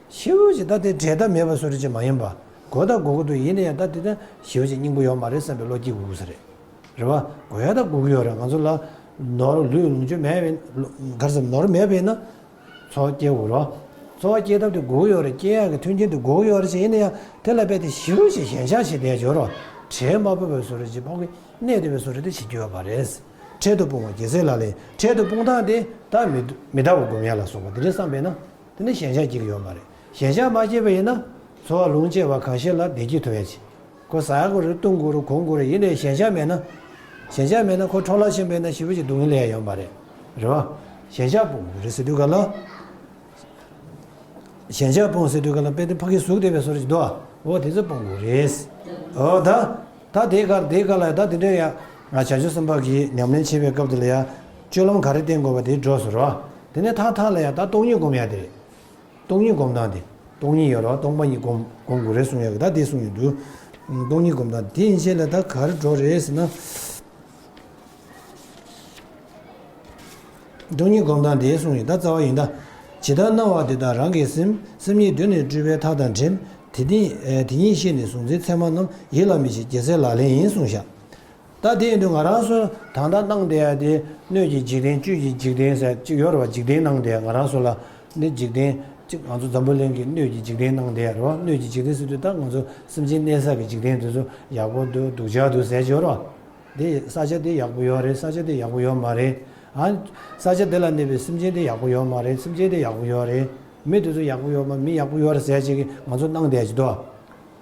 ཞེ་པོ་ཅིག་ད་དེ་འབྲལ་ཐབས་མེད་པ་བཟོ་འདྲ་ཅིག་མ་ཡིན་པ། དགོས་ད་དགོས་ཀྱི་འདུག་ཡིན་ན་ཡང་ད་དེ་ད་ཞེ་པོ་ཅིག་སྙིང་པོ་ཡོད་མ་རེད་བསམ་པའི་བློ་སྐྱེ་དགོས་ཀྱི་ས་རེད། རེད་བ། དགོས་ཡ་ད་དགོས་ཀྱི་ཡོད་རེད། ང་ཚོ་ལ་ནོར་ལུས་ལོངས་སྤྱོད་མེད་པའི། ག་རེ་ཟེར། ནོར་མེད་པས་ན་འཚོ་བ་སྐྱེལ་དགོས་རེད་བ། འཚོ་བ་སྐྱེལ་ཐབས་དེ་དགོས་ཀྱི་ཡོད་རེད། སྐྱེལ་ཡག་གི་མཐུན་རྐྱེན་དེ་དགོས་ཀྱི་ཡོད་རེད་ཅེས། ཡིན་ན་ཡང་དེ་ལ་རྦད་དེ་ཞེ་པོ་ཅིག་ཞེན་ཆགས་བྱེད་བསྡད་ཡོད་རེད་བ། བྲལ་མ་ཕོད་པའི་བཟོ་འདྲ་ཅིག་ཕོག་གི་གནས་བསྡད་པའི་བཟོ་འདྲ་དེ་བྱེད་ཀྱི་ཡོད་པ་རེད། འཕྲལ་དུ་སྤོང་བ་རྒྱལ་སྲས་ལག་ལེན། འཕྲལ་དུ་སྤོང་སྟངས་དེ་ད་མི་མི་རྟག་པ་སྒོམ་ཡ་ལ་སོགས་པ་དེ་འདྲ་བསམ་པས་ན། དེ་ནི་ཞེན་ཆགས་སྐྱེ་གི་ཡོད་མ་རེད། ཞེན་ཆགས་མ་སྐྱེས་པ་ཡིན་ན། འཚོ་བ་ལོངས་སྤྱད་པ་ཁ་ཤས་ལ་བདེ་སྐྱིད་ཐོབ་ཡ་ཅིག་ཁོ་ཟ་ཡག་དགོས་རེད། བཏུང་དགོས་རེད། གོན་དགོས་རེད། ཡིན་ནའི་ཞེན་ཆགས་མེད་ན། ཞེན་ཆགས་མེད་ན་ཁོ་འཕྲོ་བརླག་ཕྱིན་པ་ཡིན་ན་ཞེ་པོ་ཅིག་སྡུག་བསྔལ་སླེབས་ཡ་ཡོད་མ་རེད། རེད་བ། ཞེན་ཆགས་སྤོང་དགོས་རེད་ཟེར་དུས་ག་ལ། ཞེན་ཆགས་སྤོང་ཟེར་དུས་ག་ལ་དཔེ་དེ་ཕ་གི་ཟུག་བསྡད་པའི་བཟོ་འདྲ་ཅིག་འདུག་འོ་དེ་ཚོ་སྤོང་དགོས་རེད། འོ་ད། ད་དེའི་སྐབས་དེའི་སྐབས་ལ་ད་དེ་འདྲའི་ཡ། ང་བྱང་ཆུབ་སེམས་དཔའ་གི་ཉམས་ལེན་བྱེད་པའི་སྐབས་དེ་ལ་ཡ། སྤྱོད་ལམ་ག་རེ་བསྟེན་དགོས་པ་དེ་འགྲོ་ཟེར་བ། དེ་ནས་ཐག་ཐག་ལ་ཡ་ད་སྟོང་ཉིད་སྒོམ་ཡ་དེ་རེད། སྟོང་ཉིད་སྒོམ་སྟངས་དེ། སྟོང་ཉིད་ཡོད་རེད་བ། སྟོང་པ་ཉིད་སྒོམ་སྒོམ་དགོས་རེད་གསུང་ཡ་གི་ད་དེ་གསུང་ཡོད་འདུག་སྟོང་ཉིད་སྒོམ་སྟངས་དེ་ཡིན་ཕྱིན་ལ་ད་ག་རེ་འགྲོ་རེད་ཟེར་ན། སྟོང་ཉིད་སྒོམ་སྟངས་དེ་གསུངས་ཡིན། ད་རྩ་བ་ཡིན་ད། ཇི་ལྟར་སྣང་བ་དེ་དག་རང་གི་སེམས། སེམས་ཉིད་གདོད་ནས་སྤྲུལ་པའི་མཐའ་དང་བྲལ། དེ་ཉིད་དེ་ཉིད་ཤེས་ནས་གཟུང་འཛིན་མཚན་མ་རྣམས་ཡིད་ལ་མི་བྱེད་རྒྱལ་སྲས་ལག་ལེན་ཡིན་གསུངས་བཞག་ད་དེ་ཡིན་དུས་ང་རང་ཚོ་ད་ལྟ་སྣང་བསྡད་ཡ་དེ་སྣོད་ཀྱི་འཇིག་རྟེན་བཅུད་ཀྱི་འཇིག་རྟེན་ཟེར་གཅིག་ཡོད་རེད་བ། འཇིག་རྟེན་སྣང་བསྡད་ཡ་ང་རང་ཚོ་ལ་ནི་འཇིག་རྟེན་གཅིག་ང་ཚོ་འཛམ་བུ་གླིང་གི་སྣོད་ཀྱི་འཇིག་རྟེན་སྣང་བསྡད་ཡ་རེད་བ། སྣོད་ཀྱི་འཇིག་རྟེན་ཟེར་དུས་ད་ང་ཚོ་སེམས་ཅན་གནས་ས་གི་འཇིག་རྟེན་དེ་ཚོ་ཡག་པོ་འདུག་སྡུག་ཅག་འདུག་ཟེར་གྱི་ཡོད་རེད་བ། འདི་ས་ཆ་འདི་ཡག་པོ་ཡོད་རེད། ས་ཆ་འདི་ཡག་པོ་ཡོད་མ་རེད། ཨ། ས་ཆ་འདི་ལ་གནས་པའི་སེམས་ཅན་འདི་ཡག་པོ་ཡོད་མ་རེད། སེམས་ཅན་འདི་ཡག་པོ་ཡོད་རེད། མི་དེ་ཚོ་ཡག་པོ་ཡོད་མ། མི་ཡག་པོ་ཡོད་རེད་ཟེར་ཅིག་གི་ང་ཚོ་སྣང་བསྡད་ཀྱི་འདུག་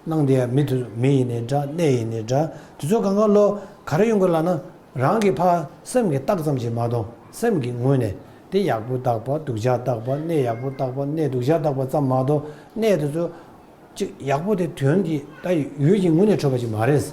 སྣང་བསྡད་ཡ་མི་དེ་ཚོ་མི་ཡིན་ནའི་འདྲ། གནས་ཡིན་ནའི་འདྲ། དེ་ཚོ་གང་ག་ལོ་ག་རེ་ཡོང་གི་ལབ་ན། རང་གི་ཕར་སེམས་ཀྱིས་བརྟགས་ཙམ་ཞིག་མ་གཏོགས་སེམས་ཀྱི་ངོས་ནས་དེ་ཡག་པོ་བརྟག་པ། སྡུག་ཅག་བརྟག་པ། གནས་ཡག་པོ་བརྟག་པ། གནས་སྡུག་ཅག་བརྟག་པ་ཙམ་མ་གཏོགས་གནས་དེ་ཚོ། གཅིག་ཡག་པོ་དེ་དོན་གྱི་ད་ཡུལ་གྱི་ངོས་ནས་གྲུབ་པ་ཅིག་མ་རེད།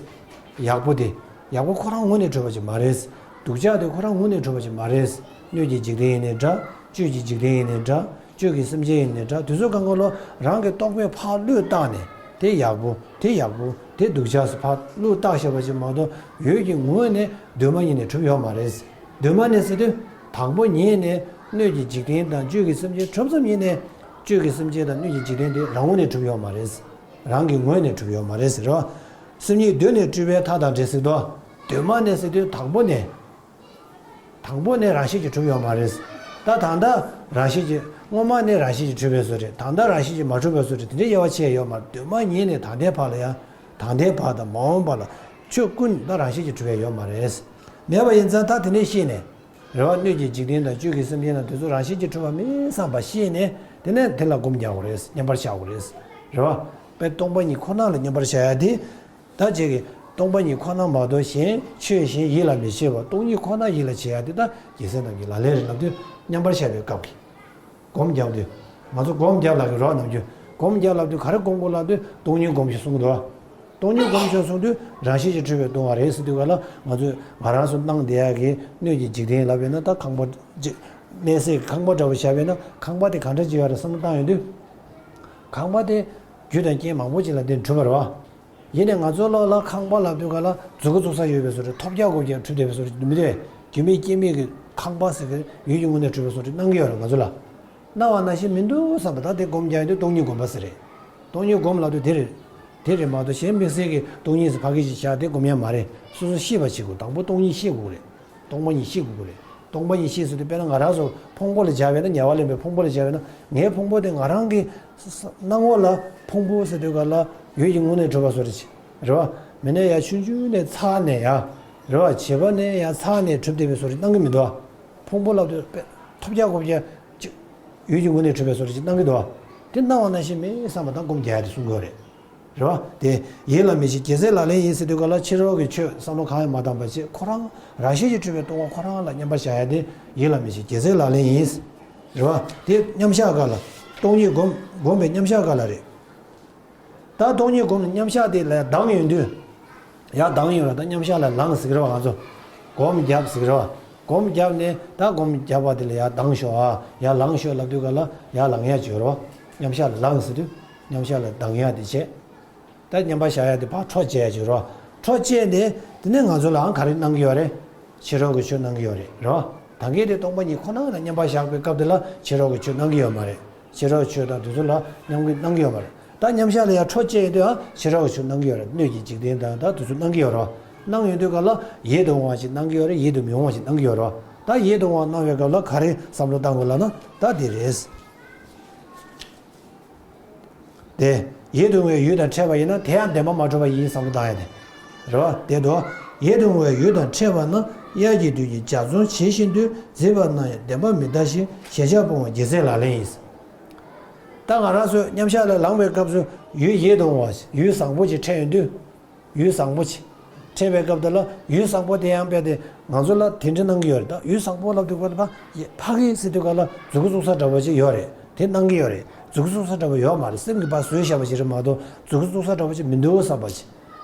ཡག་པོ་དེ་ཡག་པོ་ཁོ་རང་ངོས་ནས་གྲུབ་པ་ཅིག་མ་རེད། སྡུག་ཅག་དེ་ཁོ་རང་ངོས་ནས་གྲུབ་པ་ཅིག་མ་རེད། སྣོད་ཀྱི་འཇིག་རྟེན་ཡིན་ནའི་འདྲ། བཅུད་ཀྱི་འཇིག་རྟེན་ཡིན་ནའི་འདྲ། བཅུད་ཀྱི་སེམས་ཅན་ཡིན་ནའི་འདྲ། དེ་ཚོ་གང་ག་ལོ་རང་གི་རྟོག་པས་ཕར་བློས་བཏགས་ནས་དེ་ཡག་པོ། དེ་ཡག་པོ། དེ་སྡུག་ཅག་ཟེར་ཕར་བློས་བཏགས་བཞག་པ་ཅིག་མ་གཏོགས་ཡུལ་གྱི་ངོས་ནས་གདོད་མ་ཉིད་ནས་གྲུབ་ཡོད་མ་རེད། གདོད་མ་ནས་ཟེར་དུས་དང་པོ་ཉིད་ནས་སྣོད་ཀྱི་འཇིག་རྟེན་དང་བཅུད་ཀྱི་སེམས་ཅན་གྲུབ་ཙམ་ཉིད་ནས། བཅུད་ཀྱི་སེམས་ཅན་དང་སྣོད་ཀྱི་འཇིག་རྟེན་དེ་རང་ངོས་ནས་གྲུབ་ཡོད་མ་རེད། རང་གི་ངོས་ནས་གྲུབ་ཡོད་མ་རེད་ཟེར་རོ། སེམས་ཉིད་གདོད་ནས་སྤྲུལ་པའི་མཐའ་དང་བྲལ་ཟེར་དོ། གདོད་མ་ནས་ཟེར་དུས་དང་པོ་ནས། དང་པོ་ནས་རང་བཞིན་གྱིས་གྲུབ་ཡོད་མ་རེད། ད་ད་ལྟ་རང་བཞིན་གྱིས། སྔོན་མ་ནས་རང་བཞིན་གྱིས་གྲུབ་པའི་བཟོ་འདྲ། ད་ལྟ་རང་བཞིན་གྱིས་མ་གྲུབ་པའི་བཟོ་འདྲ། དེ་འདྲའི་དབྱེ་བ་ཕྱེ་ཡོད་མ་རེད། གདོད་མ་ཉིད་ནས་ད་ལྟའི་བར་ལ་ཡང་། ད་ལྟའི་བར་དང་མ་འོངས་པ་ལ་ཆོས་ཀུན་ད་རང་བཞིན་གྱིས་གྲུབ་པ་ཡོད་མ་རེད། མེད་པ་ཡིན་ཙང་ད་དེ་ནས་ཤེས་ནས། རེད་བ། སྣོད་ཀྱི་འཇིག་རྟེན་དང་བཅུད་ཀྱི་སེམས་ཅན་དང་དེ་ཚོ་རང་བཞིན་གྱིས་གྲུབ་པ་མིན་བསམ་པ་ཤེས་ནས། དེ་ནས་དེ་ལ་སྒོམ་རྒྱག་དགོས་རེད། མཉམ་པར་བཞག་དགོས་རེད། རེད་བ། དཔེ་སྟོང་པ་ཉིད་ཁོ་ན་ལ་མཉམ་པར་བཞག་ཡ་དེ། ད་ཅིག་གིས་སྟོང་པ་ཉིད་ཁོ་ན་མ་གཏོགས་གཞན་ཆོས་གཞན་ཡིད་ལ་མི་བྱེད་པ། སྟོང་ཉིད་ཁོ་ན་ཡིད་ལ་བྱེད་ཡ་དེ་ད་རྒྱལ་སྲས་རྣམས་ཀྱི་ལག་ལེན་རེད་ལབ་དུས། མཉམ་པར་བཞག་པའི་སྐབས་ཀྱི་སྒོམ་རྒྱབ་དུས། ང་ཚོ་སྒོམ་རྒྱབ་ལབ་ཀྱི་རོགས་རྣམས་ཀྱིས། སྒོམ་རྒྱབ་ལབ་དུས་ག་རེ་སྒོམ་དགོས་ལབ་དུས། སྟོང་ཉིད་སྒོམ་ཞིག་གསུངས་འདུག། སྟོང་ཉིད་སྒོམ་ཞིག་གསུངས་དུས་རང་བཞིན་གྱིས་གྲུབ་པའི་སྟོང་པ་རེད་ཟེར་དུས་ག་ལ། ང་ཚོས་ང་རང་ཚོ་སྣང་བསྡད་ཡ་གི་སྣོད་ཀྱི་འཇིག་རྟེན་ལབ་ཡིན་ན། ད་ཁང་པ་ཅིག་གནས་སའི་ཁང་པ་འདྲ་པོ་བཞག་པ་ཡིན་ན། ཁང་པ་དེ་ག་འདྲ་ཅིག་ཡོད་རེད་བསམ་བློ་བཏང་ཡོང་དུས། ཁང་པ་དེ་རྒྱུ་དང་རྐྱེན་མང་པོ་ཅིག་ལ་བརྟེན་གྲུབ་པ་རེད་བ། ཡིན་ནའི་ང་ཚོ་ལོག་ལ་ཁང་པ་ལབ་དུས་ག་ལ་མཛུ་གུ་བཙུགས་ས་ཡོད་པའི་བཟོ་འདྲ། ཐོབ་རྒྱག་གོ་རྒྱག་གྲུབ་བསྡད་པའི་བཟོ་འདྲ་མི་འདུག་གས། རྒྱུ་མེད་རྐྱེན་མེད་ཀྱི་ཁང་པ་ཟེར་གི་ཡུལ་གྱི་ངོས་ནས་གྲུབ་པའི་བཟོ་འདྲ་སྣང་གི་ཡོད་རེད་ང་ཚོ་ལ། སྣང་བ་ནང་བཞིན་མི་འདུག་བསམ་པ། ད་དེ་སྒོམ་རྒྱག་ཡོང་དུས་སྟོང་ཉིད་སྒོམ་པ་ཟེར་རེད། སྟོང་ཉིད་སྒོམ་ལབ་དུས་དེ་རེད། དེ་རེད་མ་གཏོགས་གཞན་དམིགས་བསལ་གྱི་སྟོང་ཉིད་ཟེར་ཕ་གི་ཞིག་བཞག་དེ་སྒོམ་ཡ་མ་རེད། སོ་སོ་ཤེས་པ་བྱེད་དགོས། དང་པོ་སྟོང་ཉིད་ཤེས་དགོས་ཀྱི་རེད། སྟོང་པ་ཉིད་ཤེས་དགོས་ཀྱི་རེད། སྟོང་པ་ཉིད་ཤེས་ཟེར་དུས་དཔེར་ན་ང་རང་ཚོ་ཕུང་པོ་ལ་སྦྱར་བས་ན། ཉེ་བར་ལེན་པའི་ཕུང་པོ་ལ་སྦྱར་བས་ན། ངའི་ཕུང་པོ་དེ་ང་རང་གི་སྣང་ངོ་ལ་ཕུང་པོ་ཟེར་དུས་ག་ལ་ཡུལ་གྱི་ངོས་ནས་གྲུབ་པ་བཟོ་འདྲ་ཅིག་རེད་བ། མི་སྣ་ཡ་ཆུང་ཆུང་ནས་ཚ་ནས་ཡ་རེད་བ། བྱེད་པ་ནས་ཡ་ཚ་ནས་གྲུབ་བསྡད་པའི་བཟོ་འདྲ་སྣང་གི་མི་འདུག་བ། ཕུང་པོ་ལབ་དུས་དཔེ་ཐོབ་རྒྱག་གོ་རྒྱག་ཅིག་ཡུལ་གྱི་ངོས་ནས་གྲུབ་པའི་བཟོ་འདྲ་ཅིག་སྣང་གི་འདུག་བ། དེ་སྣང་བ་ནང་བཞིན་མིན་བསམ་པ་དང་སྒོམ་རྒྱག་ཡ་དེ་གསུང་གི་ཡོད་རེད། རེད་བ། དེ་ཡིད་ལ་མི་བྱེད་རྒྱལ་སྲས་ལག་ལེན་ཡིན་ཟེར་དུས་ག་ལ་ཕྱི་རོལ་གྱི་ཆོས་བསམ་བློ་གང་ཡང་མ་བཏང་བ་བྱས། ཁོ་རང་རང་བཞིན་གྱིས་གྲུབ་པའི་སྟོང་པ་ཁོ་རང་ལ་མཉམ་པར་བཞག་ཡ་དེ་ཡིད་ལ་མི་བྱེད་རྒྱལ་སྲས་ལག་ལེན་ཡིན། རེད་བ། དེ་མཉམ་བཞག་ག་ལ། སྟོང་ཉིད་སྒོམ་སྒོམ་པའི་མཉམ་བཞག་ག་ལ་རེད། ད་སྟོང་ཉིད་སྒོམ་ལ་མཉམ་བཞག་དེ་ལ་ལྡང་ཡོང་དུས། ཡར་ལྡང་ཡོང་ར། ད་མཉམ་བཞག་ལ་ལངས་ཟེར་གི་རེད་བ། ང་ཚོ་སྒོམ་རྒྱབ་ཟེར་གི་རེད་བ། སྒོམ་རྒྱབ་ནས་ད་སྒོམ་རྒྱབ་པ་དེ་ལ་ཡར་ལྡང་ཤོག་ཨ། ཡར་ལངས་ཤོག་ལབ་དུས་ག་ལ་ཡར་ལངས་ཡ་ཅིག་ཡོད་རེད་བ། མཉམ་བཞག་ལ་ལངས་ཟེར་དུས་མཉམ་བཞག་ལ་ལྡང་ཡ་དེ་བྱས། ད་མཉམ་པར་བཞག་ཡ་དེ་ཕར་འཕྲོ་བཅད་ཡ་ཅིག་ཡོད་རེད་བ། འཕྲོ་བཅད་ནས་དེ་ནས་ང་ཚོ་ལའང་ག་རེ་གནང་གི་ཡོད་རེད། ཕྱི་རོལ་གྱི་ཆོས་གནང་གི་ཡོད་རེད། རེད་བ། ད་གིན་དེ་སྟོང་པ་ཉིད་ཁོ་ན་ལ་མཉམ་པར་བཞག་པའི་སྐབས་དེ་ལ་ཕྱི་རོལ་གྱི་ཆོས་གནང་གི་ཡོད་མ་རེད། ཕྱི་རོལ་ཆོས་དང་དེ་ཚོ་ལ་མཉམ་གྱི་གནང་གི་ཡོད་མ་རེད། ད་མཉམ་བཞག་ལ་ཡང་འཕྲོ་བཅད་ཡོང་དུས་ཨ་ཕྱི་རོལ་གྱི་ཆོས་གནང་གི་ཡོད་རེད། སྣོད་ཀྱི་འཇིག་རྟེན་དང་ད་དེ་ཚོ་གནང་གི་ཡོད་རེད། གནང་ཡོང་དུས་ག་ལ་ཡིད་དུ་འོང་བ་ཞིག་གནང་གི་ཡོད་རེད། ཡིད་དུ་མི་འོང་བ་ཞིག་གནང་གི་ཡོད་རེད། ད་ཡིད་དུ་འོང་བ་གནང་བའི་སྐབས་ལ་ག་རེ་བསམ་བློ་བཏང་དགོས་ལབ་ན་ད་དེ་རེད། དེ། ཡིད་དུ་འོང་བའི་ཡུལ་དང་འཕྲད་པ་ཡིན་ན་དེ་ཡང་བདེན་པ་མ་གྲུབ་པ་ཡིན་བསམ་བློ་བཏང་ཡ་དེ། རེད་བ། དེ་དོ། ཡིད་དུ་འོང་བའི་ཡུལ་དང་འཕྲད་པ་ན་དབྱར་གྱི་དུས་ཀྱི་འཇའ་ཚོན་ཇི་བཞིན་དུ། བརྫིས་པ་ན་ཡང་བདེན་པ་མི་འདའ་ཞིང་། ཞེན་ཆགས་སྤོང་བ་རྒྱལ་སྲས་ལག་ལེན་ཡིན། ད་ང་རང་ཚོས་མཉམ་བཞག་ལ་ལངས་པའི་སྐབས་སུ་ཡུལ་ཡིད་དུ་འོང་བ་ཡུལ་བཟང་པོ་ཅིག་འཕྲད་ཡོང་དུས། ཡུལ་བཟང་པོ་ཅིག་འཕྲད་པའི་སྐབས་དེ་ལ་ཡུལ་བཟང་པོ་དེ་ཡང་དཔེ་དེ་ང་ཚོ་ལ་དེ་འདྲ་གནང་གི་ཡོད་རེད། ད་ཡུལ་བཟང་པོ་ལབ་དུས་ག་ལ་ཕ་ཕ་གི་ཟེར་དུས་ག་ལ་མཛུ་གུ་བཙུགས་ས་འདྲ་པོ་ཅིག་ཡོད་རེད། དེ་གནང་གི་ཡོད་རེད། མཛུ་གུ་བཙུགས་ས་འདྲ་པོ་ཡོད་མ་རེད། སེམས་ཀྱི་ཕར་བཟོས་བཞག་པ་ཅིག་རེད་མ་གཏོགས་མཛུ་གུ་བཙུགས་ས་འདྲ་པོ་ཅིག་མི་འདུག་བསམ་པ་ཅིག་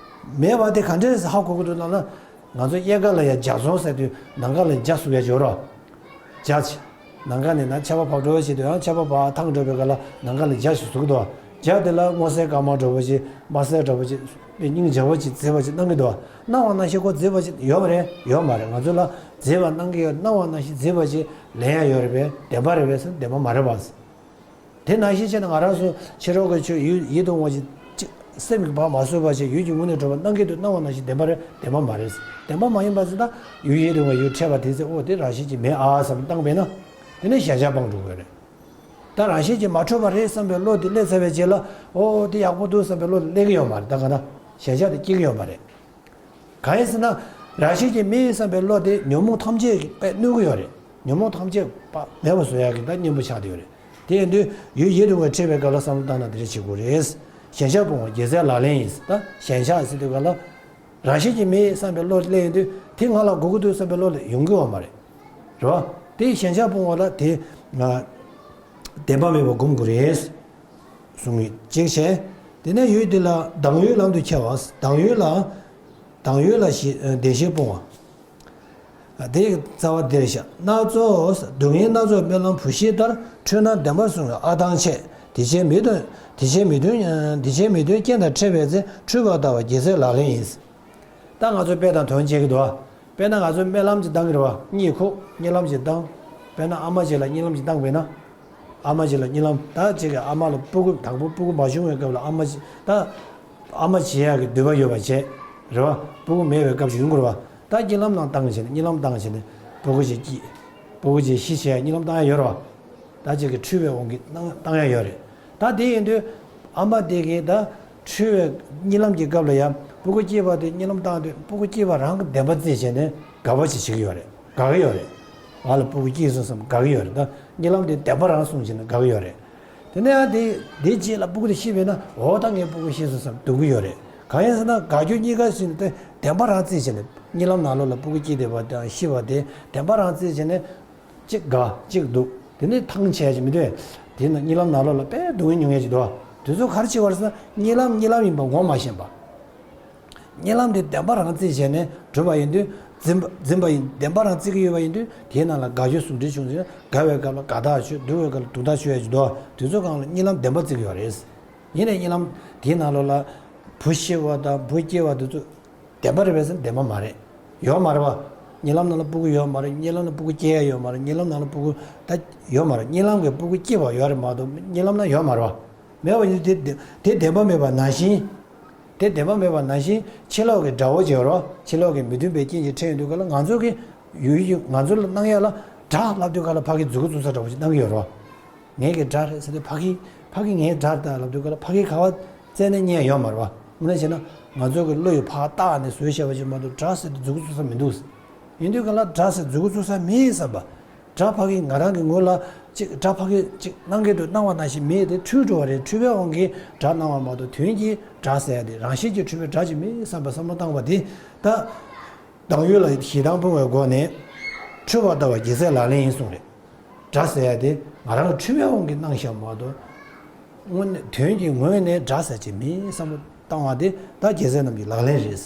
མེད་པ་དེ་ག་འདྲས་ཧ་གོ་གི་འདུག་ལབ་ན། ང་ཚོ་དབྱར་ཁ་ལ་ཡ་འཇའ་ཚོན་ཟེར་དུས་ནམ་མཁའ་ལ་འཇའ་ཟུག་ཡ་ཅིག་ཡོད་རེད། འཇའ་ཆེ། ནམ་མཁའ་ནས་ན་ཆར་པ་བབས་འགྲོ་བ་ཞིག་འདུག་ཡང་ཆར་པ་བབས་ཐང་འགྲོ་བའི་སྐབས་ལ་ནམ་མཁའ་ལ་འཇའ་ཞིག་ཟུག་འདུག་འཇའ་དེ་ལ་སྔོ་སེར་དཀར་དམར་འདྲ་པོ་ཞིག་དམར་སེར་འདྲ་པོ་ཞིག་དཔེ་སྙིང་རྗེ་པོ་ཞིག་མཛེས་པ་ཞིག་གནང་གི་འདུག་གནང་བ་ནང་བཞིན་ཁོ་མཛེས་པ་ཞིག་ཡོད་མ་རེད། ཡོད་མ་རེད། ང་ཚོ་ལ་མཛེས་པ་གནང་གི་ཡོད། གནང་བ་ནང་བཞིན་མཛེས་པ་ཞིག་ལེན་ཡ་ཡོད་རེད་པས། བདེན་པ་རེད་པས་ཟེར་ན་བདེན་པ་མ་རེད་པ། དེ་ནང་བཞིན་བྱས་ན་ང་རང་ཚོ་ཕྱི་རོལ་གྱི་ཆོས་ཡུལ་ཡིད་དུ་འོང་བ་ཞིག་ཅིག་སེམས་ཀྱི་བག་མ་བཟོད་པ་ཞིག་ཡུལ་གྱི་ངོས་ནས་གྲུབ་པ་གནང་གི་འདུག་གནང་བ་ནང་བཞིན་བདེན་པ་རེད། བདེན་པ་མ་རེད། བདེན་པ་མ་ཡིན་པ་ཟེར་ན་ཡུལ་ཡིད་དུ་འོང་བའི་ཡུལ་འཕྲད་པ་དེ་ཚེ་ཨོ་དེ་རང་བཞིན་གྱིས་མེད་ཨ་བསམ་བཏང་པས་ན། དེ་ནས་ཞེན་ཆགས་སྤང་འགྲོ་དགོས་རེད། ད་རང་བཞིན་གྱིས་མ་གྲུབ་པ་རེད་བསམ་པའི་བློ་དེ་སླེབས་ཚར་བའི་རྗེས་ལ་ཨོ་དེ་ཡག་པོ་འདུག་བསམ་པའི་བློ་དེ་སླེབས་ཀྱི་ཡོད་མ་རེད། ད་ག་ན་ཞེན་ཆགས་དེ་སྐྱེ་གི་ཡོད་མ་རེད། གང་ཡིན་ཟེར་ན། རང་བཞིན་གྱིས་མེད་བསམ་པའི་བློ་དེ་ཉོན་མོངས་ཐམས་ཅད་ཀྱིས་དཔེ་གནོད་ཀྱི་ཡོད་རེད། ཉོན་མོངས་ཐམས་ཅད་པ་མེད་པ་བཟོ་ཡག་གི་ད་གཉེན་པོ་ཆགས་བསྡད་ཡོད་རེད། དེ་ཡིན་དུས་ཡུལ་ཡིད་དུ་འོང་བའི་འཕྲད་པའི་སྐབས་ལ་བསམ་བློ་བཏང་ན་དེ་འདྲ་བྱེད་དགོས་རེད། ཞེན་ཆགས་སྤོང་བ་རྒྱལ་སྲས་ལག་ལེན་ཡིན། ད་ཞེན་ཆགས་ཟེར་དུས་སྐབས་ལ། རང་བཞིན་གྱིས་མེད་བསམ་པའི་བློ་སླེབས་ཡོང་དུས་དེ་ང་ལ་དགོས་ཀྱི་འདུག་བསམ་པའི་བློ་ལ་ཡོང་གི་ཡོད་མ་རེད། རེད་བ། དེ་ཞེན་ཆགས་སྤོང་བ་ལ་དེ་ང་བདེན་པ་མེད་པ་སྒོམ་དགོས་རེད། གསུང་གི་གཅིག་བྱས། དེ་ནས་ཡུལ་འདི་ལ་ལྡང་ཡུལ་ལམ་དུ་ཁྱེར་བ། ལྡང་ཡུལ་ལ། ལྡང་ཡུལ་ལ་ཞི་བདེ་ཞིང་སྤོང་བ། དེའི་རྩ་བ་འདིར་བཞག་སྣ་ཚོགས་སྡུག་བསྔལ་སྣ་ཚོགས་སྨོན་ལམ་བུ་བཞི་ལྟར། འཁྲུལ་སྣང་བདེན་པར་བཟུང་བའི་ཨ་ཐང་ཆད། དེ་ཕྱིར་མི་མཐུན། དེ་ཕྱིར་མི་མཐུན། དེ་ཕྱིར་མི་མཐུན་རྐྱེན་དང་འཕྲད་པའི་ཚེ། འཁྲུལ་པ་ལྟ་བ་རྒྱལ་སྲས་ལག་ལེན་ཡིན། ད་ང་ཚོ་དཔེ་དང་དོན་བྱེད་ཀྱི་འདུག་བ། དཔེར་ན་ང་ཚོ་རྨི་ལམ་གྱི་བཏང་གི་རེད་བ། གཉིད་ཁུག་གཉིད་ལམ་གྱི་བཏང་། དཔེར་ན་ཨ་མ་ཅིག་ལ་གཉིད་ལམ་གྱི་བཏང་བས་ན། ཨ་མ་ཅིག་ལ་གཉིད་ལམ། ད་ཅིག་གི་ཨ་མ་ལ་སྤུ་གུ་དང་པོ་སྤུ་གུ་མ་བྱུང་བའི་སྐབས་ལ་ཨ་མ་ཅིག་ད། ཨ་མ་བྱེད་ཡག་གི་འདོད་པ་ཡོད་པ་བྱས། རེད་བ། སྤུ་གུ་མེད་པའི་སྐབས་ཤིག་ཡོང་གི་རེད་བ། ད་གཉིད་ལམ་ནང་བཏང་བྱས་ནས་གཉིད་ལམ་བཏང་བྱས་ནས་སྤུ་གུ་ཅིག་སྐྱེས། སྤུ་གུ་ཅིག་ཤི་བྱས་གཉིད་ལམ་བཏང་ཡ་ཡོད་རེད་བ། ད་ཅིག་གི་འཁྲུལ་པའི་དབང་གིས་བཏང་བཏང་ཡ་ཡོད་རེད། ད་དེ་ཡིན་དུས་ཨ་མ་དེ་གིས་ད་འཁྲུལ་བའི་གཉིད་ལམ་གྱི་སྐབས་ལ་ཡང་སྤུ་གུ་སྐྱེས་པ་དེ་གཉིད་ལམ་བཏང་དུས་སྤུ་གུ་སྐྱེས་པ་རང་གི་བདེན་པ་རྩིས་བྱས་ནས་དགའ་བ་ཞིག་བྱེད་ཀྱི་ཡོད་རེད། དགའ་གི་ཡོད་རེད། ང་ལ་སྤུ་གུ་སྐྱེས་སོང་བསམ་དགའ་གི་ཡོད་རེད། ད་གཉིད་ལམ་དེ་བདེན་པ་རང་གསུངས་བྱས་ན་དགའ་གི་ཡོད་རེད། དེ་ནས་ཡང་དེ་དེ་རྗེས་ལ་སྤུ་གུ་དེ་ཤི་བས་ན་འོ་ད་ངའི་སྤུ་གུ་ཤི་སོང་བསམ་སྡུག་གི་ཡོད་རེད། གང་ཡིན་ཟེར་ན་དགའ་སྐྱོ་གཉིས་ཀ་ཤི་ནས་དེ་བདེན་པ་རང་བརྩིས་བྱས་ནས་གཉིད་ལམ་ནང་ལོགས་ལ་སྤུ་གུ་སྐྱེས་བསྡད་པ་དང་ཤི་བ་དེ་བདེན་པ་རང་བརྩིས་བྱས་ནས། གཅིག་དགའ་གཅིག་སྡུག་དེ་ནི་ཐང་ཆད་ཀྱི་མི་འདུག་དེ་ན་གཉིད་ལམ་ནང་ལོགས་ལ་དཔེ་སྡུག་བསྔལ་མྱོང་ཡས་ཀྱི་འདུག་དེ་ཚོ་ག་རེ་བྱེད་པ་རེད་ཟེར་ན་གཉིད་ལམ་གཉིད་ལམ་ཡིན་པ་ངོ་མ་ཤེས་པ། གཉིད་ལམ་དེ་བདེན་པ་རང་བརྩིས་བྱས་ནས་གྲུབ་པ་ཡིན་དུས་འཛིན་པ་འཛིན་པ་ཡིན་བདེན་པ་རང་བརྩི་གི་ཡོད་པ་ཡིན་དུས་དེའི་ནང་ལ་དགའ་སྐྱོ་ཟུང་འབྲེལ་བྱུང་ཚེ་དགའ་བའི་སྐབས་ལ་དགའ་ཐག་ཆོད། སྡུག་པའི་སྐབས་ལ་སྡུག་ཐག་ཆོད་ཡས་ཀྱི་འདུག་དེ་ཚོ་སྒང་ལ་གཉིད་ལམ་བདེན་པ་བརྩི་གི་ཡོད་རེད། ཡིན་ནའི་གཉིད་ལམ་དེའི་ནང་ལོགས་ལ་བུ་ཤི་བ་དང་བུ་སྐྱེ་བ་དེ་ཚོ། བདེན་པ་རེད་པས་ཟེར་ན་བདེན་པ་མ་རེད། ཡོད་མ་རེད་པ། གཉིད་ལམ་ནང་ལ་སྤུ་གུ་ཡོད་མ་རེད། གཉིད་ལམ་ལ་སྤུ་གུ་སྐྱེ་ཡ་ཡོད་མ་རེད། གཉིད་ལམ་ནང་ལ་སྤུ་གུ་ད་ཡོད་མ་རེད། གཉིད་ལམ་གྱི་སྤུ་གུ་སྐྱེ་བ་ཡོད་རེད་མ་གཏོགས་གཉིད་ལམ་ན་ཡོད་མ་རེད་པ། མེད་པ་ཡིན་དུས་དེ་དེ་བདེན་པ་མེད་པ་ནང་བཞིན། དེ་བདེན་པ་མེད་པ་ནང་བཞིན་ཕྱི་ལོགས་ཀྱི་དགྲ་བོ་བྱེད་རོགས་ཕྱི་ལོགས་ཀྱི་མི་མཐུན་པའི་རྐྱེན་གྱིས་འཕྲད་ཡོང་དུས་ག་ལ་ང་ཚོ་གི་ཡུལ་ཡུལ་ང་ཚོ་ལ་གནང་ཡ་ལ་དགྲ་ལབ་དུས་ག་ལ་ཕ་གི་མཛུ་གུ་བཙུགས་ས་འདྲ་བོ་ཞིག་གནང་གི་ཡོད་རེད་པ། ངའི་གི་དགྲ་རེད་ཟེར་དུས་ཕ་གི་ཕ་གི་ངའི་དགྲ་རེད་ད་ལབ་དུས་ག་ལ་ཕ་གི་ག་བ་བཙལ་ནས་རྙེད་ཡོད་མ་རེད་པ། དངོས་གནས་བྱས་ན་ང་ཚོ་གི་བློ་ཡི་ཕར་བཏགས་ནས་བཟོས་བཞག་པ་ཅིག་མ་གཏོགས་དགྲ་ཟེར་དུས་མཛུ་གུ་བཙུགས་ས་མི་འདུག་ཡིན་དུས་ག་ལ་དགྲ་ཟེར་མཛུ་གུ་བཙུགས་ས་མེད་བསམ་པ། དགྲ་ཕ་གི་ང་རང་གི་ངོས་ལ་ཅིག་དགྲ་ཕ་གི་ཅིག་གནང་གི་འདུག་གནང་བ་ནང་བཞིན་མེད་དེ་འཁྲུལ་འགྲོ་བ་རེད། འཁྲུལ་པའི་དབང་གིས་དགྲ་གནང་བ་མ་གཏོགས་དོན་གྱིས་དགྲ་ཟེར་ཡ་དེ་རང་བཞིན་གྱིས་འཁྲུལ་པའི་དགྲ་ཅིག་མེད་བསམ་པ་བསམ་བློ་བཏང་བ་དེ་ད། སྡང་ཡུལ་ལ་ཞེ་སྡང་སྤོང་བའི་སྒོ་ནས། འཁྲུལ་པ་ལྟ་བུ་རྒྱལ་སྲས་ལག་ལེན་ཡིན་གསུངས་རེད། དགྲ་ཟེར་ཡ་དེ་ང་རང་གི་འཁྲུལ་པའི་དབང་གིས་གནང་བཞག་མ་གཏོགས། དངོས་གནས་དོན་གྱི་ངོས་ནས་དགྲ་ཟེར་གྱི་མིན་བསམ་བློ་བཏང་བ་དེ་ད་རྒྱལ་སྲས་རྣམས་ཀྱི་ལག་ལེན་རེད།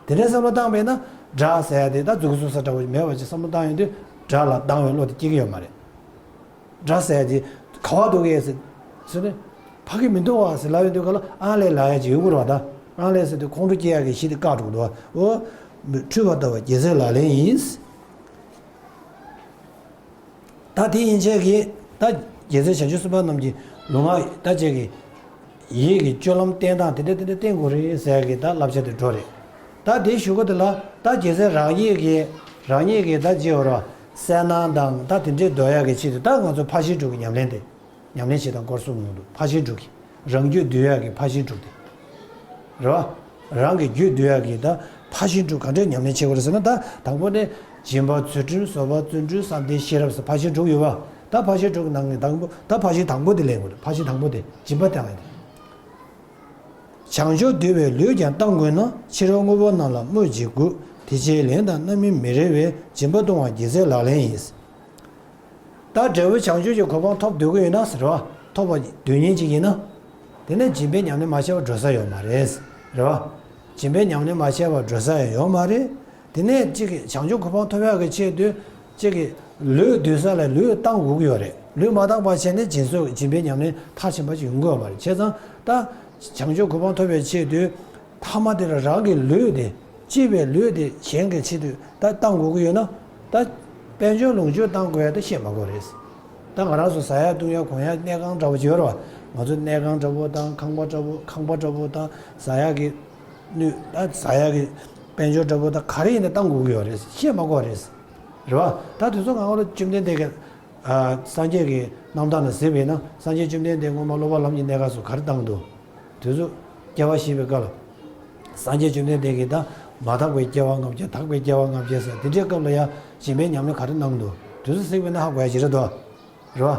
དེ་འདྲའི་བསམ་བློ་བཏང་བས་ན་དགྲ་ཟེར་ཡ་དེ་ད་མཛུ་གུ་བཙུགས་ས་འདྲ་བོ་མེད་པ་ཅིག་བསམ་བློ་བཏང་ཡོང་དུས་དགྲ་ལ་སྡང་བའི་བློ་དེ་སྐྱེ་གི་ཡོད་མ་རེད། དགྲ་ཟེར་ཡ་དེ་ག་བ་འདུག་གས་ཟེར་ཟེར་ནས་ཕ་གི་མི་འདུག་བ་ཟེར་ལབ་ཡོང་དུས་ག་ལ་ཨང་ལས་ལབ་ཡ་ཅིག་ཡོང་གི་རེད་བ། ད་ཨང་ལས་ཟེར་དུས་ཁོང་ཁྲོ་སྐྱེ་ཡ་གི་གཞི་དེ་བཀག་འགྲོ་གི་འདུག་བ། འོ། འཁྲུལ་པ་ལྟ་བུ་རྒྱལ་སྲས་ལག་ལེན་ཡིན། ད་དེ་ཡན་ཆད་ཀྱིས་ད་རྒྱལ་སྲས་བྱང་ཆུབ་སེམས་དཔའ་རྣམས་ཀྱི་ལུས་ངག་ད་ཅིག་གི་ཡིད་ཀྱི་སྤྱོད་ལམ་བསྟེན་སྟངས་དེ་འདྲ་དེ་འདྲ་བསྟེན་དགོས་རེད་ཟེར་ཡ་གི་ད་བསླབ་བྱ་དེ་འགྲོ་རེད། ད་དེའི་གཞུག་གུ་དེ་ལ་ད་རྒྱལ་སྲས་རང་ཉིད་ཀྱི་རང་ཉིད་ཀྱི་ད་ཅིག་ཡོད་ར་གསལ་སྣང་དང་ད་དེ་འདྲའི་འདོད་ཡ་གི་ཆེད་དུ་ད་ང་ཚོ་ཕར་ཕྱིན་དྲུག་གི་ཉམས་ལེན་དེ། ཉམས་ལེན་བྱེད་སྟངས་སྐོར་གསུངས་ཡོང་འདུག་ཕར་ཕྱིན་དྲུག་གི་རང་རྒྱུད་འདུལ་ཡག་གི་ཕར་ཕྱིན་དྲུག་དེ། རེད་བ། རང་གི་རྒྱུད་འདུལ་ཡག་གི་ད་ཕར་ཕྱིན་དྲུག་ག་འདྲས་ཉམས་ལེན་བྱེད་དགོས་རེད་ཟེར་ན་ད་དང་པོ་ནས་སྦྱིན་པ་ཚུལ་ཁྲིམས་བཟོད་པ་བརྩོན་འགྲུས་བསམ་གཏན་ཤེས་རབ་ཟེར་ཕར་ཕྱིན་དྲུག་ཡོད་བ། ད་ཕར་ཕྱིན་དྲུག་གི་ནང་ནས་དང་པོ་ད་ཕར་ཕྱིན་དང་པོ་དེ་ལེན་དགོས་རེད། ཕར་ཕྱིན་དང་པོ་དེ་སྦྱིན་པ་བཏང་ཡག་དེ། བྱང་ཆུབ་འདུལ་བའི་ལུས་ཀྱང་བཏང་དགོས་ན། ཕྱི་རོལ་དངོས་པོ་རྣམས་ལ་སྨོས་ཅི་དགོས། དེ་ཕྱིར་ལན་དང་རྣམ་སྨིན་མི་རེ་བས། སྦྱིན་པ་གཏོང་བ་རྒྱལ་སྲས་ལག་ལེན་ཡིན། ད་འབྲས་བུ་བྱང་ཆུབ་ཀྱི་གོ་འཕང་ཐོབ་འདོད་ཀྱི་ཡོད་ན་ཟེར་བ། ཐོབ་པ་འདོད་མཁན་ཅིག་ཡིན་ན། དེ་ནས་སྦྱིན་པའི་ཉམས་ལེན་མ་བྱས་པར་འགྲོ་ས་ཡོད་མ་རེད། རེད་བ། སྦྱིན་པའི་ཉམས་ལེན་མ་བྱས་པར་འགྲོ་ས་ཡང་ཡོད་མ་རེད། དེ་ནས་གཅིག་གིས་བྱང་ཆུབ་གོ་འཕང་ཐོབ་ཡག་གི་ཆེད་དུ། གཅིག་གིས་ལུས་འདུལ་ས་ལ་ལུས་བཏང་དགོས་ཀྱི་ཡོད་རེད། ལུས་མ་བཏང་པ་བྱས་ནས་སྦྱིན་སོགས་སྦྱིན་པའི་ཉམས་ལེན་མཐར་ཕྱིན་པ་ཅིག་ཡོང་གི་ཡོད་མ་རེད། བྱས་ཙང་ད། བྱང་ཆུབ་གོ་འཕང་ཐོབ་པའི་ཆེད་དུ། ཐ་མ་དེ་ལ་རང་གི་ལུས་དེ། གཅེས་པའི་ལུས་དེ་གཞན་གྱི་ཆེད་དུ་ད་བཏང་དགོས་ཀྱི་ཡོད་ན། ད། དཔལ་འབྱོར་ལོངས་སྤྱོད་བཏང་དགོས་ཡ་ད་བཤད་མ་དགོས་རེད། ད་ང་རང་ཚོ་ཟ་ཡ་བཏུང་ཡ་གོན་ཡ་གནས་ཁང་འདྲ་པོ་ཅིག་ཡོད་རེད་བ། ང་ཚོ་གནས་ཁང་འདྲ་པོ་དང་ཁང་པ་འདྲ་པོ་ཁང་པ་འདྲ་པོ་དང་ཟ་ཡ་གི། སྣོད་ད་ཟ་ཡ་གི། དཔལ་འབྱོར་འདྲ་པོ་དང་ག་རེ་ཡིན་ན་བཏང་དགོས་ཀྱི་ཡོད་རེད། བཤད་མ་དགོས་རེད། རེད་བ། ད་དུས་ཚོད་ང་ཚོ་བཅོམ་ལྡན་འདས་ཀྱི། ཨ། སངས་རྒྱས་ཀྱི་རྣམ་ཐར་ནང་གཟིགས་པ་ཡིན་ན་སངས་རྒྱས་བཅོམ་ལྡན་འདས་སྔོན་མ་སློབ་པ་ལམ་གྱི་གནས་སྐབས་སུ་ག་རེ་བཏང་འདུག་དུས་ཚོད་སྐྱེ་བ་བཞེས་པའི་སྐབས་ལ། སངས་རྒྱས་བཅོམ་ལྡན་འདས་ཀྱིས་ད་མ་དག་པའི་སྐྱེ་བ་ལྔ་བརྒྱ་དག་པའི་སྐྱེ་བ་ལྔ་བརྒྱ་ཟེར་དེ་འདྲའི་སྐབས་ལ་ཡང་སྦྱིན་པའི་ཉམས་ལེན་ག་རེ་གནང་འདུག་དུས་ཚོད་གཟིགས་པ་ཡིན་ན་ཧ་གོ་ཡ་ཞིག་རེད་དོ། རེད་བ།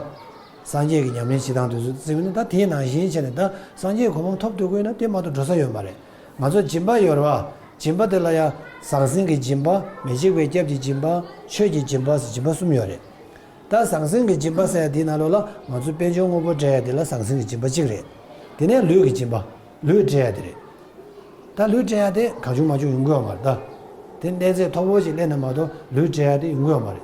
སངས་རྒྱས་ཀྱི་ཉམས་ལེན་བྱེད་སྟངས་དུས་ཚོད་གཟིགས་པ་ཡིན་ན་ད་དེའི་ནང་བཞིན་བྱས་ནས་ད་སངས་རྒྱས་གོ་འཕང་ཐོབ་ཐུབ་དགོས་ན་དེ་མ་གཏོགས་འགྲོ་ས་ཡོད་མ་རེད། ང་ཚོ་སྦྱིན་པ་ཡོད་རེད་བ། སྦྱིན་པ་དེ་ལ་ཡང་ཟང་ཟིང་གི་སྦྱིན་པ། མི་འཇིགས་པའི་སྐྱབས་ཀྱི་སྦྱིན་པ། ཆོས་ཀྱི་སྦྱིན་པ་ཟེར་སྦྱིན་པ་གསུམ་ཡོད་རེད། ད་ཟང་ཟིང་གི་སྦྱིན་པ་ཟེར་ཡ་དེའི་ནང་ལོགས་ལ་ང་ཚོ་དཔལ་འབྱོར་དངོས་པོ་སྤྲད་ཡ་དེ་ལ་ཟང་ཟིང་གི་སྦྱིན་པ་གཅིག་རེད། དེ་ནས་ལུས་ཀྱི་སྦྱིན་པ། ལུས་སྤྲད་ཡ་དེ་རེད། ད་ལུས་སྤྲད་ཡ་དེ་གང་བྱུང་མང་བྱུང་ཡོང་གི་ཡོད་མ་རེད་ད། དེ་གནས་ཚད་མཐོ་པོ་ཞིག་སླེབས་ན་མ་གཏོགས་ལུས་སྤྲད་ཡ་དེ་ཡོང་གི་ཡོད་མ་རེད།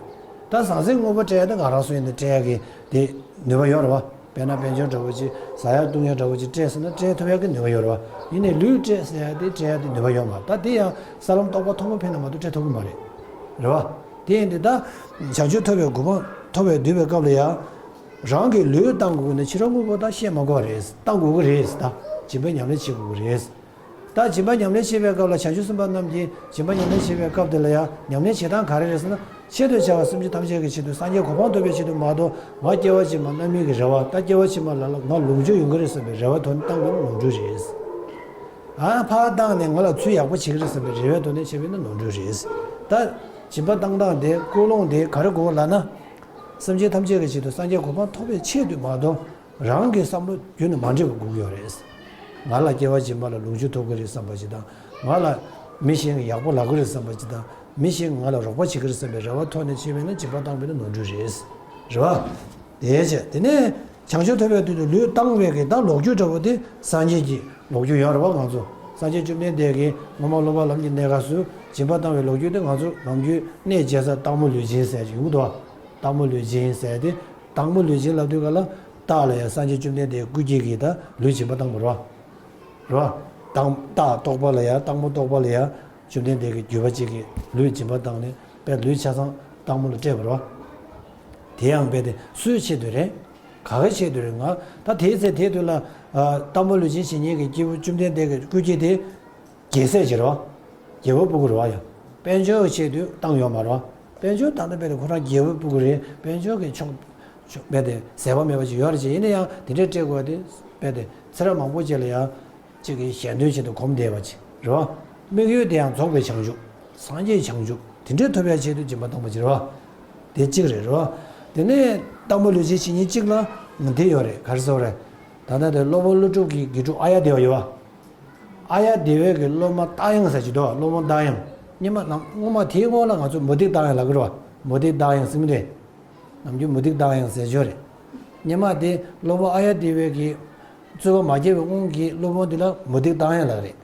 ད་ཟང་ཟིང་དངོས་པོ་སྤྲད་ཡ་དེ་ང་རང་ཚོ་ཡིན་ན་སྤྲད་ཡ་གི་དེ་ནུས་པ་ཡོད་རེད་བ། དཔེར་ན་དཔལ་འབྱོར་འདྲ་པོ་ཅིག་ཟ་ཡ་བཏུང་ཡ་འདྲ་པོ་ཅིག་སྤྲད་ཟེར་ན་སྤྲད་ཐུབ་ཡ་གི་ནུས་པ་ཡོད་རེད་བ། ཡིན་ནའི་ལུས་སྤྲད་ཟེར་ཡ་དེ་སྤྲད་ཡ་དེ་ནུས་པ་ཡོད་མ་རེད། ད་དེ་ཡང་ས་ལམ་རྟོགས་པ་མཐོན་པོ་ཕེབས་ན་མ་གཏོགས་སྤྲད་ཐུབ་ཀྱི་མ་རེད། རེད་བ། དེ་ཡིན་དུས་ད། བྱང་ཆུབ་ཐོབ་པའི་གོ་འཕང་ཐོབ་པའི་འདུལ་བའི་སྐབས་ལ་ཡང་། རང་གི་ལུས་བཏང་དགོས་ཀྱི་ན་ཕྱི་རོལ་དངོས་པོ་ད་བཤད་མ་དགོས་རེད། བཏང་དགོས་ཀྱི་རེད་ད། སྦྱིན་པའི་ཉམས་ལེན་བྱེད་དགོས་ཀྱི་རེད། ད་སྦྱིན་པ་ཉམས་ལེན་བྱེད་པའི་སྐབས་ལ་བྱང་ཆུབ་སེམས་དཔའ་རྣམས་ཀྱིས་སྦྱིན་པ་ཉམས་ལེན་བྱེད་པའི་སྐབས་དེ་ལ་ཡང་ཉམས་ལེན་བྱེད་སྟངས་ག་རེ་རེད་ཟེར་ན། ཆེད་དུ་བྱ་བ་སེམས་ཅན་ཐམས་ཅད་ཀྱི་ཆེད་དུ་སངས་རྒྱས་གོ་འཕང་ཐོབ་པའི་ཆེད་དུ་མ་གཏོགས་ང་སྐྱེ་བ་ཕྱི་མ་རྣམ་སྨིན་གྱི་རེ་བ། ད་སྐྱེ་བ་ཕྱི་མ་ལ་ལ་ང་ལོངས་སྤྱོད་ཡོང་གི་རེད་བསམ་པའི་རེ་བ་དོན་བཏང་བ་ནི་ནོར་འཁྲུལ་རེད། ཨ་ཕར་བཏང་ནས་ང་ལ་ཚུར་ཡག་པོ་བྱེད་ཀྱི་རེད་བསམ་པའི་རེ་བའི་ཐོག་ནས་བྱས་པ་ཡིན་ན་ནོར་འཁྲུལ་རེད། ད། སྦྱིན་པ་བཏང་སྟངས་དེ། ཀུན་སློང་དེ་ག་རེ་དགོས་ལབ་ན། སེམས་ཅན་ཐམས་ཅད་ཀྱི་ཆེད་དུ་སངས་རྒྱས་གོ་འཕང་ཐོབ་པའི་ཆེད་དུ་མ་གཏོགས། རང་གི་བསམ་བློ་རྒྱུན་ནས་མ་འདྲེས་པ་དགོས་ཀྱི་ཡོད་རེད། ང་ལ་སྐྱེ་བ་རྗེས་མ་ལ་ལོངས་སྤྱོད་ཐོབ་ཀྱི་རེད་བསམ་པ་ཞིག་དང་། ང་ལ་མི་གཞན་གྱིས་ཡག་པོ་ལབ་ཀྱི་རེད་བསམ་པ་ཞིག་དང་། མི་གཞན་གྱིས་ང་ལ་རོགས་པ་བྱེད་ཀྱི་རེད་བསམ་པའི་རེ་བ་ཐོག་ནས་བྱས་པས་ན། སྦྱིན་པ་བཏང་བས་ན་ནོར་འཁྲུལ་རེད། རེད་བ། དེའི་ཕྱིར་དེ་ནས་བྱང་ཆུབ་ཐོབ་པའི་དུས་སུ་ལུས་བཏང་བའི་གི་ད་ལོ་རྒྱུས་འདྲ་པོ་དེ་སངས་རྒྱས་ཀྱི་ལོ་རྒྱུས་ཡོད་རེད་བ། ང་ཚོ་སངས་རྒྱས་བཅོམ་ལྡན་འདས་ཀྱིས་སྔོན་མ་སློབ་པ་ལམ་གྱི་གནས་སྐབས་སུ་སྦྱིན་པ་བཏང་བའི་ལོ་རྒྱུས་དེ་ང་ཚོ་ནམ་རྒྱུན་གནས་མཇལ་ས་སྟག་མོ་ལུས་སྦྱིན་ཟེར་གྱི་ཡོད་འདུག་བ། སྟག་མོ་ལུས་སྦྱིན་ཟེར་ཏེ། སྟག་མོ་ལུས་སྦྱིན་ལབ་དུས་ག་ལ། སྟག་ལ་ཡང་སངས་རྒྱས་བཅོམ་ལྡན་འདས་སྐུ་སྐྱེ་གི་ད་ལུས་སྦྱིན་པ་བཏང་བ་རེད་བ། རེད་བ། སྟག་སྟག་ལྟོགས་པ་ལ་ཡང་། སྟག་མོ་ལྟོགས་པ་ལ་ཡང་། བཅོམ་ལྡན་འདས་ཀྱིས་བརྒྱུད་པ་གཅིག་གི་ལུས་སྦྱིན་པ་བཏང་ནས། དཔེ་ལུས་ཆ་ཚང་སྟག་མོ་ལ་སྤྲད་པ་རེད་བ། དེ་ཡང་དཔེ་དེ་སུའི་ཆེད་དུ་རེད། ག་གི་ཆེད་དུ་རེད། ང་ད་དེའི་ཚེ་དེའི་དུས་ལ། ཨ། སྟག་མོ་ལུས་སྦྱིན་བྱེད་མཁན་གྱི་སྐྱེས་བུ་བཅོམ་ལྡན་འདས་ཀྱི་སྐུ་སྐྱེ་དེ། རྒྱལ་སྲས་ཅིག་རེད་བ། རྒྱལ་པོ་སྤུ་གུ་རེད་བ། ཡང་དཔལ་འབྱོར་གྱི་ཆེད་དུ་བཏང་ཡོད་མ་རེད་བ། དཔལ་འབྱོར་ད་ལྟ་དཔེ་དེ་ཁོ་རང་རྒྱལ་པོའི་སྤུ་གུ་རེད། དཔལ་འབྱོར་གྱི་ཕྱོགས་ཕྱོགས་དཔེ་དེ་ཟད་པ་མེད་པ་ཅིག་ཡོད་རེད་ཅེས། ཡིན་ན་ཡང་དེ་འདྲའི་སྤྲད་དགོས་པ་དེ། དཔེ་དེ་ཚེ་རབས་མང་པོ་ཅིག་ལ་ཡང་། གཅིག་གིས་གཞན་དོན་ཆེད་དུ་གོམས་བསྡད་པ་ཅིག་རེད་བ། དམིགས་ཡུལ་དེ་ཡང་རྫོགས་པའི་བྱང་ཆུབ། སངས་རྒྱས་བྱང་ཆུབ་དེ་འདྲའི་ཐོབ་ཡག་ཆེད་དུ་སྦྱིན་པ་བཏང་བ་ཅིག་རེད་བ། དེ་གཅིག་རེད། རེད་བ། དེ་ནས་སྟག་མོ་ལུས་སྦྱིན་བྱེད་མཁན་གཅིག་ལ་དེ་ཡོད་རེད། ག་རེ་ཟེར་བ་རེད། ད་ལྟ་དེ་སློབ་དཔོན་ཀླུ་སྒྲུབ་ཀྱི་དགེ་ཕྲུག་ཨཱརྱ་དེ་བ་ཡོད་བ། ཨཱརྱ་དེ་བའི་གི་སློབ་མ་རྟ་དབྱངས་ཟེར་གྱི་འདུག་སློབ་དཔོན་རྟ་དབྱངས། སྔོན་མ་ནམ་སྔོན་མ་དེའི་སྔོན་ལ་ང་ཚོ་མུ་སྟེགས་རྟ་དབྱངས་ལབ་ཀྱི་རེད་བ། མུ་སྟེགས་རྟ་དབྱངས་ཟེར་མི་དེ། ནམ་རྒྱུན་མུ་སྟེགས་རྟ་དབྱངས་ཟེར་གྱི་ཡོད་རེད། སྔོན་མ་དེ་སློབ་དཔོན་ཨཱརྱ་དེ་བའི་གི་རྩོད་པ་མ་རྒྱག་པའི་སྔོན་གྱི་སློབ་དཔོན་དེ་ལ་མུ་སྟེགས་རྟ་དབྱངས་ལབ་རེད།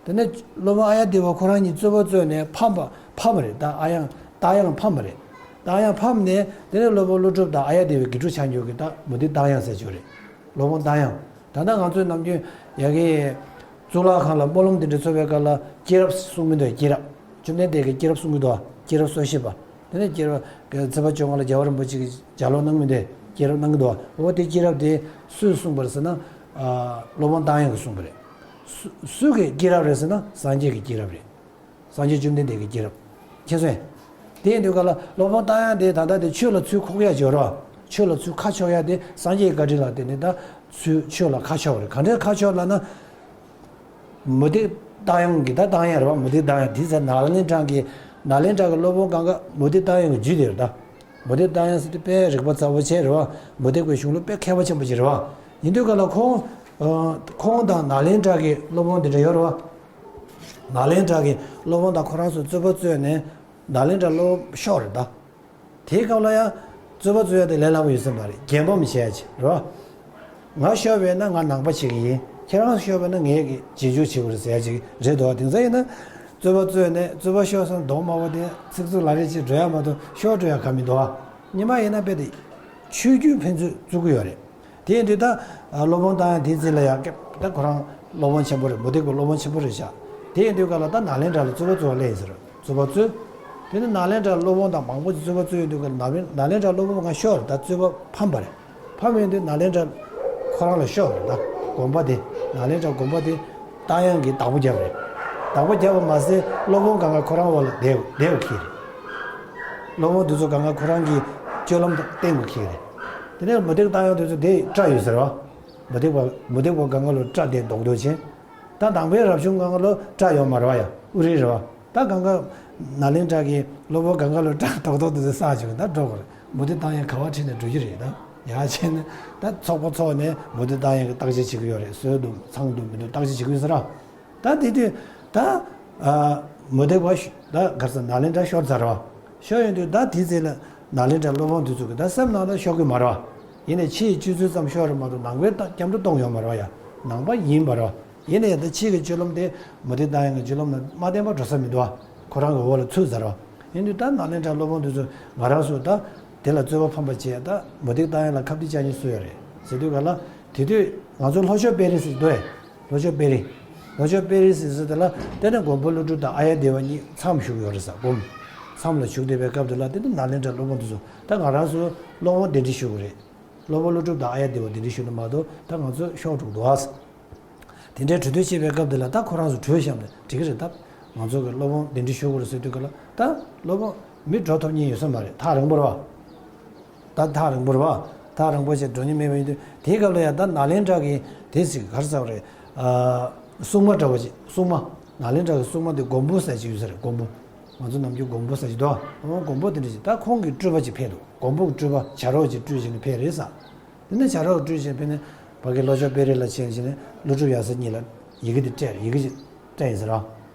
དེ་ནས་སློབ་དཔོན་ཨཱརྱ་དེ་བ་ཁོ་རང་གཉིས་རྩོད་པ་རྩོད་ནས་ཕམ་པ། ཕམ་པ་རེད། ད་ཨཱརྱ་དབྱངས། རྟ་དབྱངས་ཕམ་པ་རེད། རྟ་དབྱངས་ཕམ་ནས་དེ་ནས་སློབ་དཔོན་ཀླུ་སྒྲུབ་དང་ཨཱརྱ་དེ་བའི་དགེ་ཕྲུག་ཆགས་འགྱུར་གྱི་ད་མུ་སྟེགས་རྟ་དབྱངས་ཟེར་གྱི་ཡོད་རེད། སློབ་དཔོན་རྟ་དབྱངས། ད་ལྟ་ང་ཚོའི་ནམ་རྒྱུན་ཡ་གི་གཙུག་ལག་ཁང་ལ་སྨོན་ལམ་དེ་འདྲ་འཚོགས་པའི་སྐབས་ལ་སྐྱེས་རབས་གསུང་མི་འདུག་སྐྱེས་རབས། བཅོམ་ལྡན་འདས་ཀྱི་སྐྱེས་རབས་གསུང་གི་འདུག་སྐྱེས་རབས་སོ་བཞི་པ། དེ་ནས་སྐྱེས་རབས་ཚེས་པ་བཅོ་ལྔ་ལ་རྒྱལ་བ་རིན་པོ་ཆེ་གི་ལྗགས་ཀློག་གནང་མི་འདུག་སྐྱེས་རབས་གནང་གི་འདུག་འོ་དེ་སྐྱེས་རབས་དེ་སུས་གསུངས་པ་རེད་ཟེར་ན། ཨ། སློབ་དཔོན་རྟ་དབྱངས་ཀྱིས་གསུངས་པ་རེད། སུ་སུ་གི་སྐྱེས་རབས་རེད་ཟེར་ན། སངས་རྒྱས་ཀྱི་སྐྱེས་རབས་རེད། སངས་རྒྱས་བཅོམ་ལྡན་འདས་ཀྱི་སྐྱེས་རབས། མཁྱེན་སོང་ངས། དེ་ཡིན་དུས་ག་ལ་སློབ་དཔོན་རྟ་དབྱངས་དེ་ད་ལྟ་དེ་ཆོས་ལ་ཚུར་འཁོར་ཡག་ཅིག་ཡོད་རེད་བ། ཆོས་ལ་ཚུར་ཁ་ཕྱོགས་ཡག་དེ་སངས་རྒྱས་ཀྱི་བཀའ་དྲིན་ལ་བརྟེན་ནས་ད་ཚུར་ཆོས་ལ་ཁ་ཕྱོགས་རེད། ག་འདྲའི་ཁ་ཕྱོགས་ལབ་ན། མུ་སྟེགས་རྟ་དབྱངས་ཀྱི་ད་རྟ་དབྱངས་རེད་བ། མུ་སྟེགས་རྟ་དབྱངས་དེ་ཚེ་ནཱ་ལེནྡྲ་གི། ནཱ་ལེནྡྲ་གི་སློབ་དཔོན་གང་ག་མུ་སྟེགས་རྟ་དབྱངས་ཀྱི་རྒྱུད་དེ་རེད་ད། མུ་སྟེགས་རྟ་དབྱངས་ཟེར་དེ་དཔེ་རིག་པ་ཚ་པོ་ཅིག་རེད་བ། མུ་སྟེགས་པའི་གཞུང་ལུགས་དཔེ་མཁས་པ་ཆེན་པོ་ཅིག་རེད་བ། ཡིན་དུས་ག་ལ་ཁོང་། ཁོང་དང་ནཱ་ལེནྡྲ་གི་སློབ་དཔོན་དེ་འདྲ་ཡོད་རེད་བ། ནཱ་ལེནྡྲ་གི་སློབ་དཔོན་དང་ཁོ་རང་ཚོ་རྩོད་པ་རྩོད་ནས་ནཱ་ལེནྡྲ་སློབ་དཔོན་ཤོར་རེད་ད། དེའི་སྐབས་ལ་ཡང་རྩོད་པ་རྩོད་ཡ་དེ་ལས་སླ་པོ་ཡོད་ས་མ་རེད། རྒྱལ་ཕམ་བྱེད་ཡ་ཅིག་རེད་བ། ང་ཤོར་བས་ན་ང་ནང་པ་བྱེད་ཀྱི་ཡིན། ཁྱེད་རང་ཤོར་བས་ན་ངས་ཀྱི་རྗེས་འཇུག་བྱེད་དགོས་རེད་ཟེར་ཡ་ཅིག་རེད་དོ། དེང་སང་ཡིན་ན་རྩོད་པ་རྩོད་ནས་རྩོད་པ་ཤོར་སོང་། གདོང་དམར་པོ་དེ་ཚིག་རྩུབ་ལ་རེ་ཅིག་འགྲོ་ཡ་མ་གཏོགས་ཤོར་འགྲོ་ཡ་ག་མི་འདུག་ཨ། ཉི་མ་ཡིན་ན་དཔེ་དེ་ཆོས་བརྒྱུད་ཕན་ཚུན་བཙུགས་ཀྱི་ཡོད་རེད། དེ་ཡིན་དུས་ད་སློབ་དཔོན་རྟ་དབྱངས་དེའི་རྩིས་ལ་ཡང་ད་ཁོ་རང་སློབ་དཔོན་ཆེན་པོ་རེད། མུ་སྟེགས་པའི་སློབ་དཔོན་ཆེན་པོ་རེད་ཤག་དེ་ཡིན་དུས་ག་ལ་ད་ནཱ་ལེནྡྲ་ལ་རྩོད་པ་རྩོད་པ་སླེབས་ཡིན་ཟེར། རྩོད་པ་རྩོད། དེ་ནི་ནཱ་ལེནྡྲ་སློབ་དཔོན་དང་མང་པོ་ཅིག་རྩོད་པ་རྩོད་ཡོང་དུས་ག་ལ་ནཱ་ལེན་ནཱ་ལེནྡྲ་སློབ་དཔོན་ང་ཤོར་རེད། ད་རྩོད་པ་ཕམ་པ་རེད། ཕམ་ཡོང་དུས་ནཱ་ལེནྡྲ་ཁོ་རང་ལ་ཤོར་རེད། ད་དགོན་པ་དེ། ནཱ་ལེནྡྲ་དགོན་པ་དེ་རྟ་དབྱངས་ཀྱིས་བདག་པོ་བརྒྱབ་རེད། བདག་པོ་བརྒྱབ་པ་མ་ཟད་སློབ་དཔོན་གང་ག་ཁོ་རང་འོག་ལ་བསྡད་བསྡད་པ་ཁེལ་རེད། སློབ་དཔོན་དེ་ཚོ་གང་ག་ཁོ་རང་གི་སྤྱོད་ལམ་བསྟེན་པ་ཁེལ་རེད། དེ་ནས་མུ་སྟེགས་རྟ་དབྱངས་དེ་ཚོ་དེ་སྐྲག་ཡོད་ཟེར་བ། མུ་སྟེགས་པ་མུ་སྟེགས་པ་གང་ག་ལོ་སྐྲག་དེ་རྡོག་རྡོག་བྱས། ད་དང་པོའི་རབ་བྱུང་གང་ག་ལོ་སྐྲག་ཡོད་མ་རེད་བ། ཡ་དབུ་རིལ་རེད་བ། ད་གང་ག་ནཱ་ལེནྡྲ་གི་སློབ་དཔོན་གང་ག་ལོ་སྐྲག་རྡོག་རྡོག་དེ་ཚོ་བསགས་བྱུང་ད་འགྲོ་དགོས་རེད། མུ་སྟེགས་རྟ་དབྱངས་ག་བ་ཁྲིད་ནས་འགྲོ་རྒྱུ་རེད་ད། ཡ་བྱས་ནས་ད་ཚོགས་པ་ཚོགས་ནས་མུ་སྟེགས་རྟ་དབྱངས་ཀྱི་བརྟག་དཔྱད་བྱེད་ཀྱི་ཡོད་རེད། ཟོས་འདུག་ཚངས་འདུག་མི་འདུག་བརྟག་དཔྱད་བྱེད་ཀྱི་ཡོད་ཟེར་ར། ད་དེ་དུས་ད་ཨ་མུ་སྟེགས་པ་ཤོ་ད་ག་རེ་ཟེར་ནཱ་ལེནྡྲ་ཤོར་ཚར་བ། ཤོར་ཡོང་དུས་ད་དེའི་ཚེ་ལ་ནཱ་ལེནྡྲ་སློབ་དཔོན་དེ་ཚོ་གི་ད་སེམས་ནང་ད་ཤོར་གི་མ་རེད་བ། ཡིན་ནའི་ཕྱི་ཡི་སྤྱོད་ཚུལ་ཙམ་ཤོར་རེད་མ་གཏོགས་ནང་པའི་ད་སྐྱབས་འགྲོ་གཏོང་ཡོད་མ་རེད་བ། ཡ་ནང་པ་ཡིན་པ་རེད་བ། ཡིན་ནའི་ད་ཕྱི་གི་སྤྱོད་ལམ་དེ་མུ་སྟེགས་རྟ་དབྱངས་ཀྱི་སྤྱོད་ལམ་ལ་མ་བརྟེན་པ་འགྲོ་ས་མི་འདུག་བ། ཁོ་རང་གི་འོག་ལ་ཚུད་ཚར་བ། ཡིན་དུས་ད་ནཱ་ལེནྡྲ་སློབ་དཔོན་དེ་ཚོ་ང་རང་ཚོ་ད་དེ་ལ་རྩོད་པ་ཕམ་པ་བྱས་ད་མུ་སྟེགས་རྟ་དབྱངས་ལ་ཁ་གཏད་བཅག་མཁན་སུ་ཡོད་རེད་ཟེར་དུས་ག་ལ། དེ་དུས་ང་ཚོ་ལྷོ་ཕྱོགས་དཔལ་རི་ཟེར་འདུག་ཨེ། ལྷོ་ཕྱོགས་དཔལ་རི། ལྷོ་ཕྱོགས་དཔལ་རི་ཟེར་ཟེར་དེ་ལ་དེ་ནས་མགོན་པོ་ཀླུ་སྒྲུབ་དང་ཨཱརྱ་དེ་བ་གཉིས་མཚམས་བཞུགས་ཡོད་རེད་ས་སྒོམ། མཚམས་ལ་བཞུགས་བསྡད་པའི་སྐབས་དེ་ལ་དེ་ནས་ནཱ་ལེནྡྲ་སློབ་དཔོན་དེ་ཚོ་ད་ང་རང་ཚོ་སློབ་དཔོན་གདན་འདྲེན་ཞུ་དགོས་རེད། སློབ་དཔོན་ཀླུ་སྒྲུབ་དང་ཨཱརྱ་དེ་བ་གདན་འདྲེན་ཞུ་ན་མ་གཏོགས་ད་ང་ཚོ་ཤོར་འགྲོ་གི་འདུག་ཨ། དེ་འདྲའི་གྲོས་བསྡུར་བྱེད་པའི་སྐབས་དེ་ལ་ད་ཁོ་རང་ཚོ་གྲོས་བཤམས་ནས་འགྲིག་གི་རེད་ད། ང་ཚོ་གི་སློབ་དཔོན་གདན་འདྲེན་ཞུ་དགོས་རེད་ཟེར་དུས་ག་ལ་ད་སློབ་དཔོན་མི་འགྲོ་ཐུབ་མཁན་ཡོད་ས་མ་རེད། ཐག་རིང་པོ་རེད་བ། ད་ཐག་རིང་པོ་རེད་བ། ཐག་རིང་པོ་ཞིག་འགྲོ་མཁན་མེད་པ་ཡིན་དུས་དེའི་སྐབས་ལ་ཡང་ད་ནཱ་ལེནྡྲ་གི་དེ་ཟིག་ག་རེ་ཟེར་བ་རེད། ཨ། སྲུང་མ་འདྲ་བོ་ཅིག་སྲུང་མ། ནཱ་ལེནྡྲ་གི་སྲུང་མ་དེ་མགོན་པོ་ཟེར་ཅིག་ཡོད་ས་རེད། མགོན་པོ། ང་ཚོ་ནམ་རྒྱུན་མགོན་པོ་ཟེར་གྱི་འདུག། ཨོ་མགོན་པོ་དེ་འདྲ་ཞིག། ད་ཁོང་གི་སྤྲུལ་པ་ཅིག་ཕེབས་འདུག། མགོན་པོ་གི་སྤྲུལ་པ་བྱ་རོག་ཅིག་སྤྲུལ་བྱས་ནས་ཕེབས་རེད་ཟེར། དེ་ནས་བྱ་རོག་སྤྲུལ་བྱས་ཕེབས་ནས་ཕ་གི་ལྷོ་ཕྱོགས་པེ་རི་ལ་ཕྱིན་བྱས་ནས་ཀླུ་སྒྲུབ་ཡབ་སྲས་གཉིས་ལ་ཡི་གེ་དེ་སྤྲད། ཡི་གེ་ཅིག་སྤྲད་ཡིན་ཟེར་རོ།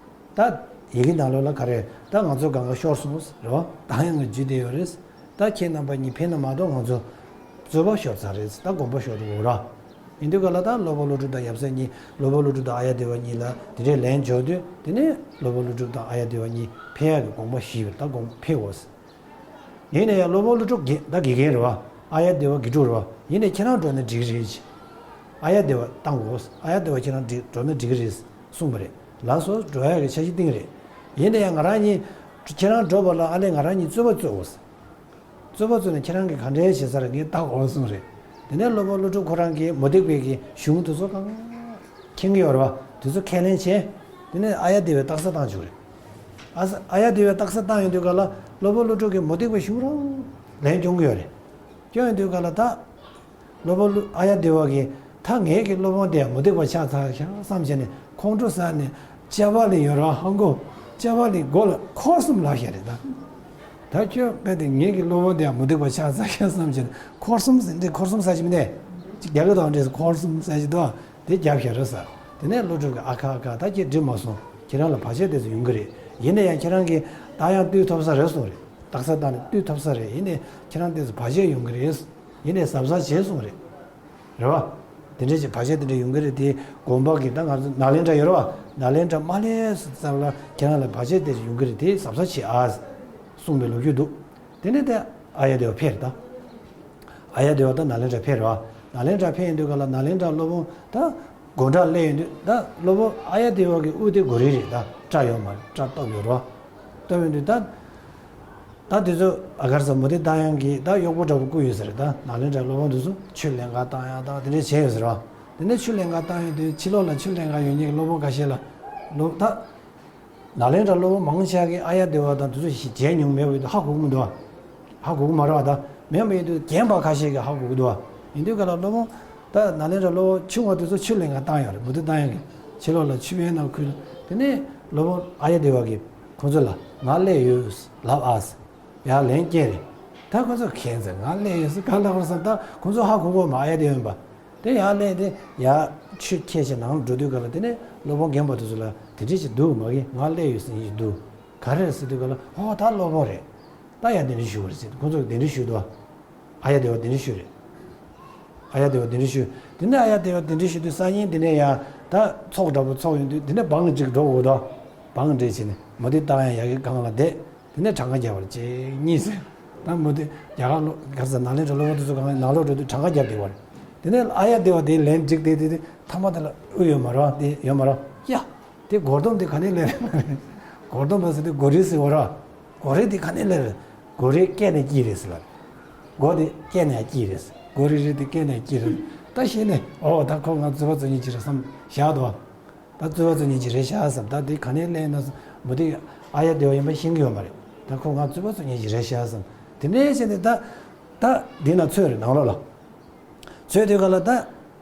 ད་ཡི་གེ་ནང་ལོགས་ལ་ག་རེ། ད་ང་ཚོ་གང་ག་ཤོར་སོང་ཟེར་རོ། ད་ཡང་ང་རྒྱུད་དེ་ཡོད་རེད། ད་ཁྱེད་རྣམ་པ་གཉིས་ཕེབས་ན་མ་གཏོགས་ང་ཚོ་རྩོད་པ་ཤོར་ཚར་རེད། ད་དགོངས་པ་ཤོར་འདུག་ར། ཡིན་དུས་ག་ལ་ད་སློབ་དཔོན་ཀླུ་སྒྲུབ་དང་ཡབ་སྲས་གཉིས། སློབ་དཔོན་ཀླུ་སྒྲུབ་དང་ཨཱརྱ་དེ་བ་གཉིས་ལ་དེ་འདྲའི་ལན་འབྱོར་དུས། དེ་ནས་སློབ་དཔོན་ཀླུ་སྒྲུབ་དང་ཨཱརྱ་དེ་བ་གཉིས་ཕེབས་ཡག་གི་དགོངས་པ་བཞེས་པ་རེད། ད་དགོངས་ཕེབས་འོས། ཡིན་ན་ཡང་སློབ་དཔོན་ཀླུ་སྒྲུབ་དགེ། ད་དགེ་རྒན་རེད་བ། ཨཱརྱ་དེ་བ་དགེ་ཕྲུག་རེད་བ། ཡིན་ནའི་ཁྱེད་རང་འགྲོ་ན་འགྲིག་རེད། ཨཱརྱ་དེ་བ་བཏང་དགོས། ཨཱརྱ་དེ་བ་ཁྱེད་རང་འགྲིག། འགྲོ་ན་འགྲིག་གི་རེད་གསུངས་པ་རེད། ལགས་སོ། འགྲོ་ཡག་གི་འཆར་གཞི་བཏིང་རེད། ཡིན་ན་ཡང་ང་རང་གཉིས། ཁྱེད་རང་འགྲོ་བ་ལ་ཨ་ལས་ང་རང་གཉིས་རྩོད་པ་རྩོད་དགོས། རྩོད་པ་རྩོད་ནས་ཁྱེད་རང་གིས་ག་འདྲ་བྱེད་ས་རེད། ངས་བལྟ་དགོས་གསུངས་རེད། དེ་ནས་སློབ་དཔོན་ཀླུ་སྒྲུབ་ཁོ་རང་གིས་མུ་སྟེགས་པའི་གི་གཞུང་དེ་ཚོ་གང་མཁྱེན་གྱི་ཡོད་རེད་བ། དེ་ཚོ་ཁས་ལེན་བྱས། དེ་ནས་ཨཱརྱ་དེ་བའི་རྟགས་གསལ་བཏང་བཅུག་རེད། ཨ་ཨཱརྱ་དེ་བའི་རྟགས་གསལ་བཏང་ཡོང་དུས་ག་ལ་སློབ་དཔོན་ཀླུ་སྒྲུབ་ཀྱིས་མུ་སྟེགས་པའི་གཞུང་རང་ལན་སྐྱོན་གྱི་ཡོད་རེད། སྐྱོན་ཡོང་དུས་ག་ལ་ད། སློབ་དཔོན་ཀླུ། ཨཱརྱ་དེ་བ་གིས། ད་ངེད་ཀྱི་སློབ་དཔོན་དེ་མུ་སྟེགས་པ་ཆགས་ཚར་ཤག་བསམ་བྱས་ནས་ཁོང་ཁྲོ་ཟ་ནས་ལྕགས་པ་ལི་ཡོད་ར། ཧང་གོ། ལྕགས་པ་ལི་མགོ་ལ་འཁོར་གསུམ་ལབ་བཞག་རེད་ད། ད་ཁྱོད་རྦད་དེ་ངེད་ཀྱི་སློབ་དཔོན་དེ་མུ་སྟེགས་པ་ཆགས་ཚར་ཤག་བསམ་བྱས་ནས་འཁོར་གསུམ་ཟེར། འདི་འཁོར་གསུམ་ཟེར་གྱི་མིན་ནས། ཅིག་རྒྱག་གི་དང་འདྲེས་འཁོར་གསུམ་ཟེར་གྱི་འདུག། དེ་རྒྱབ་བཞག་རེད་ཟེར། དེ་ནས་ཀླུ་སྒྲུབ་ཀྱིས་ཨ་ཁ་ཨ་ཁ། ད་ཁྱེད་འགྲིག་མ་སོང་། ཁྱེད་རང་ལ་བར་ཆད་དེ་ཚོ་ཡོང་གི་རེད། ཡིན་ན་ཡང་ཁྱེད་རང་གིས་ད་ཡང་བཏུལ་ཐུབ་ས་རེད་གསུངས་རེད། རྟགས་གསལ་བཏང་ནས་བཏུལ་ཐུབ་ས་རེད། ཡིན་ནའི་ཁྱེད་རང་དེ་ཚོ་བར་ཆད་ཡོང་གི་རེད། ཡིན་ནའི་གཟབ་གཟབ་བྱེད་གསུངས་རེད། རེད་བ། དེ་འདྲ་ཞིག་བར་ཆད་དེ་འདྲ་ཡོང་གི་རེད། དེ་དགོན་པ་གི་ད་ང་ཚོ་ནཱ་ལེནྡྲ་ཡོད་རེད་བ། ནཱ་ལེནྡྲ་མ་སླེབས་ཙམ་ལ་ཁྱེད་རང་ལ་བར་ཆད་དེ་ཡོང་གི་རེད། དེ་གཟབ་གཟབ་བྱེད་ཨ་གསུངས་པའི་ལོ་རྒྱུས་འདུག། དེ་ནས་དེ་ཨཱརྱ་དེ་བ་ཕེབས་རེད་ད། ཨཱརྱ་དེ་བ་ད་ནཱ་ལེནྡྲ་ཕེབས་རེད་བ། ནཱ་ལེནྡྲ་ཕེབས་ཡོང་དུས་ག་ལ་ནཱ་ལེནྡྲ་སློབ་དཔོན་ད་སྒོ་འགྲམ་སླེབས་ཡོང་དུས། ད་སློབ་དཔོན་ཨཱརྱ་དེ་བ་གི་དབུ་དེ་སྒོ་རིལ་རེད་ད། སྐྲ་ཡོད་མ་རེད། སྐྲ་གཏུབ་ཡོད་རེད་བ། གཏུབ་ཡོང་དུས་ད། ད་དེ་ཚོ་ཨ་ག་རེ་ཟེར། མུ་སྟེགས་བཏང་ཡག་གི་ད་གཡོག་པོ་འདྲ་པོ་བསྐུར་ཡོད་ས་རེད་ད། ནཱ་ལེནྡྲའི་སློབ་དཔོན་དེ་ཚོ་ཆུ་ལེན་གར་བཏང་ཡག་དང་དེ་འདྲ་བྱས་ཡོད་ས་རེད་བ། དེ་ནས་ཆུ་ལེན་གར་བཏང་ཡོང་དུས་ཕྱི་ལོགས་ལ་ཆུ་ལེན་གར་ཡོང་མཁན་གྱི་སློབ་དཔོན་ཁ་ཤས་ལ། སློབ་ད། ནཱ་ལེནྡྲའི་སློབ་དཔོན་མང་ཆེ་བ་གིས་ཨཱརྱ་དེ་བ་དང་དེ་ཚོ་ཞིག་མཇལ་མྱོང་མེད་པ་ཡིན་དུས་ཧ་གོ་གི་མི་འདུག་བ། ཧ་གོ་གི་མ་རེད་བ། ད་མེད་པ་ཡིན་དུས་རྒན་པ་ཁ་ཤས་ཀྱིས་ཧ་གོ་གི་འདུག་བ། ཡིན་དུས་ག་ལ་སློབ་དཔོན། ད་ནཱ་ལེནྡྲའི་སློབ་དཔོན་ཆུང་བ་དེ་ཚོ་ཆུ་ལེན་གར་བཏང་ཡོད་རེད། མུ་སྟེགས་བཏང་ཡག་གི། ཕྱི་ལོགས་ལ་ཆུ་བལ་ནང་ཁུལ། དེ་ནས་སློབ་དཔོན་ཨཱརྱ་དེ་བ་གིས་ཁོང་ཚོ་ལ་ང་སླེབས་ཡོད་ལབ་ཨ་ཟེར། ཡར་ལན་སྐྱེལ་རེད། ད་ཁོ་ཚོ་ཁྱེད་ཚོས་ང་སླེབས་ཡོད་ཟེར་ག་ལབ་པ་རེད་བསམ། ད་ཁོ་ཚོ་ཧ་གོ་གོ་མ། ཨཱརྱ་དེ་བ་ཡིན་པ། དེ་ཡར་སླེབས་ཏེ་ཡར་ཆུ་འཁྱེར་བྱས་ནང་ལ་འགྲོ་དུས་ག་ལ། དེ་ནས་སློབ་དཔོན་རྒན་པ་དེ་ཚོ་ལ་དེ་འདྲ་ཞིག་འདུག་མ་གི། ང་སླེབས་ཡོད་ཟེར་ཡིན་ཞིག་འདུག། ག་རེ་རེད་ཟེར་དུས་ག་ལ། ཨོ་ད་སློབ་དཔོན་རེད། ད་ཡར་གདན་འདྲེན་ཞུ་བ་རེད་ཟེར། ཁོ་ཚོ་གདན་འདྲེན་ཞུས་འདུག། ཨཱརྱ་དེ་བ་གདན་འདྲེན་ཞུས་རེད། ཨཱརྱ་དེ་བ་གདན་འདྲེན་ཞུས། དེ་ནས་ཨཱརྱ་དེ་བ་གདན་འདྲེན་ཞུས་དུས་སང་ཉིན་དེ་ནས་ཡང་ད་ཚོགས་འདྲ་པོ་ཚོགས་ཡོང་དུས། དེ་ནས་བང་གཅིག་འགྲོ་དགོས་འདུག། བང་འདྲེས་བྱས་ནས་མུ་སྟེགས་བཏང་ཡག་ཡ་གི་སྒང་ལ་བསྡད། དེ་ནས་གྲངས་ཀ་རྒྱབ་པ་རེད། གཅིག་གཉིས་ཟེར། ད་མུ་སྟེགས་རྒྱ་གར་ལོ་ག་ས་ནཱ་ལེནྡྲའི་སློབ་དཔོན་དེ་ཚོ་གང་ནང་ལོགས་འགྲོ་དུས་གྲངས་ཀ་རྒྱབ་བསྡད་པ་རེད། དེ་ནས་ཨཱརྱ་དེ་བ་དེའི་ལན་འགྲིག་བསྡད་དེ། དེ་མཐའ་མ་དེ་ལ་དབུ་ཡོད་མ་རེད། དེ་ཡོད་མ་རེད། ཡ། དེ་སྒོར་སྡོམ་དེ་ག་ནས་སླེབས་རེད། སྒོར་སྡོམ་པ་ཟེར་དུས་སྒོ་རིལ་ཟེར་བ་རེད། སྒོ་རིལ་དེ་ག་ནས་སླེབས་རེད། སྒོ་རིལ་སྐེ་ནས་སྐྱེས་རེད་ཟེར་ལབ། སྒོ་དེ་སྐེ་ནས་སྐྱེས་རེད་ཟེར། སྒོ་རིལ་རིལ་དེ་སྐེ་ནས་སྐྱེས་རེད། ད་ཤེས་ནས། ཨོ་ད་ཁོ་ང་རྩོད་པ་རྩོད་མཁན་ཅིག་རེད་བསམ་བཞག་འདུག། ད་རྩོད་པ་རྩོད་མཁན་ཅིག་རེད་ཤག་བསམ། ད་དེ་ག་ནས་སླེབས་ན་བསམ། མུ་སྟེགས་ཨཱརྱ་དེ་བ་ཡིན་པ་ཤེས་ཀྱི་ཡོད་མ་རེད། ད་ཁོ་ང་རྩོད་པ་རྩོད་མཁན་ཅིག་རེད་ཤག་བསམ། དེ་འདྲ་བྱས་ནས་ད། ད་འདི་ན་ཚོད་རེད། ནང་ལོགས་ལ། ཚོད་དུས་ག་ལ་ད་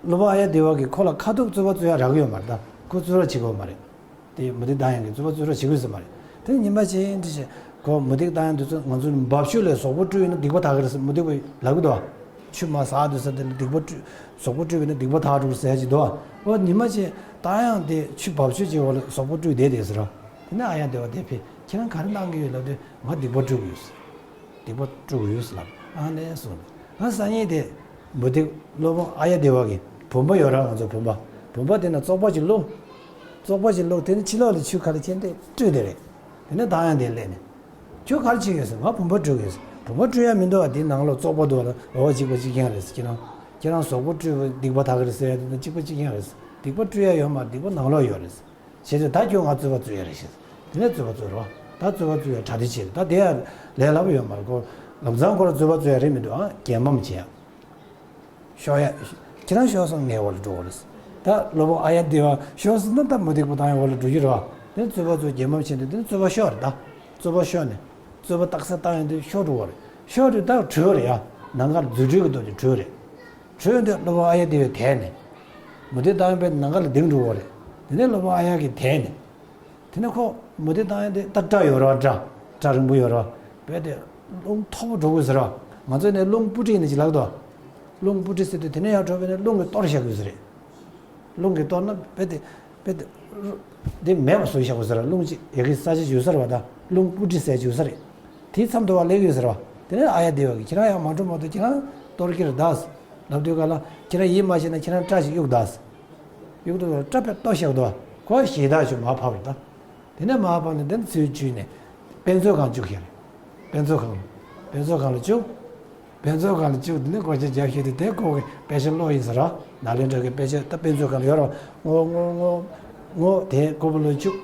སློབ་དཔོན་ཨཱརྱ་དེ་བ་གིས་ཁོ་ལ་ཁ་ཐུག་རྩོད་པ་རྩོད་ཡག་རག་གི་ཡོད་མ་རེད། ད་ཁོ་རྩོད་རོགས་བྱེད་ཀྱི་ཡོད་མ་རེད། དེ་མུ་སྟེགས་བཏང་ཡག་གི་རྩོད་པ་རྩོད་རོགས་བྱེད་ཀྱི་ཡོད་ས་མ་རེད། དེ་ཉི་མ་གཅིག་འདི་བྱས། ཁོ་མུ་སྟེགས་བཏང་ཡག་འདི་ཚོ། ང་ཚོ་འབབ་ཆུ་ལ་ཟོག་པོ་སྤྲུལ་ཡོང་ན་སྡིག་པ་དག་གི་རེད་ཟེར་མུ་སྟེགས་པས་ལབ་ཀྱི་འདུག། ཆུ་མར་ཟགས་སྡོད་ས་དེ་ལ་སྡིག་པ་སྤྲུལ། ཟོག་པོ་སྤྲུལ་བས་ན་སྡིག་པ་དག་འགྲོ་ཟེར་གྱི་འདུག། ཨོ་ཉི་མ་གཅིག་ད་ཡང་དེ་ཆུ། འབབ་ཆུ་གཅིག་འོག་ལ་ཟོག་པོ་སྤྲུལ་བསྡད་དེ་ཟེར་རོ། དེ་ནས་ཨཱརྱ་དེ་བ་དེ་ཕེབས། ཁྱེད་རང་ག་རེ་གནང་གི་ཡོད་ལབ་དུས། ང་སྡིག་པ་སྤྲུལ་གྱི་ཡོད་ཟེར། སྡིག་པ་སྤྲོད་དགོས་ཡོད་ཟེར་ལབ། ཨ་ནས་སོང་། ཨ་སང་ཉིན་དེ་མུ་སྟེགས་སློབ་དཔོན་ཨཱརྱ་དེ་བ་གི་བུམ་པ་ཡོད་ར། ང་ཚོ་བུམ་པ། བུམ་པ་དེ་ན་བཙོག་པ་ཅིག་བླུགས། བཙོག་པ་ཅིག་བླུགས། དེ་ནས་ཕྱི་ལོགས་ལ་ཆུ་ཁ་ལ་ཁྱེར་ཏེ་སྤྲུལ་བསྡད་རེད། དེ་ནས་ད་ཡང་དེ་སླེབས་ནས། ཁྱོད་ག་རེ་བྱེད་ཀྱི་ཡོད་ཟེར། ང་བུམ་པ་སྤྲུལ་གྱི་ཡོད་ཟེར། བུམ་པ་སྤྲུལ་ཡག་མི་འདུག་བ། དེ་ནང་ལོགས་བཙོག་པ་འདུག་བ་ལ། འོ་གཅིག་པ་གཅིག་རྐྱང་རེད་ཟེར། ཁྱེད་རང་ཁྱེད་རང་ཟོག་པོ་སྤྲུལ་བས་སྡིག་པ་དག་གི་རེད་ཟེར་ཡག་དེ་དང་གཅིག་པ་གཅིག་རྐྱང་རེད་ཟེར། སྡིག་པ་སྤྲུལ་ཡག་ཡོད་མ་རེད། སྡིག་པ་ནང་ལོགས་ཡོད་རེད་ཟེར། བྱས་ཙང་ད་ཁྱོད་ང་རྩོད་པ་རྩོད་ཡག་རེད་ཟེར། དེ་ནས་རྩོད་པ་རྩོད་རོགས། ད་རྩོད་པ་རྩོད་ཡག་གྲ་སྒྲིག་བྱས་རེད། ད་དེ་ཡང་ལས་སླ་པོ་ཡོད་མ་རེད་ཁོ། ལམ་སང་ཁོ་རང་རྩོད་པ་རྩོད་ཡག་རེད་མི་འདུག། ཨ་རྒྱལ་ཕམ་བྱེད་ཡག། ཤོར་ཡག། ཁྱེད་རང་ཤོར་སོང་། ངའི་འོག་ལ་འགྲོ་དགོས་རེད་ཟེར། ད་སློབ་དཔོན་ཨཱརྱ་དེ་བ་ཤོར་སོང་ན་ད་མུ་སྟེགས་པ་བཏང་ཡག་འོག་ལ་འགྲོ་རྒྱུ་རེད་བ། དེ་རྩོད་པ་རྩོད། རྒྱལ་ཕམ་བྱས་འདུག། དེ་རྩོད་པ་ཤོར་རེད་ད། རྩོད་པ་ཤོར་ནས། རྩོད་པ་རྟགས་གསལ་བཏང་ཡོང་དུས་ཤོར་འགྲོ་བ་རེད། ཤོར་དུས་ད་བྲོས་རེད་ཡ། ནམ་མཁའ་ལ་རྫུ་འཕྲུལ་གྱི་མདོ་ཅིག་བྲོས་རེད། བྲོས་དུས་སློབ་དཔོན་ཨཱརྱ་དེ་བས་དེད་ནས། མུ་སྟེགས་བཏང་ཡོང་པས་ནམ་མཁའ་ལ་ལྡིང་འགྲོ་བ་རེད། དེ་ནས་སློབ་དཔོན་ཨཱརྱ་གིས་དེད་ནས། དེ་ནས་ཁོ་ མུ་སྟེགས་བཏང་ཡ་དེ་ད་སྐྲ་ཡོད་ར། སྐྲ་སྐྲ་རིང་པོ་ཡོད་ར། རྦད་དེ་རླུང་མཐོ་པོ་འགྲོ་དགོས་ཟེར་ར། ང་ཚོ་ནས་རླུང་སྤུ་གྲི་ནས་ཅིག་ལག་དོ། རླུང་སྤུ་གྲི་ཟེར་དུས་དེ་ནས་ཡར་འགྲོ་བས་ནས་རླུང་གི་གཏོར་བཞག་དགོས་ཟེར་རེད། རླུང་གི་གཏོར་ན་རྦད་དེ་རྦད་དེ་དེ་མེད་པ་བཟོ་བཞག་དགོས་ཟེར་ར། རླུང་ཅིག་ཡ་གི་ས་ཆ་ཡོད་ས་རེད་བ། ད་རླུང་སྤུ་གྲི་ཟེར་ཡོད་ས་རེད། དེའི་མཚམས་དུ་བ་སླེབས་ཡོད་ཟེར་བ། དེ་ནས་ཨཱརྱ་དེ་བ་གིས་ཁྱེད་རང་ཡང་མ་འགྲོ་མ་གཏོགས་ཁྱེད་རང་གཏོར་གྱི་རེད་ད་ལབ་དུས་ག་ལ། ཁྱེད་རང་ཡིད་མ་ཆེས་ན་ཁྱེད་རང་སྐྲ་ཞིག་གཡུག་ད། གཡུག་དུས་སྐྲ་དཔེ་གཏོར་བཞག་དོ། ཁོ་ཞེ་དྲག་ཅིག་མར་ཕབ་རེད་ད། དེ་ནས་མར་ཕབ་ནས་དེ་ནས་ཚུར་བཅུག་ནས་དཔེ་མཛོད་ཁང་བཅུག་ཤག་རེད། དཔེ་མཛོད་ཁང་། དཔེ་མཛོད་ཁང་ལ་བཅུག་དཔེ་མཛོད་ཁང་ལ་བཅུག་དེ་ནས་སྒོ་ལྕགས་རྒྱབ་ཤེས་དུས་དེ་ཁོ་གི་དཔེ་ཆ་ཀློག་ཡིན་ཟེར་ར། ནཱ་ལེནྡྲ་གི་དཔེ་ཆ་ད་དཔེ་མཛོད་ཁང་ལ་ཡོད་ར། ངོ་ངོ་ངོ་ངོ་དེ་ཁོ་བོ་ལ་བཅུག་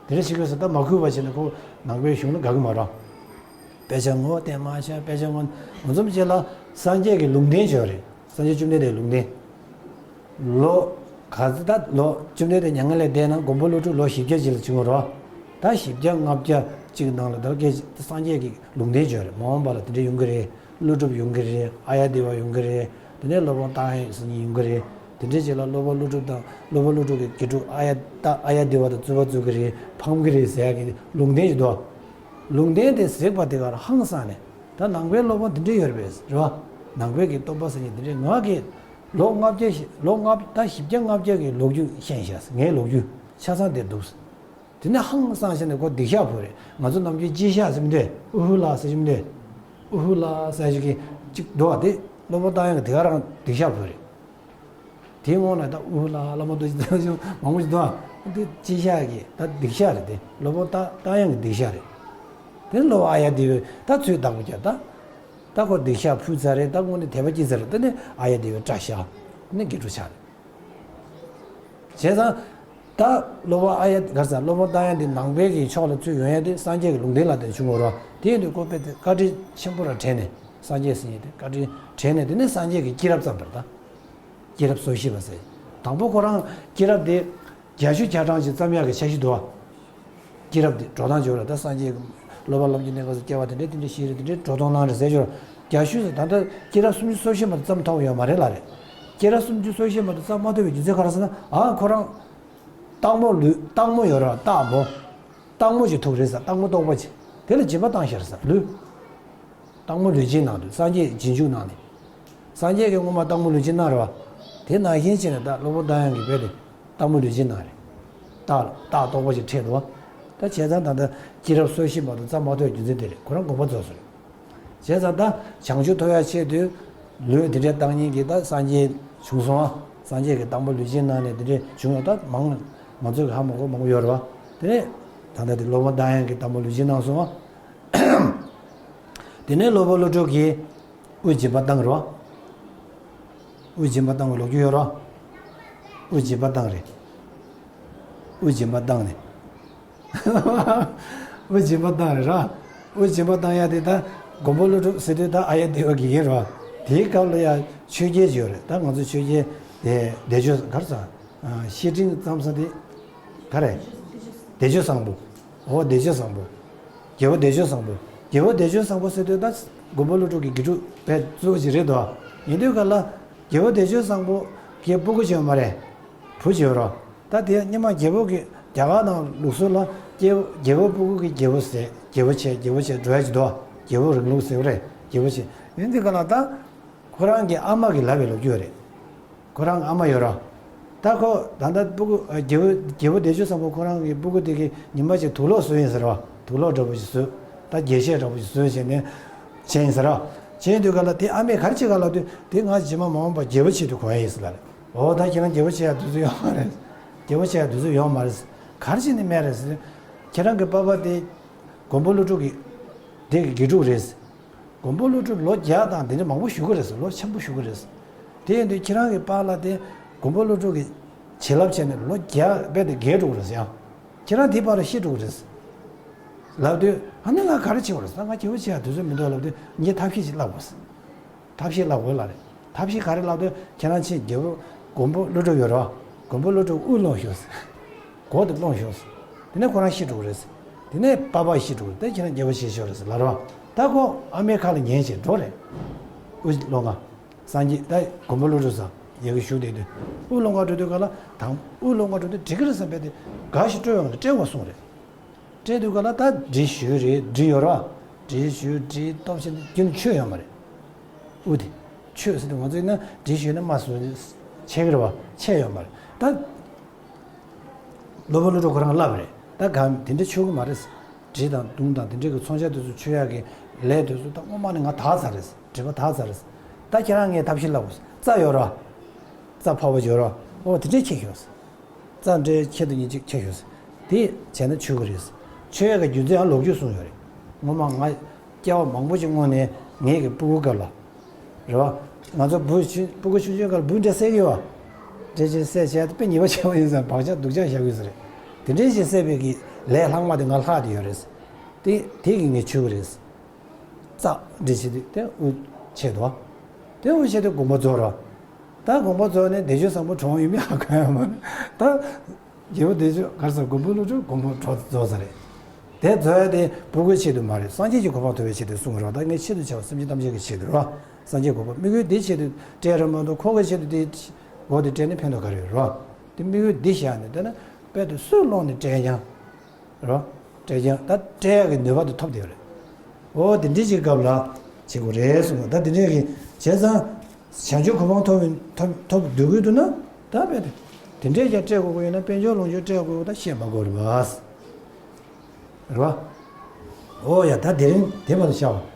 དེ་འདྲ་ཞིག་ཡོད་ས་ད་མ་གུས་པ་བྱས་ན་ཁོ་ནང་པའི་གཞུང་ལ་དགའ་གི་མ་རེད། དཔེ་ཆ་ངོ་བལྟས་མ་ཤག་དཔེ་ཆ་ངོ་། ངོ་ཚོམ་བྱས་ལ་སངས་རྒྱས་ཀྱི་ལུང་བསྟན་བྱས་རེད། སངས་རྒྱས་བཅོམ་ལྡན་འདས་ལུང་བསྟན། ལོ། ག་ཚོད་ད་ལོ་བཅོམ་ལྡན་འདས་མྱ་ངན་ལས་འདས་ན་མགོན་པོ་ཀླུ་སྒྲུབ་ལོ་བཞི་བརྒྱ་ཅིག་ལ་བྱུང་བ་རེད། ད་བཞི་བརྒྱ་ལྔ་བརྒྱ་ཅིག་ནང་ལ་ད་སངས་རྒྱས་ཀྱི་ལུང་བསྟན་བྱས་རེད། མ་འོངས་པ་ལ་དེ་འདྲ་ཡོང་གི་རེད། ཀླུ་སྒྲུབ་ཡོང་གི་རེད། ཨཱརྱ་དེ་བ་ཡོང་གི་རེད། དེ་ནས་སློབ་དཔོན་རྟ་དབྱངས་ཟེར་མཁན་ཡོང་གི་རེད། དེ་འདྲའི་རྗེས་ལ་སློབ་དཔོན་ཀླུ་སྒྲུབ་དང་སློབ་དཔོན་ཀླུ་སྒྲུབ་ཀྱི་དགེ་ཕྲུག་ཨཱརྱ་ད་ཨཱརྱ་དེ་བ་དང་རྩོད་པ་རྩོད་གི་རེད། ཕམ་གི་རེད་ཟེར་ཡག་གི་ལུང་བསྟན་ཞིག་འདུག་ལུང་བསྟན་དེ་གཟིགས་པ་དེ་གར་ཧང་སངས་ནས་ད་ནང་པའི་སློབ་དཔོན་དེ་འདྲ་ཡོད་རེད་པས་རེད་བ། ནང་པའི་གི་སྟོན་པ་ཟེར་མཁན་དེ་འདྲའི་ང་གི་ལོ་ལྔ་བརྒྱ་ཞིག་ལོ་ལྔ་ད་བཞི་བརྒྱ་ལྔ་བརྒྱ་གི་ལོ་རྒྱུས་ཤེས་ཤག་ངའི་ལོ་རྒྱུས་ཆ་ཚང་དེ་འདུག་དེ་ནས་ཧང་སངས་བྱས་ནས་ཁོ་སྡིག་བཤགས་ཕུལ་རེད། ང་ཚོ་ནམ་རྒྱུན་སྤྱི་བཤགས་ཟེར་མི་འདུག་ཨུ་ཧུ་ལ་ཟེར་གྱི་མི་འདུག་ཨུ་ཧུ་ལ་ཟེར་ཞིག་གི་གཅིག་འདུག་བ། དེ་སློབ་དཔོན་རྟ་དབྱངས་ཀྱིས་དེ་ག་རང་སྡིག་བཤགས་ཕུལ་རེད། དེའི་སྔོན་ལ་ད་ཨུ་ཧུ་ལ་བླ་མ་རྡོ་རྗེ་ཐང་ཆེན་མང་པོ་ཞིག་འདུག་བ། དེ་སྤྱི་བཤགས་ཀྱི་ད་སྡིག་བཤགས་རེད། དེ་སློབ་དཔོན་རྟ་རྟ་དབྱངས་ཀྱི་སྡིག་བཤགས་རེད། དེ་ནས་སློབ་དཔོན་ཨཱརྱ་དེ་བས་ད་ཚུར་བདག་པོ་རྒྱབ་ད། ད་ཁོ་སྡིག་བཤགས་ཕུལ་ཚར་རེད། ད་དངོས་གནས་དད་པ་སྐྱེས་ཚར་རེད། དེ་ནས་ཨཱརྱ་དེ་བས་སྐྲ་བཞར། དེ་ནས་དགེ་ཕྲུག་ཆགས་རེད། བྱས་ཙང་། ད་སློབ་དཔོན་ཨཱརྱ་ག་རེ་ཟེར། སློབ་དཔོན་རྟ་དབྱངས་འདི་ནང་པའི་གི་ཕྱོགས་ལ་ཚུར་ཡོང་ཡ་དེ་སངས་རྒྱས་ཀྱི་ལུང་བསྟན་ལ་བརྟེན་བྱུང་བ་རེད། དེ་ཡིན་དུས་ཁོ་དཔེ་དེ་བཀའ་དྲིན་ཆེན་པོ་ར་དྲན་ནས་སངས་རྒྱས་ཟེར་མཁན་དེ་བཀའ་དྲིན་དྲན་ནས་དེ་ནས་སངས་རྒྱས་ཀྱི་སྐྱེས་རབས་བརྩམས་པ་རེད་ད། སྐྱེས་རབས་སོ་བཞི་པ་ཟེར། དང་པོ་ཁོ་རང་སྐྱེས་རབས་དེ་བརྒྱད་ཅུ་གྱ་གྲངས་ཅིག་བརྩམས་ཡག་གི་འཆར་གཞི་འདུག་བ། སྐྱེས་རབས་དེ་འགྲོ་སྟངས་བྱོས་ར། ད་སངས་རྒྱས་ཀྱི་སློབ་པ་ལམ་གྱི་གནས་སྐབས་སུ་སྐྱེ་བ་དེ་འདྲས་དེ་འདྲས་ཞིག་རེད། དེ་འདྲས་འགྲོ་སྟངས་གནང་རེད་ཟེར་ཞོར། བརྒྱད་ཅུ་ཟེར་ད་ལྟ་སྐྱེས་རབས་སུམ་ཅུ་སོ་བཞི་མ་གཏོགས་བརྩམས་ཐུབ་ཡོད་མ་རེད་ལ་རེད། སྐྱེས་རབས་སུམ་ཅུ་སོ་བཞི་མ་གཏོགས་བརྩམས་མ་ཐུབ་པའི་རྒྱུ་མཚན་ག་རེ་ཟེར་ན། ཨ་ཁོ་རང་སྟག་མོ་ལུས། སྟག་མོ་ཡོད་ར། སྟག་མོ། སྟག་མོ་ཅིག་ཐུག་རེད་ཟེར། སྟག་མོ་ལྟོགས་པ་ཅིག་དེ་ལ་སྦྱིན་པ་བཏང་ཤར་ཟེར་ལུས། སྟག་མོ་ལུས་སྦྱིན་གནང་དུས་སངས་རྒྱས་རྗེས་འཇུག་གནང་ནས། སངས་རྒྱས་ཀྱིས་སྔོན་མ་སྟག་མོ་ལུས་སྦྱིན་གནང་རེད་བ། དེ་ནང་བཞིན་བྱས་ནས་ད་སློབ་དཔོན་རྟ་དབྱངས་ཀྱིས་རྦད་དེ་སྟག་མོ་ལུས་སྦྱིན་གནང་རེད། སྟག་ལ་སྟག་ལྟོགས་པ་ཅིག་འཕྲད་འདུག་བ། ད་བྱས་ཙང་ད་ལྟ་སྐྱེས་རབས་སོ་བཞི་མ་གཏོགས་བརྩམས་མ་ཐུབ་རྒྱུ་མཚན་དེ་རེད། ཁོ་རང་དགོངས་པ་རྫོགས་སོང་རེད། བྱས་ཙང་ད་བྱང་ཆུབ་ཐོབ་ཡ་ཆེད་དུ་ལུས་དེ་འདྲའི་བཏང་མཁན་གྱི་ད་སངས་རྒྱས་བྱུང་སོང་ཨ། སངས་རྒྱས་ཀྱི་སྟག་མོ་ལུས་སྦྱིན་གནང་ནས་དེ་འདྲའི་བྱུང་ཡོད། ད་མང་ང་ཚོ་གི་ཧ་མ་གོ་མང་པོ་ཡོད་རེད་བ། དེ་ནས་ད་ལྟ་དེ་སློབ་དཔོན་རྟ་དབྱངས་ཀྱིས་སྟག་མོ་ལུས་སྦྱིན་གནང་སོང་ཨ། དེ་ནས་སློབ་དཔོན་ཀླུ་སྒྲུབ་ཀྱིས་དབུ་སྦྱིན་པ་བཏང་རོ། དབུ་སྦྱིན་པ་བཏང་བའི་ལོ་རྒྱུས་ཡོད་རོ། དབུ་སྦྱིན་པ་བཏང་རེད། དབུ་སྦྱིན་པ་བཏང་ནས། དབུ་སྦྱིན་པ་བཏང་རེད་ར། དབུ་སྦྱིན་པ་བཏང་ཡ་དེ་ད་མགོན་པོ་ཀླུ་སྒྲུབ་ཟེར་དུས་ད་ཨཱརྱ་དེ་བ་གི་ཡིན་རོ། དེའི་སྐབས་ལ་ཡ་ཆོས་རྒྱལ་ཅིག་ཡོད་རེད། ད་ང་ཚོ་ཆོས་རྒྱལ་དེ་བདེ་སྤྱོད་ག་རེ་ཟེར། བཤེས་སྤྲིང་བརྩམས་ས་དེ་ག་རེ། བདེ་སྤྱོད་བཟང་པོ། འོ་བདེ་སྤྱོད་བཟང་པོ། རྒྱལ་པོ་བདེ་སྤྱོད་བཟང་པོ། རྒྱལ་པོ་བདེ་སྤྱོད་བཟང་པོ་ཟེར་དུས་ད་མགོན་པོ་ཀླུ་སྒྲུབ་ཀྱི་དགེ་ཕྲུག་དཔེ་གཙོ་བོ་ཅིག་རེད་དོ། ཡིན་དུས་ག་ལ་རྒྱལ་པོ་བདེ་སྤྱོད་བཟང་པོ་གི་སྤུ་གུ་ཅིག་ཡོད་མ་རེད། བུ་ཅིག་ཡོད་རོ། ད་དེ་སྔོན་མ་རྒྱལ་པོ་གི་རྒྱ་གར་ནང་ལུགས་སྲོལ་ལ་སྐྱེ་རྒྱལ་པོ་སྤུ་གུ་གི་རྒྱལ་པོ་ཟེར་རྒྱལ་པོ་ཆེ་རྒྱལ་པོ་ཆེ་འགྲོ་ཡ་ཅིག་འདུག་རྒྱལ་པོ་རིང་ལུགས་ཟེར་བ་རེད། རྒྱལ་པོ་ཆེ། ཡིན་དུས་ག་ལ་ད། ཁོ་རང་གི་ཨ་མ་གིས་ལབ་པའི་ལོ་རྒྱུས་རེད། ཁོ་རང་ཨ་མ་ཡོད་ར། ད་ཁོ་ད་ལྟ་སྤུ་གུ་རྒྱལ་པོ་རྒྱལ་པོ་བདེ་སྤྱོད་བཟང་པོ་ཁོ་རང་གི་སྤུ་གུ་དེ་གི་ཉི་མ་ཅིག་དུག་ལོག་བཟོས་ཡིན་ཟེར་བ། དུག་ལོག་འདྲ་པོ་ཞིག་བཟོས། ད་རྒྱས་བཤད་འདྲ་པོ་ཞིག་བཟོས་བྱས་ནས་བྱས་ཡིན་ཟེར་ར། བྱས་ཡིན་དུས་ག་ལ་དེ་ཨ་མས་ག་རེ་བྱེད་ག་ལབ་དུས་དེ་ང་རྗེས་མ་མ་འོངས་པ་རྒྱལ་པོ་ཆེད་དུ་གོན་ཡ་ཡིན་ཟེར་ལབ་རེད། འོ་ད་ཁྱེད་རང་རྒྱལ་པོ་ཆེ་ཡ་དུས་ཚོད་ཡོད་མ་རེད། རྒྱལ་པོ་ཆེ་ཡ་དུས་ཚོད་ཡོད་མ་རེད། ག་རེ་བྱས་ནས་སྨྲས་རེད་ཟེར། ཁྱེད་རང་གི་པ་ཕ་དེ་མགོན་པོ་ཀླུ་སྒྲུབ་ཀྱི་དེ་གི་དགེ་ཕྲུག་རེད། མགོན་པོ་ཀླུ་སྒྲུབ་ལོ་བརྒྱ་དང་དེ་འདྲ་མང་པོ་བཞུགས་ཀྱི་རེད་ཟེར། ལོ་ཆེན་པོ་བཞུགས་ཀྱི་རེད་ཟེར། དེ་ཡིན་དུས་ཁྱེད་རང་གི་པཱ་ལགས་དེ་མགོན་པོ་ཀླུ་སྒྲུབ་ཀྱི་བྱིན་རླབས་བྱས་ནས་ལོ་བརྒྱ་རྦད་དེ་རྒས་འགྲོ་གི་རེད་ཟེར་ཡང་། ཁྱེད་རང་དེའི་བར་ལ་ཤི་འགྲོ་གི་རེད་ཟེར། ལབ་དུས་ཨ་ནི་ང་ག་རེ་བྱེད་དགོས་རེད་ཟེར། ང་རྒྱལ་པོ་ཆེ་ཡ་དུས་ཚོད་མི་འདུག་ལབ་དུས་ངས་ཐབས་ཤེས་ཅིག་བསླབ་དགོས་ཟེར། ཐབས་ཤེས་བསླབ་དགོས་ལབ་རེད། ཐབས་ཤེས་ག་རེ་ལབ་དུས་ཁྱེད་རང་ཕྱིན་རྒྱལ་པོ་མགོན་པོ་ཀླུ་སྒྲུབ་ཡོད་རེད་བ། མགོན་པོ་ཀླུ་སྒྲུབ་དབུ་སློང་ཤོག་ཟེར། མགོ་དེ་སློང་ཤོག་ཟེར། དེ་ནས་ཁོ་རང་ཤི་འགྲོ་གི་རེད་ཟེར། དེ་ནས་པ་ཕ་ཤི་འགྲོ་གི་རེད། དེ་ཁྱེད་རང་རྒྱལ་པོ་ཆེ་ཤོག་རེད་ཟེར་ལབ་རེད་བ། ད་ཁོ་ཨ་མའི་ཁ་ལ་ཉན་བྱས་འགྲོ་རེད། དབུ་སློང་ག་སངས་རྒྱས་ད་མགོན་པོ་ཀླུ་སྒྲུབ་ས་ཡ་གི་བཞུགས་བསྡད་དུས་དབུ་སློང་ག་འགྲོ་དུས་ག་ལ་དང་དབུ་སློང་ག་འགྲོ་དུས་འགྲིག་གི་རེད་བསམ་པས་དེ་དགའ་ཞིག་སྤྲོ་ཡོང་ནས་སྤྲད་དགོས་གསུངས་རེད། སྤྲད་དུས་ག་ལ་ད་འདྲི་ཞུས་རེད། འདྲི་ཡོད་ར། འདྲི་ཞུས་འདྲི་སྟོབས་ཆེན་རྒྱུན་ཆོད་ཡོད་མ་རེད། འུ་དེ། ཆོད་ཟེར་དུས་ང་ཚོ་ཡིན་ན་འདྲི་ཞུས་ན་མ་སུ་ཆད་གི་རེད་བ། ཆད་ཡོད་མ་རེད་ད། སློབ་དཔོན་བློ་གྲོས་ཁོ་རང་ལབ་རེད། ད་གང་དེ་འདྲ་ཆོད་གི་མ་རེད། འདྲི་དང་རྡུང་དང་དེ་འདྲ་གི་མཚོན་ཆ་དེ་ཚོ་ཆོད་ཡག་གི་ལས་དེ་ཚོ་ད་སྔོན་མ་ནས་ང་དག་ཚར་རེད། འདྲི་བ་དག་ཚར་རེད། ད་ཁྱེད་རང་ངས་ཐབས་ཤེས་ལབ་དགོས། རྩྭ་ཡོད་ར། རྩྭ་ཕོར་པ་ཡོད་ར། ཨོ་དེ་འདྲས་ཁྱེར་ཤོག་རྩྭ་འདྲའི་ཁྱེར་དུ་ཉིན་གཅིག་ཁྱེར་ཤོག་དེ་བྱས་ན་ཆོད་གི་རེད། ཆོད་ཡག་གི་རྒྱུ་མཚན་ཡང་ལོ་རྒྱུས་གསུངས་ཡོད་རེད། ངོ་མ་ང་སྐྱེ་བ་མང་པོ་ཞིག་སྔོན་ནས་ངེད་ཀྱི་སྤུ་གུ་སྐབས་ལ། རེད་བ། ང་ཚོ་བུ་ཆུང་སྤུ་གུ་ཆུང་ཆུང་སྐབས་ལ་འབུ་འདྲ་བསད་ཀྱི་ཡོད་བ། འདྲ་ཅིག་བསད་བྱས་དཔེ་ཉེས་པ་ཆེན་པོ་ཡིན་ཙང་བག་ཆགས་སྡུག་ཅག་བཞག་དགོས་ས་རེད། དེ་འདྲ་ཞིག་བསད་པའི་གི་ལས་ལྷག་མ་དེ་ང་ལྷག་བསྡད་ཡོད་རེད། དེ་དེ་གི་ངས་ཆོད་གི་རེད། རྩྭ་འདྲ་བྱེད་དུས་དེ་དབུ་ཆད་དོ། དེ་དབུ་ཆད་དུས་དགོངས་པ་རྫོགས་རོ། ད་དགོངས་པ་རྫོགས་ནས་བདེ་སྤྱོད་བཟང་པོ་གྲོངས་ཡོད་མེད་ཧ་གོ་ཡ་མ་རེད། ད། རྒྱལ་པོ་བདེ་སྤྱོད་ག་རེ་ཟེར་མགོན་པོ་ཀླུ་སྒྲུབ་དགོངས་པ་གྲོངས་རྫོགས་ས་རེད། དེ་རྫོགས་ཡ་དེ་སྤུ་གུའི་ཆེད་དུ་མ་རེད། སངས་རྒྱས་ཀྱི་གོ་འཕང་ཐོབ་པའི་ཆེད་དུ་གསུངས་རོགས། ད་ངས་ཆེད་དུ་བྱ་བ་སེམས་ཅན་ཐམས་ཅད་ཀྱི་ཆེད་དུ་རོ། སངས་རྒྱས་གོ་འཕང་དམིགས་ཡུལ་དེའི་ཆེད་དུ་སྤྲད་རོགས་མ་གཏོགས་ཁོ་གི་ཆེད་དུ་དེ་འོ་དེ་སྤྲད་ནས་ཕན་ཐོགས་ག་རེ་ཡོད་རོ། དེ་དམིགས་ཡུལ་འདི་བཞག་ནས་བལྟས་ན་དཔལ་དུ་སུས་བླངས་ནས་སྤྲད་ཀྱང་། རོ། སྤྲད་ཀྱང་ད་སྤྲད་ཡག་གི་ནུས་པ་དེ་ཐོབ་བསྡད་ཡོད་རེད། འོ་དེ་འདྲ་ཞིག་སྐབས་ལ་བྱེད་དགོས་རེད་གསུངས། ད་དེ་འདྲ་གི་བྱས་ཙང་། བྱང་ཆུབ་གོ་འཕང་ཐོབ་ཐོབ་ཐོབ་སྡོད་དགོས་འདུག་ན་ད་བས་དེ་འདྲས་ཀྱང་སྤྲད་དགོས་ཀྱི་ཡོད་ན་དཔལ་འབྱོར་ལོངས་སྤྱོད་སྤྲད་དགོས་ད་བཤད་མ་དགོས་རེད་པ། རེད་བ། འོ་ཡ་ད་དེ་རིང་དེ་མ་ལ་བྱ་བ།